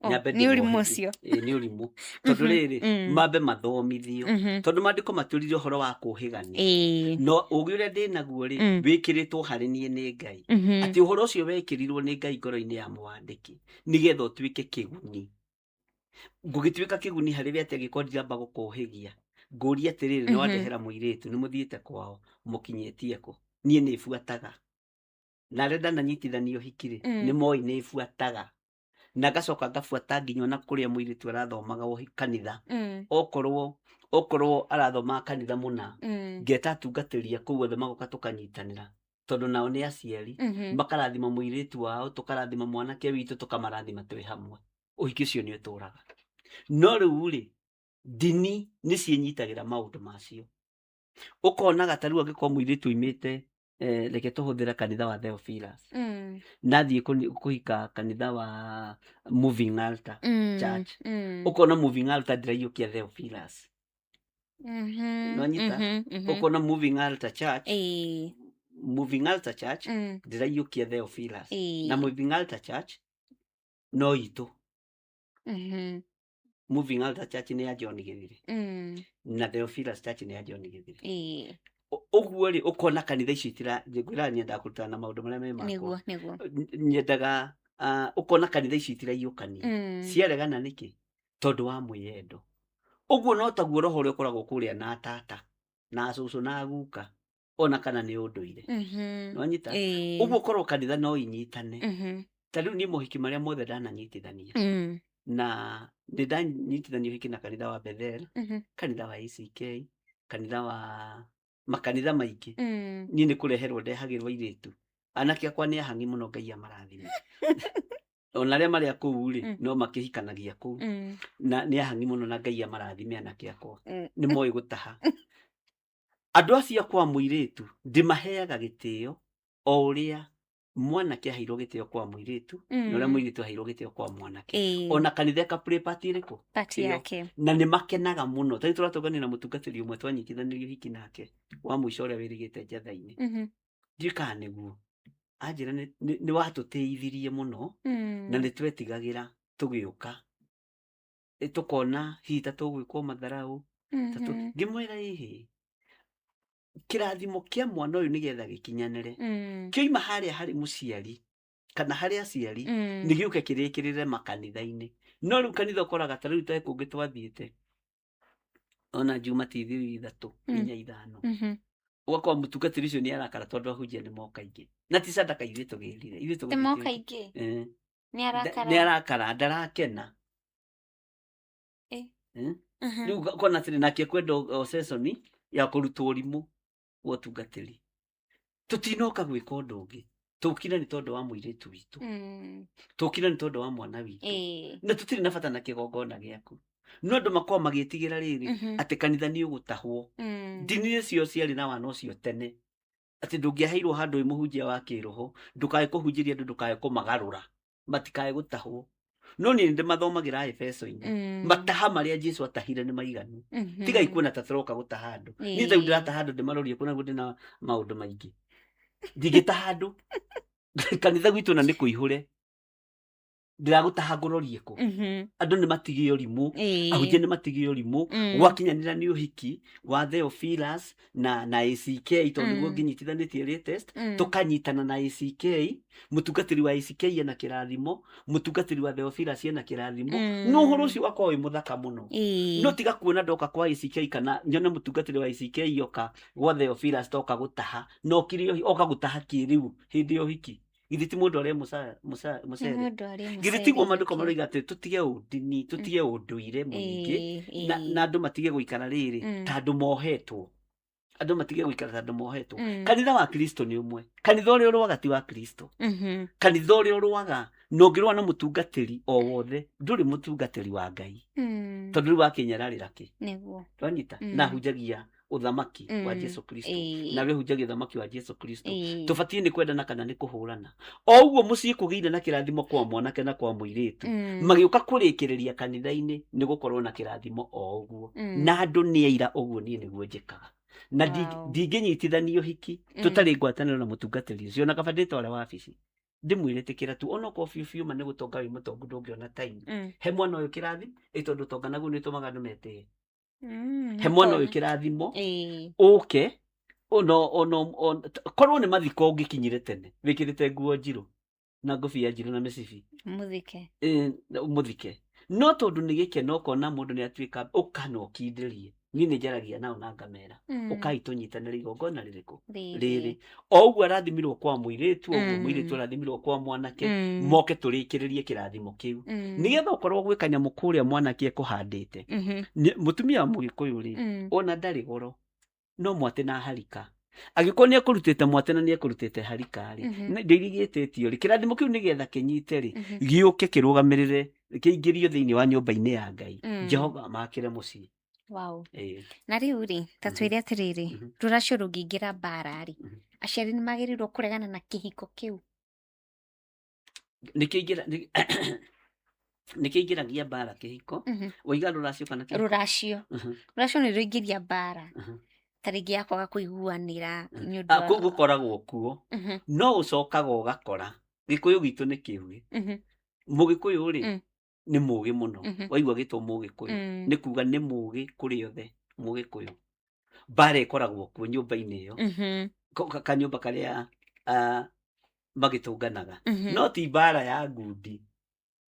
Oh, Nyambe nĩ ũrimũ ndĩmohĩgie. ũcio. Ĩĩ, nĩ ũrimũ, tondũ rĩrĩ, mambe mathomithio, tondũ maandĩko matwĩrire ũhoro wa kũhĩgania, no ũgĩ ũrĩa ndĩ naguo rĩ, wĩkĩrĩtwo harĩ niĩ nĩ Ngai, atĩ ũhoro ũcio wekĩrirwo nĩ Ngai ngoro-inĩ ya mwandĩki nĩgetha ũtuĩke kĩguni. Ngũgĩtuĩka kĩguni harĩ we atĩ angĩkorwo ndiramba gũkũhĩgia, ngũria atĩrĩrĩ, nĩ wandehera mũirĩtu, nĩ mũthiĩte kwao, mũkinyĩtie kũ? Niĩ nĩ buataga, na arĩa ndananyitithania ũhiki rĩ, nĩ moĩ nĩ buataga, na ngacoka ngabuata nginya ona kũrĩa mũirĩtu arathomaga kanitha, okorwo arathomaga kanitha mũna, ngeta atungatĩri a kũu othe magoka tũkanyitanĩra, tondũ nao nĩ aciari, makarathima mũirĩtu wao, tũkarathima mwanake witũ, tũkamarathima twĩ hamwe. Ũhiki ũcio nĩ ũtũraga. No rĩu rĩ, ndini nĩ ciĩnyitagĩra maũndũ macio, ũkonaga ta rĩu angĩkorwo mũirĩtu oimĩte, reke tũhũthĩre kanitha wa Theophilus, nathiĩ kũhika kanitha wa Moving Altar Church, ũkona Moving Altar ndĩraiyũkia Theophilus. Nĩwanyita? Ũkona Moving Altar Church, Moving Altar Church ndĩraiyũkia Theophilus, na Moving Altar Church no itũ. Moving Altar Church nĩ ya John Gĩthire, na Theophilus Church nĩ ya John Gĩthire. Ũguo rĩ, ũkona kanitha icio itira ngwĩraga, nyendaga kũrutana na maũndũ marĩa me makwa. Nĩguo, nĩguo. Nyendaga, ũkona kanitha icio itiraiyũkania. Ciaregana nĩkĩ? Tondũ wa mwĩyendo. Ũguo no taguo roho ũrĩa ũkoragwo kũrĩa na tata na cũcũ na guka, ona kana nĩ ũndũire. Nĩwanyita? Ũguo korwo kanitha no inyitane. Ta rĩu niĩ mohiki marĩa mothe ndananyitithania, na nĩ ndanyitithania ũhiki na kanitha wa Bethel, kanitha wa ACK, kanitha wa makanitha maingĩ, niĩ nĩ kũreherwo ndehagĩrwo airĩtu. Anake akwa nĩ ahang'i mũno, Ngai amarathime. Ona arĩa marĩ a kũu rĩ, no makĩhikanagia kũu, na nĩ ahang'i mũno, na Ngai amarathime anake akwa, nĩ moĩ gũtaha. Andũ acio akwa mũirĩtu ndĩmaheaga gĩtĩo o ũrĩa mwanake aheirwo gĩtĩo kwa mũirĩtu, na ũrĩa mũirĩtu aheirwo gĩtĩo kwa mwanake. Ona kanitha ĩka play part ĩrĩkũ? Part Ĩyo. yake. Na nĩ makenaga mũno. Tarĩu tũratũngania na mũtungatĩri ũmwe twanyitithanirie ũhiki nake wa mũico ũrĩa wĩrĩgĩte Njatha-inĩ. Ndiũĩ kana nĩguo anjĩra nĩ watũtĩithirie mũno, na nĩ twetigagĩra tũgĩũka, tũkona hihi ta tũgwĩkwo matharau. Ngĩmwĩra ĩhĩ, kĩrathimo kĩa mwana ũyũ nĩgetha gĩkinyanĩre, kĩoima harĩa harĩ mũciari kana harĩ aciari, nĩ gĩũke kĩrĩkĩrĩre makanitha-inĩ. No rĩu kanitha ũkoraga ta rĩu ta kũngĩ twathiĩte ona njuma ti ithiru 3, 4, 5, ũgakora mũtungatĩri ũcio nĩ arakara tondũ ahunjia nĩ moka aingĩ, na ti sadaka ithuĩ tũgĩrire, ithuĩ Nĩ moka aingĩ. Nĩ arakara. Nĩ arakara, ndarakena. Rĩu ũkona atĩrĩ, nake kwenda o session ya kũrutwo ũrimũ wa ũtungatĩri. Tũtinoka gwĩka ũndũ ũngĩ, tũkire nĩ tondũ wa mũirĩtu witũ, tũkire nĩ tondũ wa mwana witũ, na tũtirĩ na bata na kĩgongona gĩaku. No andũ makoragwo magĩtigĩra rĩrĩ, atĩ kanitha nĩ ũgũtahwo. Ndini nĩcio ciarĩ na wana ũcio tene. Atĩ ndũngĩaheirwo handũ wĩ mũhunjia wa kĩroho, ndũkae kũhunjĩria andũ, ndũkae kũmagarũra, matikae gũtahwo. No niĩ nĩndĩmathomagĩra Efeso-inĩ. Mataha marĩa Jesu atahire nĩ maiganu. Tigai kuona ta tũroka gũtaha andũ. Niĩ ta rĩu ndĩrataha andũ ndĩmarorie kuona guo ndĩna maũndũ maingĩ. Ndingĩtaha andũ. Kanitha gwitũ na nĩ kũihũre. Ndĩragũtaha ngũrorie kũ? Andũ nĩ matige ũrimũ. Ahunjia nĩ matige ũrimũ. Gwakinyanĩra nĩ ũhiki wa Theophilus na ACK tondũ nĩguo ngĩnyitithanĩtie latest. Tũkanyitana na ACK, mũtungatĩri wa ACK ena kĩrathimo, mũtungatĩri wa Theophilus ena kĩrathimo. No ũhoro ũcio ũgakorwo wĩ mũthaka mũno. No tiga kuona ndoka kwa ACK kana nyone mũtungatĩri wa ACK oka gwa Theophilus toka gũtaha, na okire oka gũtaha kĩrĩu hĩndĩ ya ũhiki. Githĩ ti mũndũ arĩe mũcere? Githĩ tiguo maandĩko maroiga atĩ tũtige ũndini, tũtige ũndũire mũingĩ, na andũ matige gũikara rĩrĩ ta andũ mohetwo. Andũ matige gũikara ta andũ mohetwo. Kanitha wa Kristo nĩ ũmwe. Kanitha ũrĩa ũrũaga ti wa Kristo. Kanitha ũrĩa ũrũaga, na ũngĩrũa na mũtungatĩri o wothe, ndũrĩ mũtungatĩri wa Ngai. Tondũ rĩu wakĩnyararĩra kĩ? Twanyita? Na hunjagia ũthamaki wa Jesu Kristo. Nawe hunjagia ũthamaki wa Jesu Kristo. Tũbatiĩ nĩ kwendana kana nĩ kũhũrana. O ũguo mũciĩ kũgĩire na kĩrathimo kwa mwanake na kwa mũirĩtu. Magĩũka kũrĩkĩrĩria kanitha-inĩ nĩ gũkorwo na kĩrathimo o ũguo. Na andũ nĩ aira ũguo niĩ nĩguo njĩkaga. Na ndingĩnyitithania ũhiki tũtarĩ ngwatanĩro na mũtungatĩri ũcio, ona kaba ndĩtware wabici. Ndĩmwĩre tĩkĩra tu, onokorwo biũ biũ ma nĩ gũtonga wĩ mũtongu ndũngĩona time. He mwana ũyũ kĩrathi, ĩ tondũ ũtonga naguo nĩ ũtũmaga andũ metĩe. He mwana ũyũ kĩrathimo, ũke, korwo nĩ mathiko ũngĩkinyire tene, wĩkĩrĩte nguo njirũ, na ngũbia njirũ na mĩcibi. Mũthike. Mũthike. No tondũ nĩ gĩkeno ũkona mũndũ nĩ atuĩka, ũka na ũkindĩrie. Niĩ nĩ njaragia nao na ngamera. Ũkai tũnyitanĩre igongona rĩrĩkũ? Rĩrĩ. O ũguo arathimirwo kwa mũirĩtu, o ũguo mũirĩtu arathimirwo kwa mwanake, moke tũrĩkĩrĩrie kĩrathimo kĩu. Nĩgetha ũkorwo gwĩ kanyamũ kũrĩa mwanake ekũhandĩte. Mũtumia wa Mũgĩkũyũ rĩ, ona ndarĩ goro, no mwate na harika. Angĩkorwo nĩ ekũrutĩte mwate na nĩ ekũrutĩte harika rĩ, na indo iria igĩtĩtio rĩ, kĩrathimo kĩu nĩgetha kĩnyite rĩ, gĩũke kĩrũgamĩrĩre, kĩingĩrio thĩinĩ wa nyũmba-inĩ ya Ngai. Jehova amakĩre mũciĩ. Na rĩu rĩ, ta twĩre atĩrĩrĩ, rũracio rũngĩingĩra mbara rĩ, aciari nĩ magĩrĩirwo kũregana na kĩhiko kĩu? Nĩkĩingĩragia mbara kĩhiko? Waiga rũracio kana kĩhiko? Rũracio. Rũracio nĩ rũingĩria mbara. Ta rĩngĩ ya kwaga kũiguanĩra nĩ ũndũ wa Kũu gũkoragwo kuo. No ũcokaga ũgakora. Gĩkũyũ gitũ nĩ kĩũgĩ. Mũgĩkũyũ rĩ, nĩ mũgĩ mũno. Waigua gĩtwo mũgĩkũyũ. Nĩ kuga nĩ mũgĩ kũrĩ othe mũgĩkũyũ. Mbara ĩkoragwo kuo nyũmba-inĩ ĩyo. Kanyũmba karĩa magĩtũnganaga. No ti mbara ya ngundi.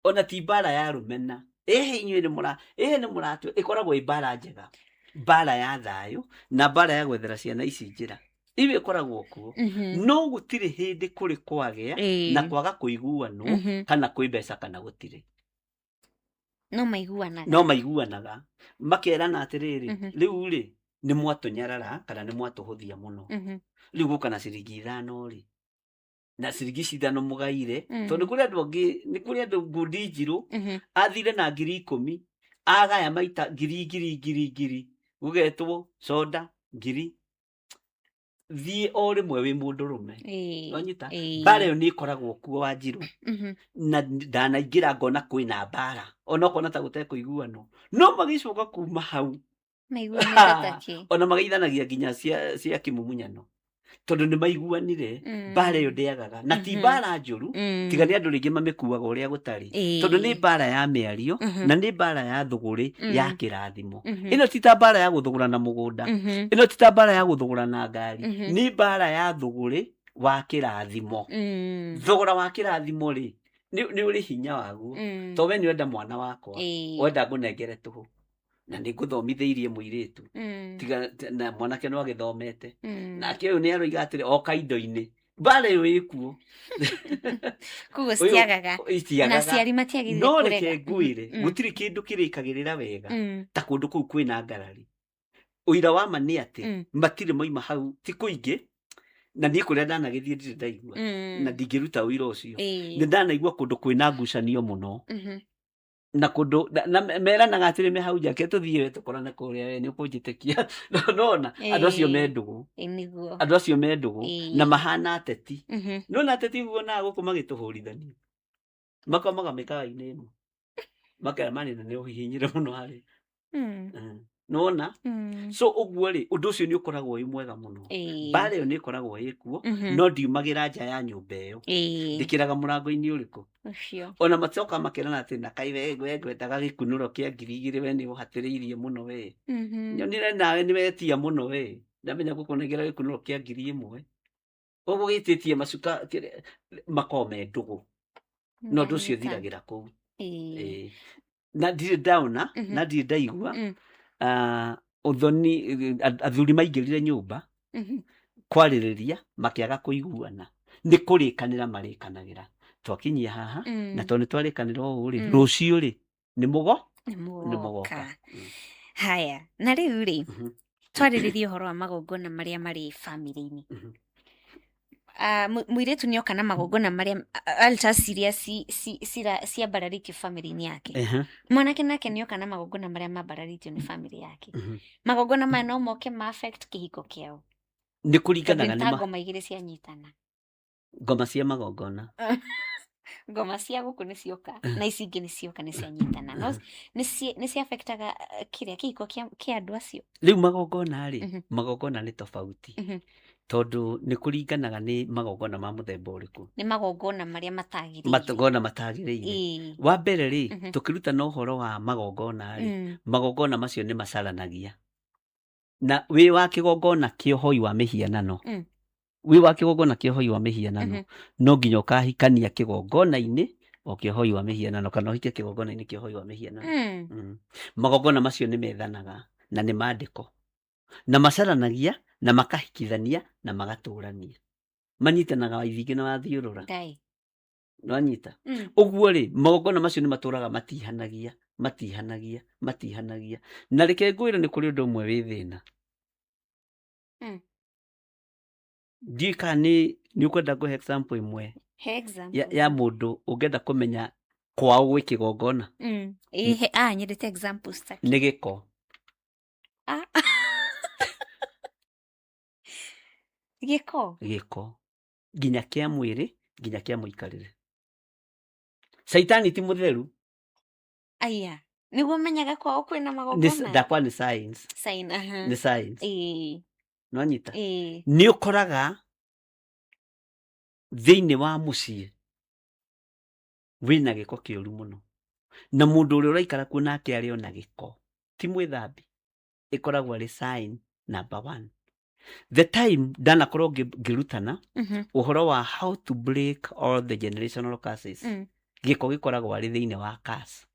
Ona ti mbara ya rũmena. Ĩhĩ inyuĩ nĩ mũra, ĩhĩ nĩ mũratue, ĩkoragwo ĩ mbara njega. Mbara ya thayũ na mbara ya gwethera ciana ici njĩra. Ĩyo ĩkoragwo kuo. No gũtirĩ hĩndĩ kũrĩ kwagĩa na kwaga kũiguanwo kana kwĩ mbeca kana gũtirĩ. No maiguanaga. No maiguanaga. Makerana atĩrĩrĩ, rĩu rĩ, nĩ mwatũnyarara kana nĩ mwatũhũthia mũno. Rĩu gũka na ciringi ithano rĩ, na ciringi ici ithano mũgaire, tondũ nĩ kũrĩ andũ angĩ, nĩ kũrĩ andũ ngundi njirũ, athire na ngiri ikũmi, agaya maita ngiri, ngiri, ngiri, ngiri, gũgetwo soda, ngiri. Thiĩ o rĩmwe wĩ mũndũrũme. Wanyita? Mbara ĩyo nĩ ĩkoragwo kuo wa njirũ. Na ndanaingĩra ngona kwĩna mbara. Ona ũkona ta gũtekũiguanwo. No magĩcoka kuma hau. Maiguanĩte ta kĩ? Ona mageithanagia nginya cia kĩmumunyano. Tondũ nĩ maiguanire, mbara ĩyo ndĩagaga. Na ti mbara njũru, tiga nĩ andũ rĩngĩ mamĩkuaga ũrĩa gũtarĩ. Tondũ nĩ mbara ya mĩario, na nĩ mbara ya thũgũrĩ ya kĩrathimo. Ĩno ti ta mbara ya gũthũgũrana mũgũnda. Ĩno ti ta mbara ya gũthũgũrana ngari. Nĩ mbara ya thũgũrĩ wa kĩrathimo. Thogora wa kĩrathimo rĩ, nĩ ũrĩ hinya waguo. To we nĩ wenda mwana wakwa, wenda ngũnengere tũhũ. Na nĩ ngũthomithĩirie mũirĩtu. Tiga na mwanake no agĩthomete. Nake ũyũ nĩ aroiga atĩrĩ, oka indo-inĩ. Mbara ĩyo ĩkuo. Koguo citiagaga. Itiagaga. Na aciari matiagĩrĩire No kũrega. reke ngwĩre, gũtirĩ kĩndũ kĩrĩkagĩrĩra wega ta kũndũ kũu kwĩna ngarari. Ũira wa ma nĩ atĩ, matirĩ moima hau, ti kũingĩ, na niĩ kũrĩa ndanagĩthiĩ ndirĩ ndaigua. Na ndingĩruta ũira ũcio. Nĩ ndanaigua kũndũ kwĩna ngucanio mũno. Na kundu na meranaga atĩrĩ me hau nja, ke tũthiĩ we tũkorane kũrĩa, we nĩ ũkũnjĩtĩkia. Nona andũ acio me ndũgũ. Nĩguo. Andũ acio me ndũgũ na mahana ateti. Nona ateti wonaga gũkũ magĩtũhũrithania, makomaga mĩkawa-inĩ ĩmwe, makera manina nĩ ũhihinyire mũno harĩ. Nona so ũguo rĩ, ũndũ ũcio nĩ ũkoragwo wĩ mwega mũno. Mbara ĩyo nĩ ĩkoragwo ĩkuo, no ndiumagĩra nja ya nyũmba ĩyo. Ndĩkĩraga mũrango-inĩ ũrĩkũ? Ũcio. Ona macoka makerana atĩ na kai we we ngwendaga gĩkunũro kĩa 2000, we nĩ ũhatĩrĩirie mũno we. Nyonire nawe nĩ wetia mũno we, ndamenya gũkũnengera gĩkunũro kĩa 1000 ũguo gĩtĩtie macuka makoragwo me ndũgũ, no ũndũ ũcio ũthiragĩra kũu. Ĩĩ. Na ndirĩ ndaona na ndirĩ ndaigua ũthoni, athuri maingĩrire nyũmba kwarĩrĩria makĩaga kũiguana, nĩ kũrĩkanĩra marĩkanagĩra twakinyia haha na tondũ nĩ twarĩkanĩra ũũ rĩ, rũciũ rĩ nĩ mũgo nĩ nĩ mũgoka. Mũgoka. Haya, na rĩu rĩ, twarĩrĩrie ũhoro wa magongona marĩa marĩ bamĩrĩ-inĩ. Mũirĩtu nĩ oka na magongona marĩa altars iria ciambararĩtio bamĩrĩ-inĩ yake. Mwanake nake nĩ oka na magongona marĩa mambararĩtio nĩ bamĩrĩ yake. Magongona maya no moke ma affect kĩhiko kĩao? Nĩ Tondũ kũringanaga nĩ nĩ ta ngoma igĩrĩ cianyitana. Ngoma cia magongona. Ngoma cia gũkũ nĩ cioka na ici ingĩ nĩ cioka, nĩ cianyitana, no nĩ ciafectaga kĩrĩa kĩhiko kĩa andũ acio. Rĩu magongona rĩ, magongona nĩ tofauti, tondũ nĩ kũringanaga nĩ magongona ma mũthemba ũrĩkũ. Nĩ magongona marĩa matagĩrĩire. Magongona matagĩrĩire. Wa mbere rĩ, tũkĩrutana ũhoro wa magongona rĩ, magongona macio nĩ macaranagia na wĩ wa kĩgongona kĩa ũhoi wa mĩhianano, wĩ wa kĩgongona kĩa ũhoi wa mĩhianano, no nginya ũkahikania kĩgongona-inĩ o kĩa ũhoi wa mĩhianano, kana ũhike kĩgongona-inĩ kĩa ũhoi wa mĩhianano. Magongona macio nĩ methanaga na nĩ mandĩko na macaranagia na makahikithania na magatũrania, manyitanaga wa ithingĩ na wathiũrũra. Ngai. Nwanyita? Ũguo rĩ, magongona macio nĩ matũraga matihanagia, matihanagia, matihanagia. Na reke ngwĩre, nĩ kũrĩ ũndũ ũmwe wĩ thĩna. Ndiũĩ kana nĩ ũkwenda ngũhe example ĩmwe He example. ya mũndũ ũngĩenda kũmenya kwao gwĩ kĩgongona. Ĩhe, nyendete examples ta Nĩ gĩko. Ah. Gĩko. Gĩko nginya kĩa mwĩrĩ, nginya kĩa mũikarĩre. Caitani ti mũtheru. Aya, nĩguo menyaga kwao kwĩna magongona. Ndakwa nĩ science. Sign, aha. Nĩ science. Nwanyita? Ĩĩ. Nĩ ũkoraga thĩinĩ wa mũciĩ wĩna gĩko kĩũru mũno, na mũndũ ũrĩa ũraikara kuo nake arĩ ona gĩko, ti mwĩthambi, ĩkoragwo arĩ sign number one. The time ndanakorwo ngĩrutana ũhoro wa how to break all the generational curses, gĩko gĩkoragwo arĩ thĩinĩ wa curse,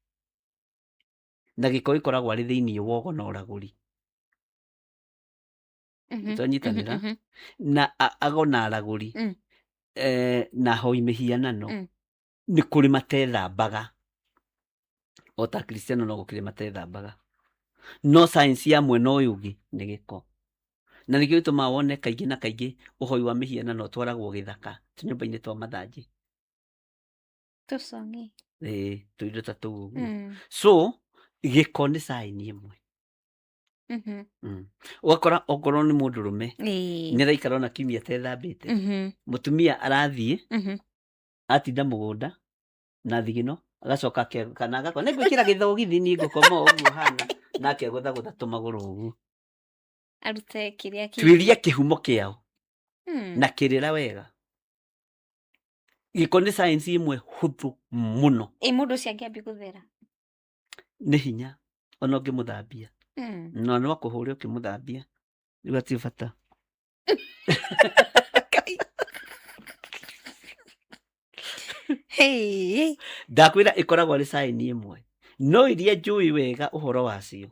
na gĩko gĩkoragwo arĩ thĩinĩ wa ũgo na ũragũri. Twanyitanĩra? Na ago na aragũri na hoi mĩhianano, nĩ kũrĩ matethambaga, o ta Kristiano no gũkĩrĩ matethambaga, no science ya mwena ũyũ ũngĩ nĩ gĩko, na nĩkĩo gĩtũmaga wone kaingĩ na kaingĩ ũhoi wa mĩhianano ũtwaragwo gĩthaka, tũnyũmba-inĩ twa mathanjĩ. Tũcong'i. Ĩĩ, tũindo ta tũu ũguo. So gĩko nĩ sign ĩmwe. Ũgakora okorwo nĩ mũndũrũme, nĩ araikara ona kiumia atethambĩte, mũtumia arathiĩ atinda mũgũnda na thigino, agacoka kana agakora nĩ ngwĩkĩra gĩthogithi, niĩ ngũkoma o ũguo hana, na akegũthagũtha tũmagũrũ ũguo. Arute kĩrĩa Tuĩria kĩhumo kĩao na kĩrĩra wega. Gĩko nĩ science ĩmwe hũthũ mũno. Ĩ mũndũ ũcio angĩambia gũthera? Nĩ hinya ona ũngĩmũthambia, no no akũhũre ũkĩmũthambia, rĩu hatirĩ bata. Hey. Ndakwĩra ĩkoragwo arĩ sign ĩmwe, no iria njũĩ wega ũhoro wacio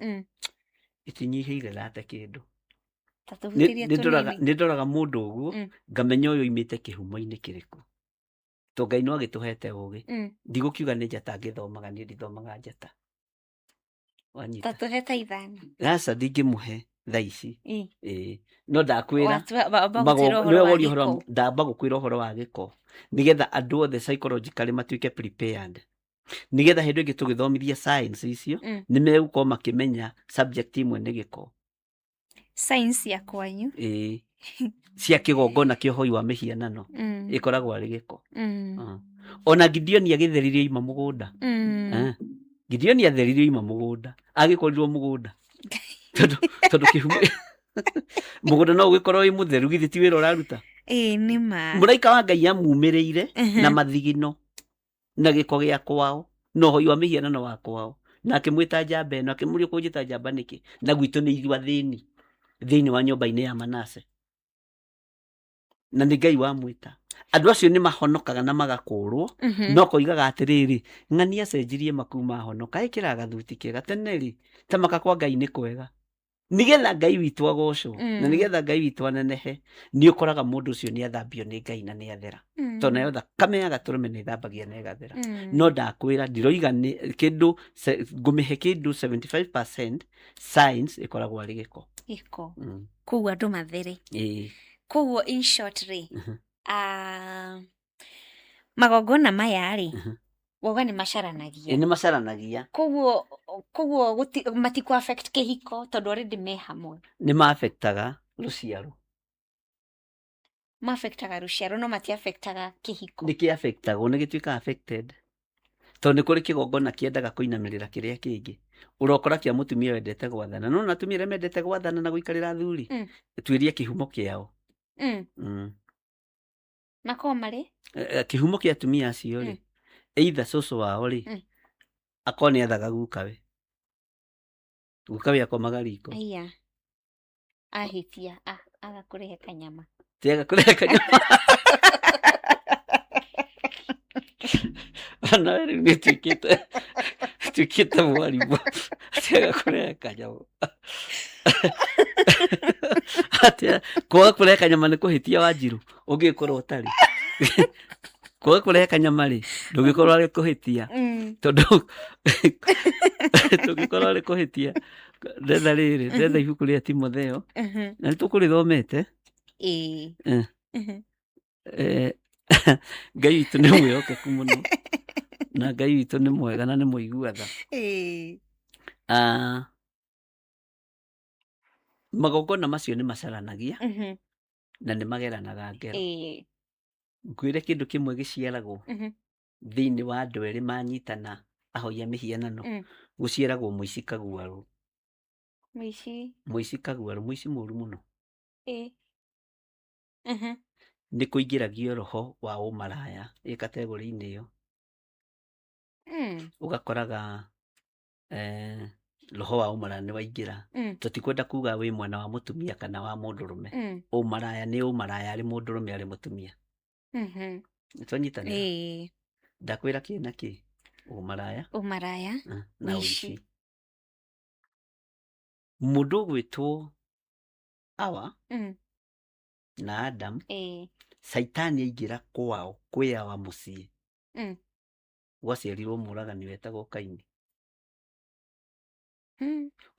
itinyihĩire rate kĩndũ. Ta tũhutĩrie tũnini. Nĩ ndoraga mũndũ ũguo, ngamenya ũyũ oimĩte kĩhumo-inĩ kĩrĩkũ, to Ngai no agĩtũhete ũgĩ. Ndigũkiuga nĩ njata ngĩthomaga, niĩ ndithomaga njata. Ta Wanyita? tũhe ta 5. Aca, ndingĩmũhe thaa ici. Ĩĩ, no ndakwĩra Wamba gũtwĩra ũhoro nĩwe wa woria ũhoro gĩko. Ndamba gũkwĩra ũhoro wa gĩko nĩgetha andũ othe psychologically matuĩke prepared. Nĩgetha hĩndĩ ĩngĩ tũgĩthomithia science icio, nĩ megũkorwo makĩmenya subject imwe nĩ gĩko. Science ya kwanyu. Ĩĩ, cia kĩgongona kĩa ũhoi wa mĩhianano ĩkoragwo arĩ gĩko. Ona Gideoni agĩtheririo ima mũgũnda. Gideoni atheririo ima mũgũnda, agĩkorirwo mũgũnda tondũ kĩhumo mũgũnda no ũgĩkorwo wĩ mũtheru, githĩ ti wĩra ũraruta? Ĩĩ, nĩ ma. Mũraika wa Ngai amumĩrĩire na mathigino na gĩko gĩa kwao na ũhoi wa mĩhianano wa kwao, na akĩmwĩta njamba ĩno, akĩmũria kũnjĩta njamba nĩkĩ, na gwitũ nĩ ithuĩ athĩni thĩinĩ wa nyũmba-inĩ ya Manase, na nĩ Ngai wamwĩta. Andũ acio nĩ mahonokaga na magakũrwo. No koigaga atĩrĩrĩ, ng'ani acenjirie makuma ahonoka, ĩkĩra gathuti kega tene rĩ, tamaka kwa Ngai nĩ kwega, nigetha Ngai witũ agocwo na nigetha Ngai witũ anenehe. Nĩ ũkoraga mũndũ ũcio nĩ athambio nĩ Ngai na nĩ athera, tondũ nayo thakame ya gatũrũme nĩ ĩthambagia na ĩgathera. No ndakwĩra, ndiroiga nĩ kĩndũ ngũmĩhe kĩndũ 75% science ĩkoragwo arĩ gĩko. Gĩko. Koguo andũ mathere. Ĩĩ. Koguo in short rĩ, magongona maya rĩ, wauga nĩ macaranagia. Ĩ, nĩ macaranagia. Koguo matikũ affect kĩhiko tondũ already me hamwe. Nĩ ma-affectaga rũciaro. Ma-affectaga rũciaro no mati-affectaga kĩhiko. Nĩ kĩ-affectagwo, nĩ gĩtuĩkaga affected, tondũ nĩ kũrĩ kĩgongona kĩendaga kũinamĩrĩra kĩrĩa kĩngĩ. Ũrokora kĩa mũtumia wendete gwathana, no na atumia arĩa mendete gwathana na gũikarĩra athuri, tuĩria kĩhumo kĩao. Makoragwo marĩ? Kĩhumo kĩa atumia acio rĩ, either cũcũ wao rĩ, akorwo nĩ athaga gukawe, gukawe akomaga riko. Aya. Ahĩtia, agakũrehe kanyama. Tiaga kũrehe kanyama. Ona we rĩu nĩ ũtuĩkĩte mwarimũ. Tiaga kũrehe kanyama. Atia kwaga kũrehe kanyama nĩ kũhĩtia Wanjirũ, ũngĩkorwo ũtarĩ. Kwaga kũrehe kanyama rĩ, ndũngĩkorwo arĩ kũhĩtia, tondũ ndũngĩkorwo arĩ kũhĩtia. Ndetha rĩrĩ, ndetha ibuku rĩa Timotheo, na nĩ tũkũrĩthomete. Ĩĩ. Ngai witũ nĩ mwĩhokeku mũno, na Ngai witũ nĩ mwega na nĩ mũigua tha. Magongona macio nĩ macaranagia na nĩ mageranaga ngero. Ngwĩre kĩndũ kĩmwe gĩciaragwo thĩinĩ wa andũ erĩ manyitana ahoi a mĩhianano, gũciaragwo mũici kaguarũ. Mũici. Mũici kaguarũ, mũici mũru mũno. Ĩĩ. Nĩ kũingĩragio roho wa ũmaraya ĩ kategori-inĩ ĩyo. Ũgakoraga roho wa ũmaraya nĩ waingĩra. Tũtikwenda kuga wĩ mwana wa mũtumia kana wa mũndũrũme. Ũmaraya nĩ ũmaraya, arĩ mũndũrũme arĩ mũtumia. Nĩ twanyitanĩra? Ĩĩ. Ndakwĩra kĩ na kĩ? Ũmaraya. Ũmaraya. Na ũici. ũici. Mũndũ ũgwĩtwo Awa na Adam, Caitani aingĩra kwao kwĩ Awa mũciĩ, gwaciarirwo mũragani wetagwo Kaini.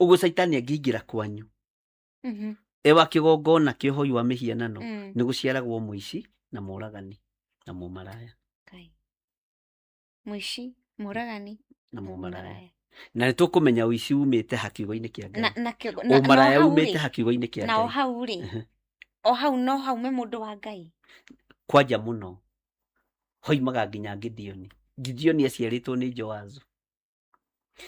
Ũguo Caitani angĩingĩra kwanyu, ewa kĩgongona kĩa ũhoi wa mĩhianano, nĩ gũciaragwo mũici na mũragani na mũmaraya. Kai. Mũici, mũragani na mũmaraya. Na nĩ tũkũmenya ũici umĩte ha kiugo-inĩ kĩa Ngai. Na Ũmaraya o hau umĩte rĩ, ha kiugo-inĩ kĩa na o Ngai. hau rĩ, o hau no haume mũndũ wa Ngai. Kwanja mũno hoimaga nginya Gideoni. Gideoni aciarĩtwo nĩ Joazu,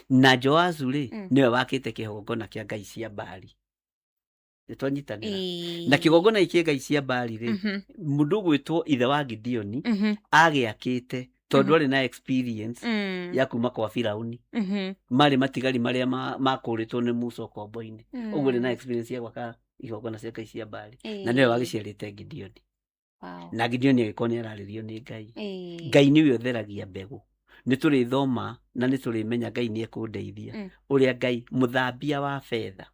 na Joazu rĩ, nĩwe wakĩte kĩgongona kĩa ngai cia Baali. Nĩ twanyitanĩra? Na kĩgongona gĩkĩ ngai cia Baali rĩ, mũndũ ũgwĩtwo ithe wa Gideoni agĩakĩte tondũ arĩ na experience ya kuma kwa Firauni, marĩ matigari marĩa makũrĩtwo nĩ Musa ũkombo-inĩ. Ũguo arĩ na experience ya gwaka igongona cia ngai cia Baali, na nĩwe wagĩciarĩte Gideoni. Na Gideoni agĩkorwo nĩ ararĩrio nĩ Ngai. Ngai nĩwe ũtheragia mbegũ. Nĩ tũrĩthoma na nĩ tũrĩmenya Ngai nĩ ekũndeithia ũrĩa Ngai mũthambia wa betha.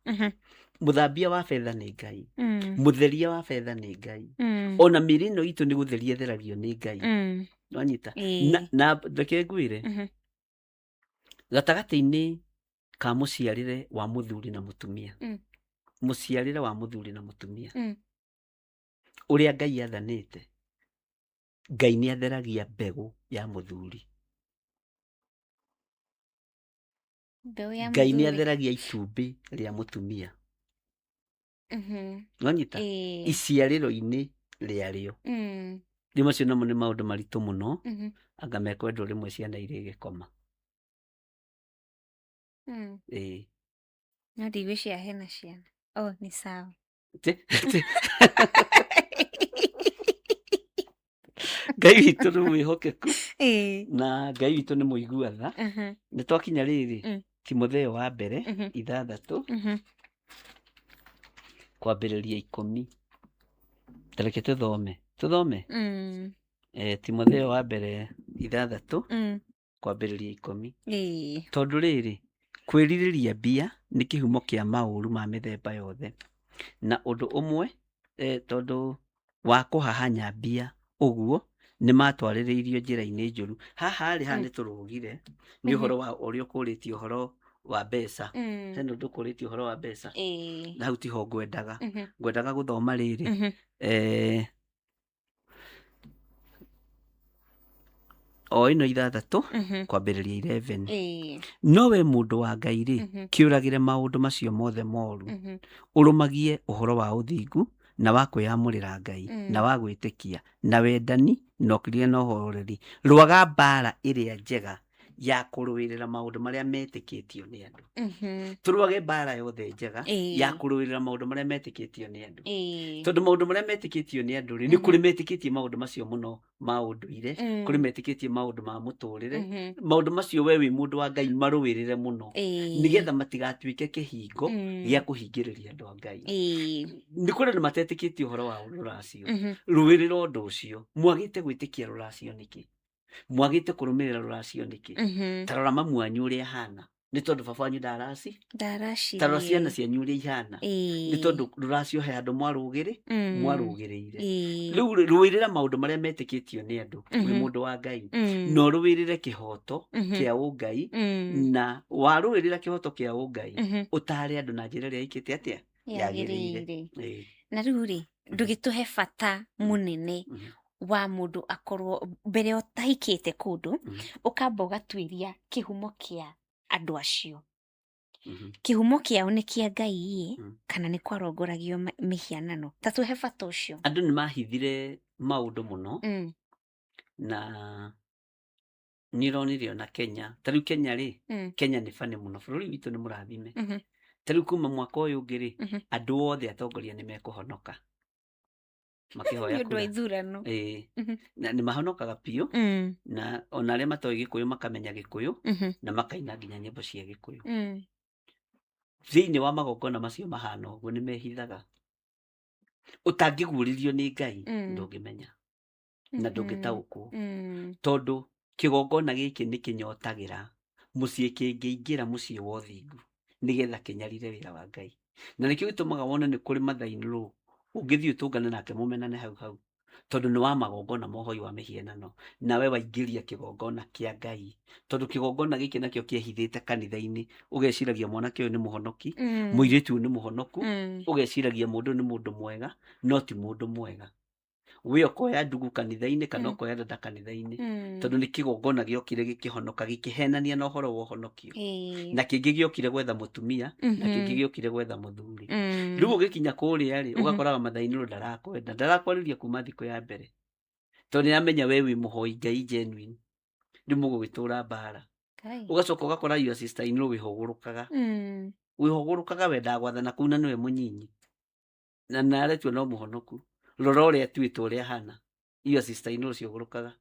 Mũthambia wa betha nĩ Ngai, mũtheria wa betha nĩ Ngai. Ona mĩĩrĩ ĩno itũ nĩ gũtheria ĩtheragio nĩ Ngai. Wanyita? Na reke ngwĩre, gatagatĩ-inĩ ka mũciarĩre wa mũthuri na mũtumia, mũciarĩre wa mũthuri na mũtumia, ũrĩa Ngai athanĩte, Ngai nĩ atheragia mbegũ ya mũthuri. Mbeũ ya Ngai nĩ mũthuri. atheragia itumbĩ rĩa mũtumia. Nwanyita Ĩĩ. Iciarĩro-inĩ rĩarĩo. Rĩu macio namo nĩ maũndũ maritũ mũno. Anga mekwendwo rĩmwe ciana irĩ gĩkoma. Ĩĩ. No ndigwĩciria hena ciana. Oh, nĩ sawa. Ngai witũ nĩ mwĩhokeku. Na Ngai witũ nĩ mũigua tha. Nĩ twakinya rĩrĩ, Timotheo wa mbere 6 kwambĩrĩria 10. Tareke tũthome tũthome. Timotheo wa mbere 6 kwambĩrĩria 10. Tondũ rĩrĩ, kwĩrirĩria mbia nĩ kĩhumo kĩa maũru ma mĩthemba yothe, na ũndũ ũmwe tondũ wa kũhahanya mbia ũguo nĩ matwarĩrĩirio njĩra-inĩ njũru. Haha rĩ, haha nĩ tũrũgire nĩ ũhoro wa ũrĩa ũkũrĩtie ũhoro wa mbeca. Hena ũndũ ũkũrĩtie ũhoro wa mbeca. Na hau tiho ngwendaga. Ngwendaga gũthoma rĩrĩ, o ĩno 6 kwambĩrĩria 11. No we mũndũ wa Ngai rĩ, kĩũragĩre maũndũ macio mothe moru, ũrũmagie ũhoro wa ũthingu na wa kwĩyamũrĩra Ngai, na wa gwĩtĩkia na wendani na ũkirĩrĩria na ũhoreri. Rũaga mbara ĩrĩa njega ya kũrũĩrĩra maũndũ marĩa metĩkĩtio nĩ andũ. Tũrũage mbara yothe njega ya kũrũĩrĩra maũndũ marĩa metĩkĩtio nĩ andũ. Tondũ maũndũ marĩa metĩkĩtio nĩ andũ rĩ, nĩ kũrĩ metĩkĩtie maũndũ macio mũno ma ũndũire, kũrĩ metĩkĩtie maũndũ ma mũtũrĩre. Maũndũ macio we wĩ mũndũ wa Ngai marũĩrĩre mũno, nĩgetha matigatuĩke kĩhingo gĩa kũhingĩrĩria andũ a Ngai. Nĩ kũrĩ andũ matetĩkĩtie ũhoro wa rũracio. Rũĩrĩra ũndũ ũcio. Mwagĩte gwĩtĩkia rũracio nĩkĩ? Mwagĩte kũrũmĩrĩra rũracio nĩkĩ? Ta rora mamu wanyu ũrĩa ahana, nĩ tondũ baba wanyu ndaraci. Ndaracirie. Ta rora ciana cianyu ũrĩa ihana, nĩ tondũ rũracio he handũ mwarũgĩrĩ mwarũgĩrĩire. Rĩu rĩ, rũĩrĩra maũndũ marĩa metĩkĩtio nĩ andũ wĩ mũndũ wa Ngai, na ũrũĩrĩre kĩhoto kĩa ũngai, na warũĩrĩra kĩhoto kĩa ũngai, ũtare andũ na njĩra ĩrĩa ĩkĩte atĩa yagĩrĩire. Yagĩrĩire. Ĩĩ. Na rĩu rĩ, ndũgĩtũhe bata mũnene wa mũndũ akorwo mbere ũtahikĩte kũndũ, ũkamba ũgatuĩria kĩhumo kĩa andũ acio. Kĩhumo kĩao nĩ kĩa Ngai ĩ, kana nĩ kwarongoragio mĩhianano? Ta tũhe bata ũcio. Andũ nĩ mahithire maũndũ mũno. Na nĩ ũronire ona Kenya, ta rĩu Kenya rĩ, Kenya nĩ bani mũno, bũrũri witũ nĩ mũrathime. Ta rĩu kuma mwaka ũyũ ũngĩ rĩ, andũ othe atongoria nĩ mekũhonoka makĩhoya Nĩ ũndũ wa kura. ithurano. Ĩĩ. Na nĩ mahonokaga biũ, na ona arĩa matoĩ Gĩkũyũ makamenya Gĩkũyũ, na makaina nginya nyĩmbo cia Gĩkũyũ. Thĩinĩ wa magongona macio mahana ũguo nĩ mehithaga. Ũtangĩguũrĩrio nĩ Ngai, ndũngĩmenya na ndũngĩtaũkwo. Tondũ kĩgongona gĩkĩ nĩ kĩnyotagĩra mũciĩ, kĩngĩingĩra mũciĩ wa ũthingu nĩgetha kĩnyarire wĩra wa Ngai. Na nĩkĩo gĩtũmaga wone nĩ kũrĩ mother-in-law ũngĩthiĩ ũtũngane nake mũmenane hau hau, tondũ nĩ wa magongona ma ũhoi wa mĩhianano, nawe waingĩria kĩgongona kĩa Ngai. Tondũ kĩgongona gĩkĩ nakĩo kĩehithĩte kanitha-inĩ, ũgeciragia mwanake ũyũ nĩ mũhonoki, mũirĩtu ũyũ nĩ mũhonoku, ũgeciragia mũndũ ũyũ nĩ mũndũ mwega, no ti mũndũ mwega. We ũkoya ndugu kanitha-inĩ kana ũkoya dada kanitha-inĩ, tondũ nĩ kĩgongona gĩokire gĩkĩhonoka, gĩkĩhenania na ũhoro wa ũhonokio. Na kĩngĩ gĩokire gwetha mũtumia, na kĩngĩ gĩokire gwetha mũthuri. Rĩu ũgĩkinya kũrĩa rĩ, ũgakoraga mother-in-law ndarakwenda, ndarakwarĩria kuma thikũ ya mbere, tondũ nĩamenya we wĩ mũhoi Ngai genuine. Rĩu mũgũgĩtũra mbara. Ũgacoka ũgakora your sister in law wĩhũgũrũkaga. Wĩhũgũrũkaga wendaga gwathana kũu na nĩwe mũnyinyi. Na naretua no mũhonoku. Rora ũrĩa atuĩtwo ũrĩa ahana. Your sister in law ũcio ũgũrũkaga.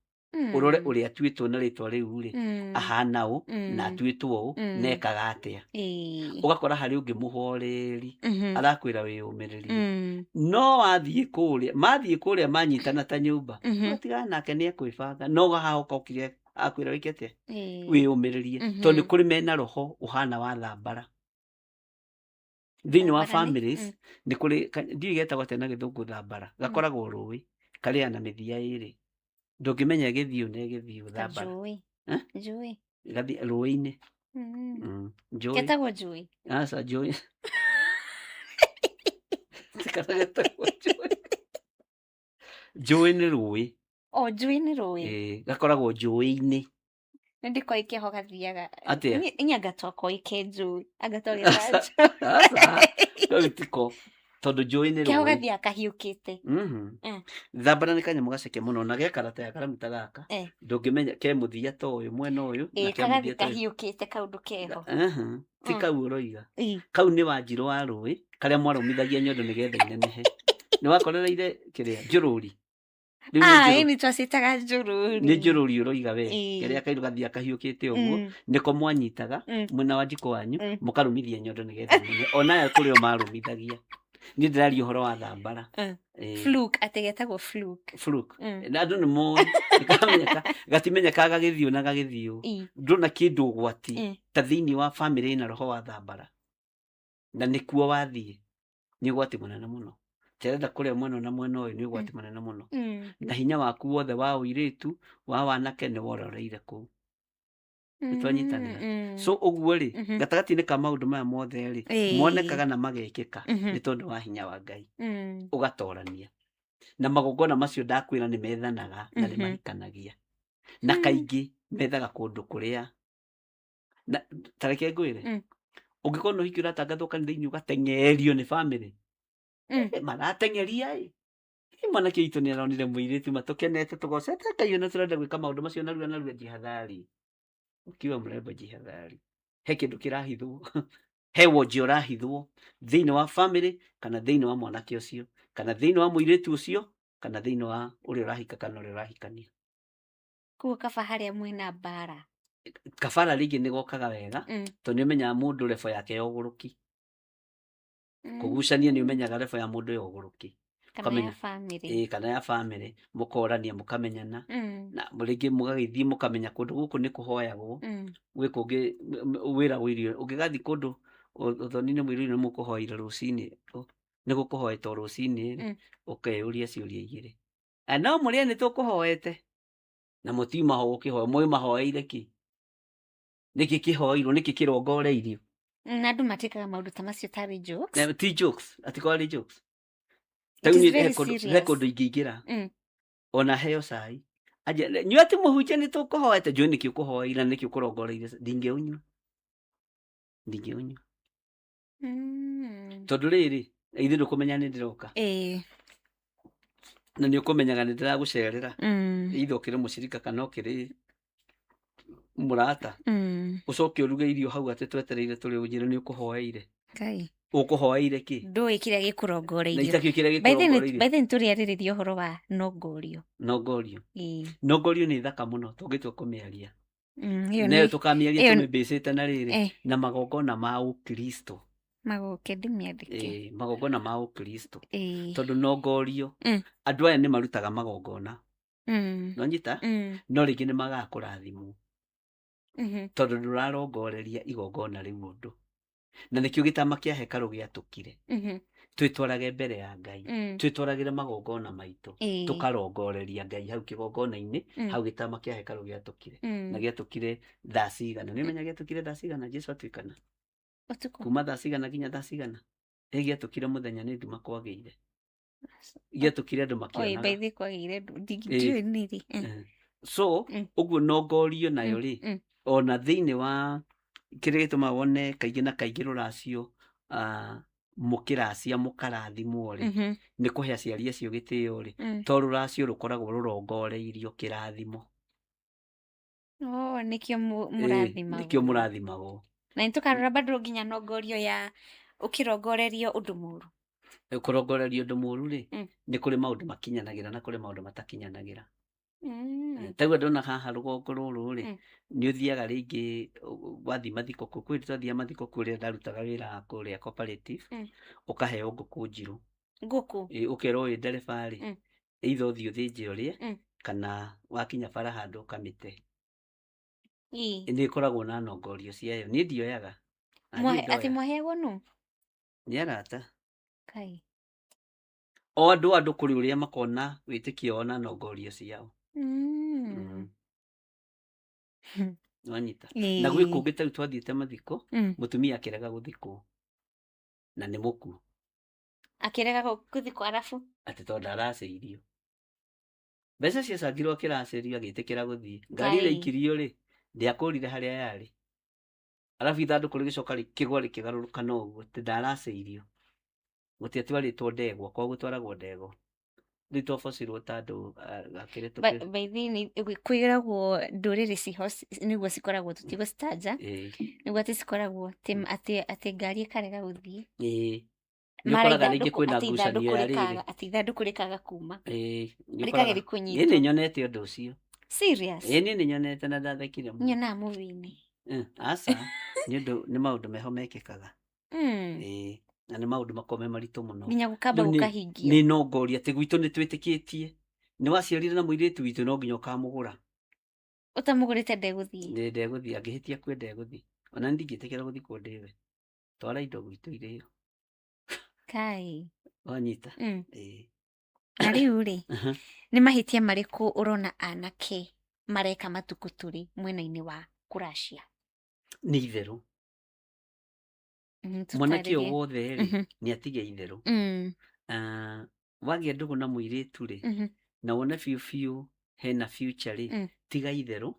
Ũrore ũrĩa atuĩtwo na rĩtwa rĩu rĩ, ahana ũ, na atuĩtwo ũ, na ekaga atĩa. Ũgakora harĩ ũngĩ mũhoreri, arakwĩra wĩyũmĩrĩrie. No wathiĩ kũrĩa, mathiĩ kũrĩa manyitana ta nyũmba, watigana nake nĩ ekwĩbanga, no haha ũkokire akwĩra wĩke atĩa? Wĩyũmĩrĩrie. Tondũ nĩ kũrĩ mena roho ũhana wa thambara. Thĩinĩ wa Thambara nĩ? families, nĩ kũrĩ, ndiũĩ getagwo atĩa na gĩthũngũ thambara, gakoragwo rũĩ, karĩa na mĩthia ĩrĩ. Ndũngĩmenya ĩgĩthiĩ ũũ na ĩgĩthiĩ ũũ Ta thambara. njũĩ. Eh? Njũĩ. Gathiĩ rũĩ-inĩ. Njũĩ. Getagwo njũĩ. Aca, njũĩ. Kana getagwo njũĩ. Njũĩ nĩ rũĩ. O, njũĩ nĩ rũĩ. Ĩĩ, gakoragwo njũĩ-inĩ. Nĩ ndĩkoĩ keho gathiaga. Atĩa? Niĩ anga twakoĩ ke njũĩ. Anga Aca, twarĩ aca, kau tiko tondũ njũĩ nĩ Keho rũĩ. gathiaga kahiũkĩte. Thambara nĩ kanyamũ gaceke mũno na gekarata ya karamu ta gaka. Ndũngĩmenya ke mũthia ta ũyũ mwena ũyũ na Ĩ ke kagathiĩ mũthia ta ũyũ. kahiũkĩte kaũndũ keho. Ti kau ũroiga. Kau nĩ wanjirũ wa rũĩ karĩa mwarũmithagia nyondo nĩgetha inenehe. Nĩ wakorereire kĩrĩa njũrũri. Rĩu nĩ Ah, njũrũ- ĩni twacĩtaga njũrũri. nĩ njũrũri ũroiga we. Karĩa kairũ gathiaga kahiũkĩte ũguo nĩko mwanyitaga mwena wa njiko wanyu mũkarũmithia nyondo nĩgetha inenehe. Ona aya kũrĩ o marũmithagia. Niĩ ndĩraria ũhoro wa thambara. Fluke, atĩ getagwo fluke. Fluke. Na andũ nĩ moĩ nĩkamenyeka gatimenyekaga gagĩthiũ na gagĩthiũ. Ndũna kĩndũ ũgwati ta thĩinĩ wa famĩlĩ ĩna roho wa thambara na nĩkuo wathiĩ nĩ ũgwati mũnene mũno. Terenda kũrĩa mwena na mwena ũyũ nĩ ũgwati mũnene mũno. Na hinya waku wothe wa ũirĩtu wa wanake nĩ wororeire kũu. Nĩtwanyitanĩra. So ũguo rĩ, gatagatĩ-inĩ ka maũndũ maya mothe rĩ, monekaga na magekĩka nĩ tondũ wa hinya wa Ngai. Ũgatorania. Na magongona macio ndakwĩra nĩ methanaga na nĩ mahikanagia. Na kaingĩ methaga kũndũ kũrĩa na tareke ngwĩre, ũngĩkorwo nĩ ũhiki ũratangathwo kanitha-inĩ ũgateng'erio nĩ bamĩrĩ, marateng'eria ĩ. Mwanake witũ nĩ aronire mũirĩtu matũkenete tũgocete Ngai ona tũrenda gwĩka maũndũ macio narua narua jihadhari. Ukiwa mrembo jihadhari. He kĩndũ kĩrahithwo. He wonje ũrahithwo thĩinĩ wa family kana thĩinĩ wa mwanake ũcio kana thĩinĩ wa mũirĩtu ũcio kana thĩinĩ wa ũrĩa ũrahika kana ũrĩa ũrahikania. Koguo kaba harĩa mwĩna mbara. Kabara rĩngĩ nĩ gokaga wega tondũ nĩ ũmenyaga mũndũ level yake ya ũgũrũki. Kũgucania nĩ ũmenyaga level ya mũndũ ya ũgũrũki. Kana ya family. Kana ya family mũkorania mũkamenyana na rĩngĩ mũgagĩthiĩ mũkamenya kũndũ gũkũ nĩ kũhoyagwo gwĩ kũngĩ wĩra irio ũngĩgathiĩ kũndũ ũthoni-inĩ mwĩrĩ nĩ mũkũhoire rũcinĩ nĩ gũkũhoetwo rũcinĩ ũkeyũria ciũria igĩrĩ. No mũrĩe nĩ tũkũhoete na mũtiuma ho gũkĩhoya mwĩ mahoeire kĩ? Nĩkĩ kĩhoeirwo nĩkĩ kĩrongoreirio? Na andũ matĩkaga maũndũ ta macio tarĩ jokes. Ti jokes, atikorwo arĩ jokes. Rĩu niĩ he kũndũ ingĩingĩra ona heo cai nyua ti mũhunjia nĩ tũkũhoete njũĩ nĩkĩ ũkũhoeire na nĩkĩ ũkũrongoreirie ndingĩũnyua ndingĩũnyua tondũ rĩrĩ ithuĩ ndũkũmenya nĩ ndĩroka na nĩ ũkũmenyaga nĩ ndĩragũcerera either ũkĩrĩ mũcirika kana ũkĩrĩ mũrata ũcoke ũruge irio hau atĩ twetereire tũrĩ ũnjĩre nĩ ũkũhoeire. Ngai. Ũkũhoeire kĩ? Ndũĩ kĩrĩa gĩkũrongoreirio. Na itakĩũĩ kĩrĩa gĩkũrongoreirio. By the way nĩtũrĩarĩrĩria ũhoro wa nongorio. Nongorio. Nongorio nĩ thaka mũno tũngĩtua kũmĩaria. Nayo tũkamĩaria tũmĩmbĩcĩte na rĩrĩ na magongona ma ũkristo. Magoke ndĩmĩandĩke. Magongona ma ũkristo. Tondũ nongorio andũ aya nĩ marutaga magongona. Nonyita? No rĩngĩ nĩ magaga kũrathimwo. Tondũ ndũrarongoreria igongona rĩu ũndũ. Na nĩkĩo gĩtama kĩa hekarũ gĩatũkire. Twĩtwarage mbere ya Ngai. Twĩtwaragĩre magongona maitũ. Tũkarongoreria Ngai hau kĩgongona-inĩ, hau gĩtama kĩa hekarũ gĩatũkire. Na gĩatũkire thaa cigana. Nĩ ũmenya gĩatũkire thaa cigana Jesu atuĩkana? Kuma thaa cigana nginya thaa cigana? Ĩ gĩatũkire mũthenya nĩ nduma kwagĩire. Gĩatũkire andũ makĩonaga. So ũguo nongorio nayo rĩ ona thĩinĩ wa kĩrĩa gĩtũmaga wone kaingĩ na kaingĩ rũracio mũkĩracia mũkarathimwo rĩ nĩ kũhe aciari acio gĩtĩo rĩ to rũracio rũkoragwo rũrongoreirio kĩrathimo. Nĩkĩo mũrathimagwo. Nĩkĩo mũrathimagwo. Na nĩ tũkarora bado nginya nongorio ya ũkĩrongorerio ũndũ mũru. Kũrongorerio ũndũ mũru rĩ nĩ kũrĩ maũndũ makinyanagĩra na kũrĩ maũndũ matakinyanagĩra. Taguo ndona haha rũgongo rũrũ rĩ nĩ ũthiaga rĩngĩ wathiĩ mathiko kũu kwĩ twathiaga mathiko kũrĩa ndarutaga wĩra kũrĩa cooperative ũkaheo ngũkũ njirũ. Ngũkũ? Ũkerwo wĩ ndereba rĩ either ũthiĩ ũthĩnje ũrĩe kana wakinya bara handũ ũkamĩte. Nĩ ĩkoragwo na nongorio ciayo. Niĩ ndioyaga. Atĩ mwaheagwo nũ? Nĩ arata. Kai. O andũ andũ kũrĩ ũrĩa makona wĩtĩkio wao na nongorio ciao. Nwanyita. Na gwĩ kũngĩ ta rĩu twathiĩte mathiko, mũtumia akĩrega gũthikwo na nĩ mũkuũ. Akĩrega gũthikwo arabu? Atĩ tondũ ndaracĩirio. Mbeca ciacangirwo akĩracĩrio agĩtĩkĩra gũthiĩ. Ngari ĩrĩa aikirio rĩ, Ndiakũrire harĩa yarĩ. Arabu ithandũkũ rĩgĩcoka rĩkĩgwa rĩkĩgarũrũka na ũguo atĩ ndaracĩirio. Gũtiatwarĩtwo ndegwa, kwao gũtwaragwo ndegwa. Rĩu twabocirwo ta andũ gakĩrĩ tũkĩ. By the way, kwĩragwo ndũrĩrĩ ciho nĩguo cikoragwo tũtigũcitanja nĩguo atĩ cikoragwo atĩ atĩ ngari ĩkarega gũthiĩ. Ĩĩ. Nĩ Mara ũkoraga rĩngĩ ithandũkũ kwĩna atĩ ngucanio ithandũkũ ya rĩrĩ. rĩkaga atĩ ithandũkũ rĩkaga kuma. Ĩĩ, nĩ Rĩkage ũkoraga. Niĩ rĩkũnyitwo. nĩ nyonete ũndũ ũcio. Serious? Ĩĩ niĩ nĩ nyonete na ndathekire mũno. Nyonaga movie-inĩ. Aca, nĩ ũndũ nĩ maũndũ meho mekĩkaga. Ĩĩ, na nĩ maũndũ makoragwo me maritũ mũno. Nginya gũkamba Rĩu gũkahingio. nĩ no ngoria atĩ gwitũ nĩ twĩtĩkĩtie nĩ waciarire na mũirĩtu witũ no nginya ũkamũgũra. Ũtamũgũrĩte ndegũthiĩ. Nĩ ndegũthiĩ, angĩhĩtia kwe ndegũthiĩ. Ona niĩ ndingĩtĩkĩra gũthikwo ndĩwe. Twara indo gwitũ irĩo. Kai. Wanyita? Ĩĩ. Na rĩu rĩ, nĩ mahĩtia marĩkũ ũrona anake mareka matukũ tũrĩ mwena-inĩ wa kũracia? Nĩ itherũ. Mwanake o Tũtarĩrie. wothe rĩ, nĩ atige itherũ. Wagĩa ndũgũ na mũirĩtu rĩ, na wone biũ biũ hena future rĩ, tiga itherũ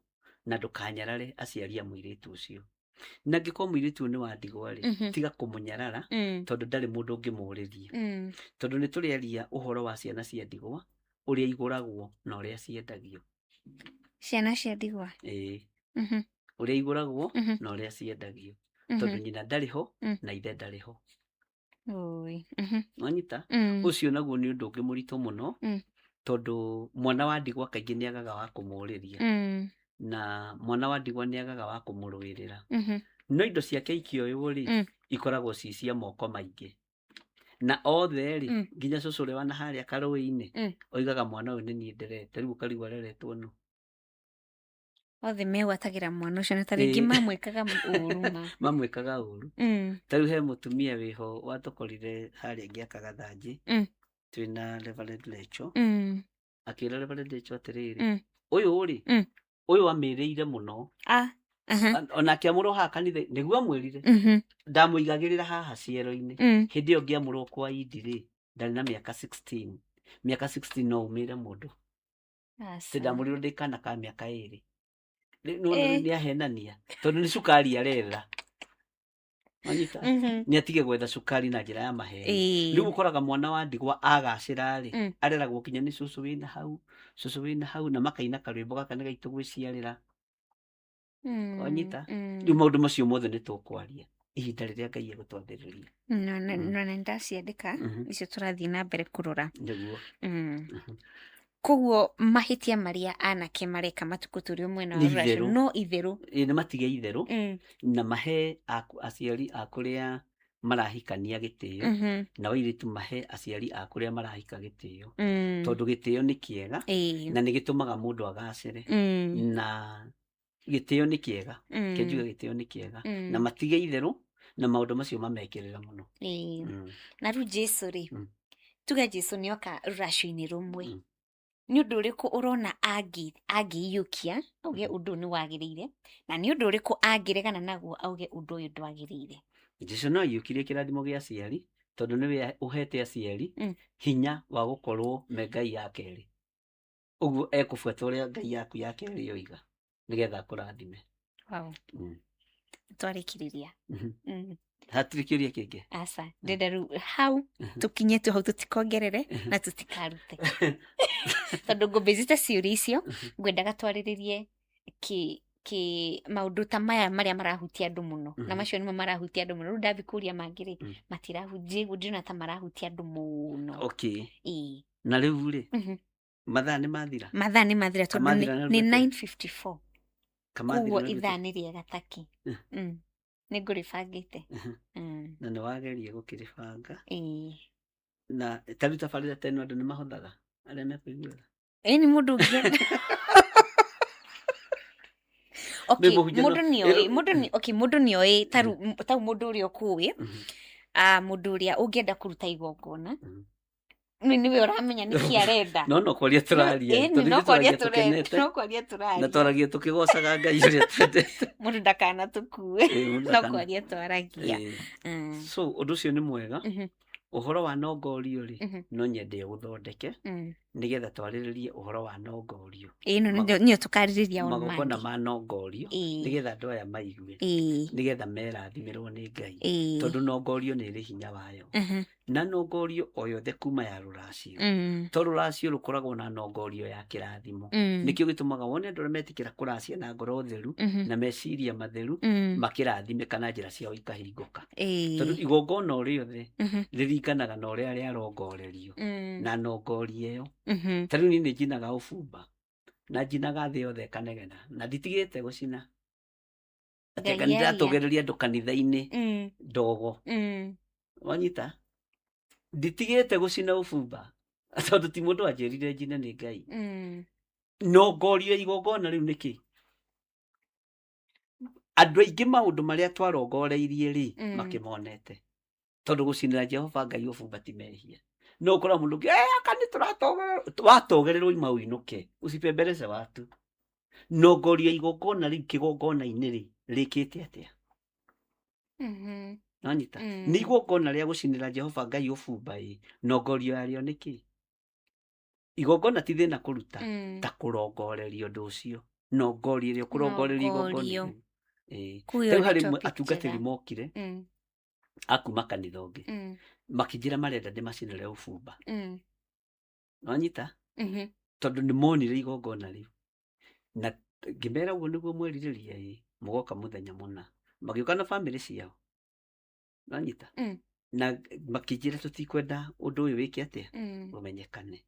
na ndũkanyarare aciari a mũirĩtu ũcio. Na angĩkorwo mũirĩtu ũyũ nĩ wa ndigwa rĩ, tiga kũmũnyarara tondũ ndarĩ mũndũ ũngĩmũrĩria. Tondũ nĩ tũrĩaria ũhoro wa ciana cia ndigwa, ũrĩa igũragwo na ũrĩa ciendagio. Ciana cia ndigwa. Ĩĩ. Ũrĩa igũragwo na ũrĩa ciendagio. Tondũ nyina ndarĩ ho na ithe ndarĩ ho. Oi. Wanyita? Ũcio naguo nĩ ũndũ ũngĩ mũritũ mũno, tondũ mwana wa ndigwa kaingĩ nĩ agaga wa kũmũrĩria. Na mwana wa ndigwa nĩ agaga wa kũmũrũĩrĩra. No indo ciake ikĩoywo rĩ, ikoragwo ci cia moko maingĩ. Na othe rĩ, nginya cũcũ ũrĩa wana harĩa karũĩ-inĩ, oigaga mwana ũyũ nĩ niĩ nderete, rĩu ũkarigwo areretwo nũ. Othe megwatagĩra mwana ũcio na ta rĩngĩ mamwĩkaga ũru ma. Mamwĩkaga ũru. Ta rĩu he mũtumia wĩho watũkorire harĩa ngĩaka gathanjĩ, twĩna Reverend Lecho. Akĩra Reverend Lecho atĩrĩrĩ, ũyũ rĩ, ũyũ amĩrĩire mũno. Ona akĩamũrwo haha kanitha nĩguo amwĩrire. Ndamũigagĩrĩra haha ciero-inĩ. Hĩndĩ ĩyo ngĩamũrwo kwa Idi rĩ, ndarĩ na mĩaka 16. Mĩaka 16 no umĩre mũndũ. Atĩ ndamũrirwo ndĩ kana ka mĩaka 2. Nĩ ahenania tondũ nĩ cukari aretha. Wanyita? Nĩ atige gwetha cukari na njĩra ya maheni. Rĩu ũkoraga mwana wa ndigwa agacĩra rĩ, areragwo kinya nĩ cũcũ wĩna hau, cũcũ wĩna hau, na makaina karwĩmbo gaka nĩ gaitũ gwĩciarĩra. Wanyita? Rĩu maũndũ macio mothe nĩ tũkwaria ihinda rĩrĩa Ngai egũtwathĩrĩria. No nĩ ndaciandĩka icio tũrathiĩ na mbere kũrora. Nĩguo. Koguo mahĩtia marĩa anake mareka matukũ tũrĩ mwena wa rũracio no itherũ. Nĩ matige itherũ na mahe aciari a kũrĩa marahikania gĩtĩo, na airĩtu mahe aciari a kũrĩa marahika gĩtĩo. Tondũ gĩtĩo nĩ kĩega na nĩ gĩtũmaga mũndũ agacĩre. Na gĩtĩo nĩ kĩega. Kĩnjuge gĩtĩo nĩ kĩega. Na matige itherũ na maũndũ macio mamekĩrĩra mũno. Na rĩu Jesu rĩ, tuge Jesu nĩoka rũracio-inĩ rũmwe. Nĩ ũndũ ũrĩkũ ũrona angĩiyũkia auge ũndũ ũyũ nĩ wagĩrĩire, na nĩ ũndũ ũrĩkũ angĩregana naguo auge ũndũ ũyũ ndwagĩrĩire? Jesu no aiyũkirie kĩrathimo gĩa aciari tondũ nĩwe ũhete aciari hinya wa gũkorwo me Ngai ya kerĩ. Ũguo ekũbuata ũrĩa Ngai yaku ya kerĩ yoiga nĩgetha akũrathime. Wow. Twarĩkĩrĩria. Hatirĩ kĩũria kĩngĩ? Aca, ndĩrenda rĩu hau tũkinyĩte hau tũtikongerere na tũtikarute. Tondũ ngũmbĩcite ciũria icio, ngwendaga twarĩrĩrie maũndũ ta maya marĩa marahutia andũ mũno. Na macio nĩmo marahutia andũ mũno. Rĩu ndathiĩ kũria mangĩ rĩ, matirahutia, ndĩrona ta marahutia andũ mũno. Okay. Na rĩu rĩ, mathaa nĩ mathira? Mathaa nĩ mathira tondũ nĩ 9:54. Koguo ithaa nĩ rĩega taki. Nĩ ngũrĩbangĩte. Na nĩ wageria gũkĩrĩbanga. Na ta rĩu tabarĩra ta ĩno andũ nĩ mahothaga arĩa mekũiguaga. Ĩĩ nĩ mũndũ ũngĩenda. Okay, mũndũ nĩ oĩ, okay, mũndũ nĩ oĩ ta rĩu mũndũ ũrĩa ũkũĩ, mũndũ ũrĩa ũngĩenda kũruta igongona, nĩwe ũramenya nĩkĩ arenda. No kwaria tũraria. No kwaria tũraria. No kwaria tũraria. Na twaragia tũkĩgocaga Ngai ũrĩa twendete. Mũndũ ndakanatũkue. No kwaria twaragia. So ũndũ ũcio nĩ mwega. Ũhoro wa nongorio rĩ, no nyende ũthondeke. Nĩgetha twarĩrĩrie ũhoro wa nongorio. Ĩno nĩyo tũkarĩrĩria on Magongona Monday. ma nongorio, nĩgetha andũ aya maigue, nĩgetha merathimĩrwo nĩ Ngai, tondũ nongorio nĩ ĩrĩ hinya wayo. Na nongorio o yothe kuma ya rũracio, to rũracio rũkoragwo na nongorio ya kĩrathimo. Nĩkĩo gĩtũmaga wone andũ arĩa metĩkĩra kũracia na ngoro theru na meciria matheru, makĩrathimĩka na njĩra ciao ikahingũka, tondũ igongona o rĩothe rĩringanaga na ũrĩa rĩarongorerio na nongorio ĩyo. Ta rĩu niĩ nĩ njinaga ũbumba, na njinaga thĩ yothe ĩkanegena, na nditigĩte gũcina. Atĩ anga Ngai aria. nĩndatũgĩrĩria andũ kanitha-inĩ ndogo. Wanyita, nditigĩte gũcina ũbumba, tondũ ti mũndũ wanjĩrire njine, nĩ Ngai. Nongorio ya igongona rĩu nĩkĩ andũ aingĩ maũndũ marĩa twarongoreirie rĩ, makĩmonete, tondũ gũcinĩra Jehova Ngai ũbumba ti mehia. No ũkora mũndũ ũngĩ, "Eh, aka nĩ tũratogererwo." Watogererwo, ima ũinũke, usipembeleze watu. Nongorio ya igongona rĩu kĩgongona-inĩ rĩ, rĩkĩte atĩa? Nonyita? Nĩ igongona rĩa gũcinĩra Jehova Ngai ũbumba ĩ, nongorio yarĩo nĩ kĩ? Igongona ti thĩna kũruta, ta kũrongoreria ũndũ ũcio, nongorio ĩrĩa ũkũrongoreria igongona Nongorio. rĩu. Ĩĩ. Kuyo Rĩu nĩ harĩ topic atungatĩri njega. mokire akuma kanitha ũngĩ, makĩnjĩra marenda ndĩmacinĩre ũbumba. Nonyita? Tondũ nĩ monire igongona rĩu, na ngĩmera ũguo nĩguo mwerirĩria, ĩ mũgoka mũthenya mũna. Magĩũka na bamĩrĩ ciao, nonyita? Na makĩnjĩra tũtikwenda ũndũ ũyũ wĩke atĩa, ũmenyekane.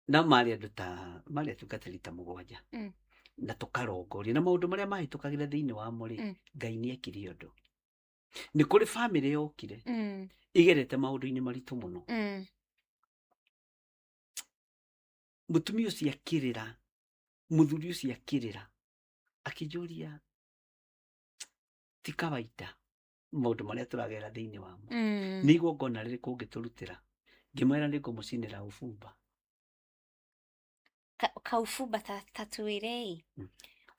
Na marĩ andũ ta marĩ atungatĩri ta 7. Na tũkarongoria na maũndũ marĩa mahĩtũkagĩra thĩinĩ wamo rĩ, Ngai nĩ ekire ũndũ. Nĩ kũrĩ bamĩrĩ yokire igerete maũndũ-inĩ maritũ mũno. Mũtumia ũcio akĩrĩra, mũthuri ũcio akĩrĩra, akĩnjũria, ti kawaida maũndũ marĩa tũragerera thĩinĩ wamo, nĩ igongona rĩrĩkũ ũngĩtũrutĩra? Ngĩmwĩra nĩ ngũmũcinĩra ũbumba. Kaubumba ta twĩre ĩ,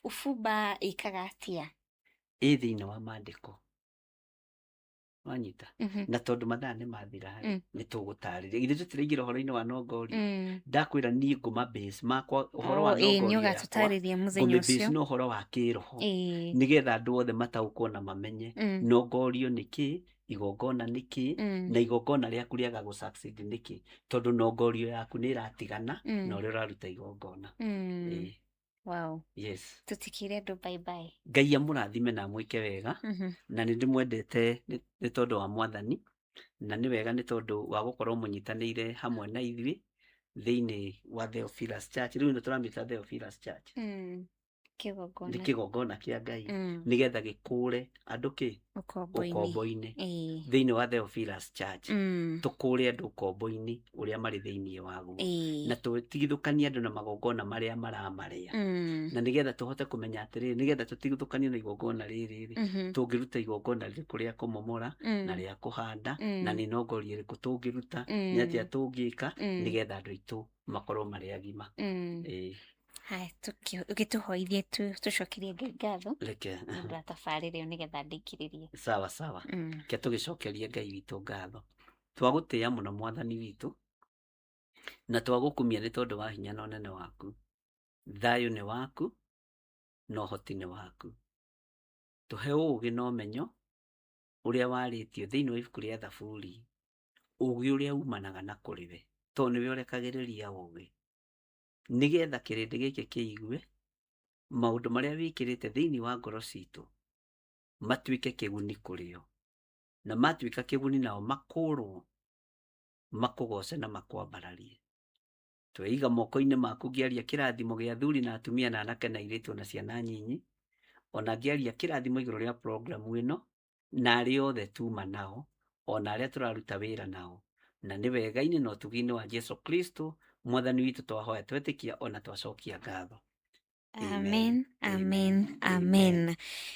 ubumba ĩkaga atĩa? Ĩ thĩinĩ wa maandĩko, wanyita? Na tondũ mathaa nĩ mathira rĩ, nĩ tũgũtarĩria. Githĩ tũtiraingĩra ũhoro-inĩ wa nongorio? Ndakwĩra niĩ ngũma base makwa ũhoro wa Oh, ĩĩ, nĩ nongorio yakwa, ũgatũtarĩria mũthenya ngũmĩ base ũcio. na ũhoro wa kĩroho, nĩgetha andũ othe mataũkwo na mamenye nongorio nĩ kĩ, igongona nĩ kĩ, na igongona rĩaku rĩaga gũ succeed nĩ kĩ, tondũ nongorio yaku nĩ ĩratigana na ũrĩa ũraruta igongona. Ĩĩ. Wow. Yes. Tũtikĩre andũ bye bye. Ngai amũrathime na amwĩke wega. Na nĩ ndĩmwendete nĩ tondũ wa Mwathani, na nĩ wega nĩ tondũ wa gũkorwo mũnyitanĩire hamwe na ithuĩ thĩinĩ wa Theophilus Church. Rĩu ĩno tũramĩta Theophilus Church. Kĩgongona. Nĩ kĩgongona kĩa Ngai, nĩgetha gĩkũre andũ kĩ? Ũkombo-inĩ. Ũkombo-inĩ. Thĩinĩ wa Theophilus Church, tũkũre andũ ũkombo-inĩ ũrĩa marĩ thĩinĩ waguo, na tũtigithũkanie andũ na magongona marĩa maramarĩa, na nĩgetha tũhote kũmenya atĩrĩrĩ, nĩgetha tũtigithũkanie na igongona rĩrĩ rĩ, tũngĩruta igongona rĩrĩkũ rĩa kũmomora na rĩa kũhanda, na nĩ nongorio ĩrĩkũ tũngĩruta, nĩ atĩa tũngĩka nĩgetha andũ aitũ makorwo marĩ agima. Ĩĩ. Haya, ũgĩtũhoithie tũcokerie Ngai ngatho Reke. nĩ ũndũ wa tabarĩra ĩyo, nĩgetha ndĩkĩrĩrie. Sawa sawa. Ke tũgĩcokerie Ngai witũ ngatho. Twagũtĩĩa mũno, Mwathani witũ, na twagũkumia nĩ tondũ wa hinya na ũnene waku. Thayũ nĩ waku na ũhoti nĩ waku. Tũhe ũũgĩ na ũmenyo ũrĩa warĩtio thĩinĩ wa ibuku rĩa Thaburi, ũũgĩ ũrĩa umanaga na kũrĩ we, tondũ nĩwe ũrekagĩrĩria ũũgĩ, nĩgetha kĩrĩndĩ gĩkĩ kĩigue maũndũ marĩa wĩkĩrĩte thĩinĩ wa ngoro citũ matuĩke kĩguni kũrĩ o, na matuĩka kĩguni nao makũrwo makũgoce na makwambararie. Tweiga moko-inĩ maku ngĩaria kĩrathimo gĩa athuri na atumia na anake na airĩtu na ciana nyinyi, ona ngĩaria kĩrathimo igũrũ rĩa programu ĩno na arĩa othe tuma nao, ona arĩa tũraruta wĩra nao, na nĩ wega-inĩ na ũtugi-inĩ wa Jesu Kristo Mwathani witũ twahoya, twetĩkia, ona twacokia ngatho. Amen. Amen, amen.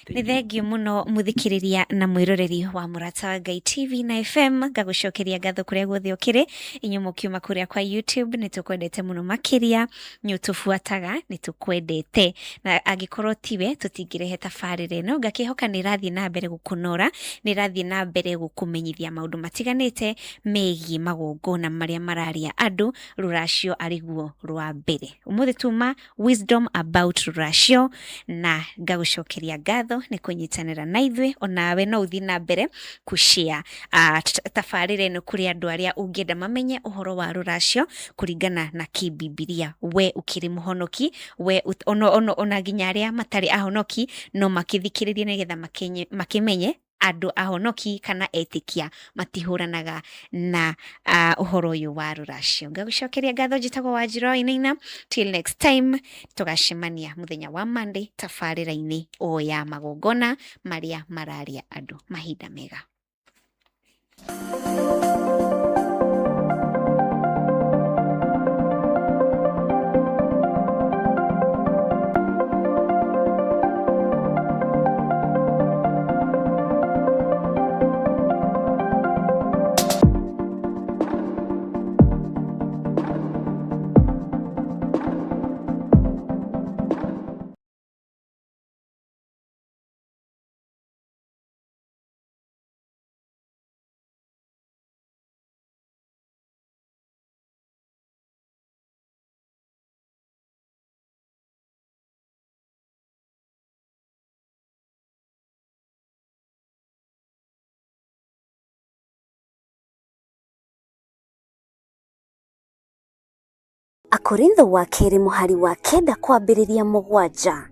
Nĩ thengio mũno mũthikĩrĩria na mwĩroreri wa Mũrata wa Ngai TV na FM, ngagũcokeria ngatho kũrĩa guothe ũkĩrĩ. Inyuĩ mũkiuma kũrĩa kwa YouTube nĩ tũkwendete mũno makĩria, nĩ ũtũbuataga, nĩ tũkwendete, na angĩkorwo tiwe tũtingĩrehe tabarĩra ĩno. Ngakĩhoka nĩ ĩrathiĩ na mbere gũkũnora, nĩ ĩrathiĩ na mbere gũkũmenyithia maũndũ matiganĩte megiĩ magongona marĩa mararia andũ rũracio arĩguo rwa mbere. Ũmũthĩ tuma wisdom about rũracio, na ngagũcokeria ngatho nĩ kũnyitanĩra na ithuĩ. Onawe no ũthiĩ na mbere kũshare tabarĩra ĩno kũrĩ andũ arĩa ũngĩenda mamenye ũhoro wa rũracio kũringana na kĩbibilia. We ũkĩrĩ mũhonoki, we ona nginya arĩa matarĩ ahonoki no makĩthikĩrĩrie nĩgetha makĩmenye andũ ahonoki kana etĩkia matihũranaga na ũhoro ũyũ wa rũracio. Ngagũcokeria ngatho, njĩtagwo Wanjirũ wa Wainaina. Till next time, tũgacemania mũthenya wa Monday tabarĩra-inĩ o ya magongona marĩa mararia andũ. Mahinda mega. Akorintho wa kerĩ mũhari wa 9 kwambĩrĩria 7.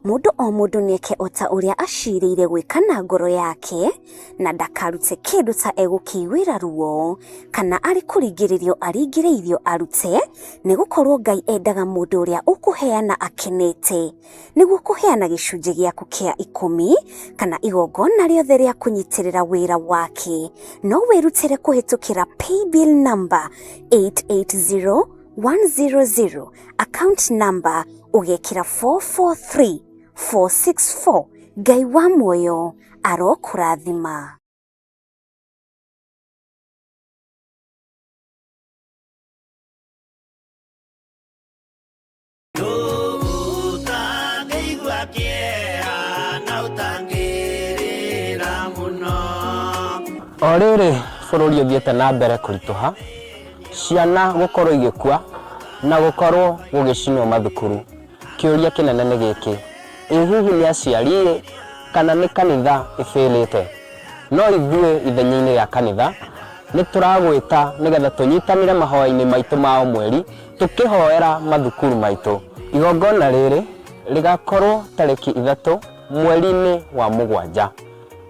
Mũndũ o mũndũ nĩeke o ta ũrĩa acirĩire gwĩka na ngoro yake, na ndakarute kĩndũ ta egũkĩiguĩra ruo, kana arĩ kũringĩrĩrio aringĩrĩirio arute, nĩgũkorwo Ngai endaga mũndũ ũrĩa ũkũheana akenete. Nĩguo kũheana gĩcunjĩ gĩaku kĩa 10 kana igongona rĩothe rĩa kũnyitĩrĩra wĩra wake, no wĩrutĩre kũhĩtũkĩra paybill number 880100, account number ũgekĩra 443464. Ngai wa muoyo arokũrathima. O rĩrĩ bũrũri ũthiĩte na mbere kũritũha, ciana gũkorwo igĩkua na gũkorwo gũgĩcinwo mathukuru, kĩũria kĩnene nĩ gĩkĩ: ĩ hihi nĩ aciari kana nĩ kanitha ĩbĩrĩte? No ithuĩ ithenya-inĩ rĩa kanitha nĩ tũragwĩta nĩgetha tũnyitanĩre mahoya-inĩ maitũ ma o mweri tũkĩhoera mathukuru maitũ. Igongona rĩrĩ rĩgakorwo tarĩki 3 mweri-inĩ wa 7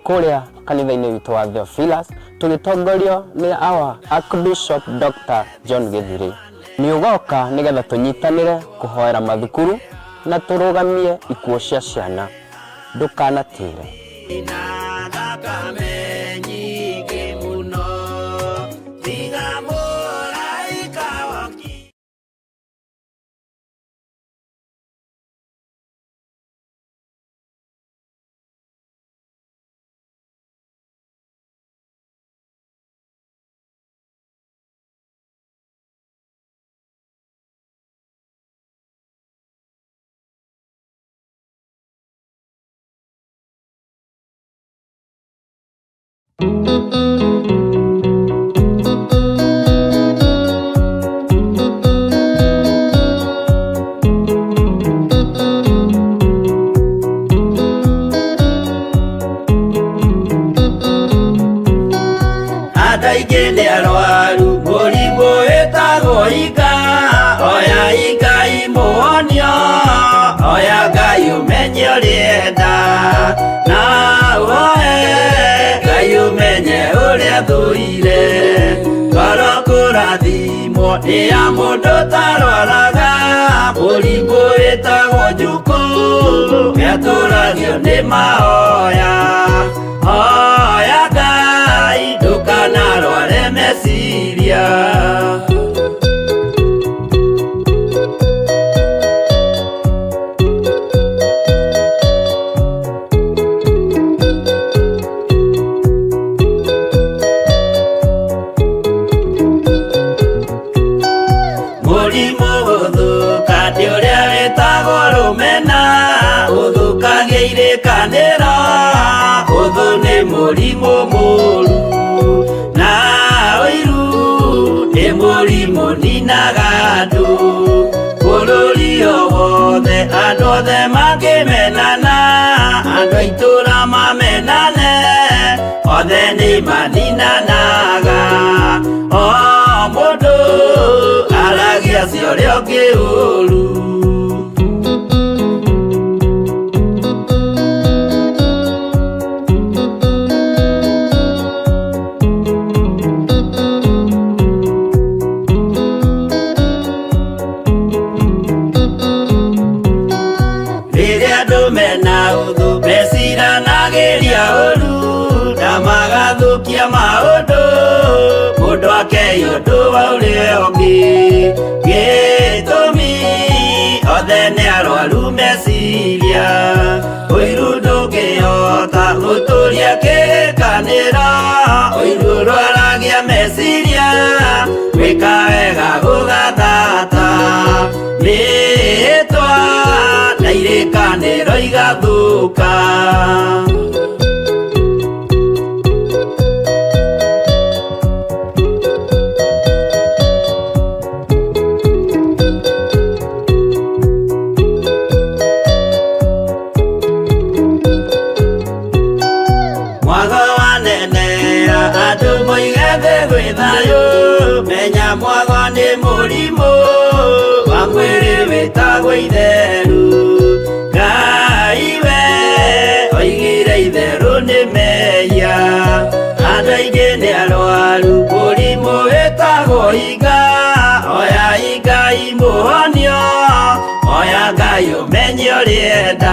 kũrĩa kanitha-inĩ witũ wa Theophilus, tũgĩtongorio nĩ our Archbishop Dr. John Gĩthirĩ. Nĩ ũgoka nĩgetha tũnyitanĩre kũhoera mathukuru na tũrũgamie ikuũ cia ciana. Ndũkanatĩre. Andũ nĩ arwaru mũrimũ wĩtagwo inga, oya Ngai mũhonio, oya Ngai ũmenye ũrĩa na ũhoe Ngai ũmenye ũrĩa thũire. Ngoro kũrathimwo nĩ ya mũndũ ũtarwaraga, mũrimũ wĩtagwo njukũ nĩatũragio nĩ mahoya. Hoya Ngai ndũkanarware meciria. Gũthũka ndĩ ũrĩa wĩtagwo rũmena, ũthũkagia irĩkanĩro, ũthũ nĩ mũrimũ mũru, na ũiru nĩ mũrimũ ninaga andũ. Bũrũri o wothe andũ othe makĩmenana, andũ a itũũra mamenane, othe nĩ maninanaga. O mũndũ aragia cia ũrĩa ũngĩ ũru. Rĩrĩa andũ mena ũthũ meciranagĩria ũru, na magathũkia maũndũ, mũndũ akei ũndũ wa ũrĩa ũngĩ. Gĩtũmi othe nĩ arwaru meciria, ũiru ndũngĩhota gũtũria kĩrĩkanĩro, ũiru ũrwaragia meciria, gwĩka wega gũgathata, mĩhĩtwa na irĩkanĩro igathũka. Mwago wanenea andũ moige thĩ gwĩ thayũ, menya mwago nĩ mũrimũ wa mwĩrĩ wĩtagwo itheru. Ngai we oigire itherũ nĩ mehia, andũ aingĩ nĩ arwaru mũrimũ wĩtagwo iga, oya Ngai mũhonio, oya Ngai ũmenye ũrĩa enda.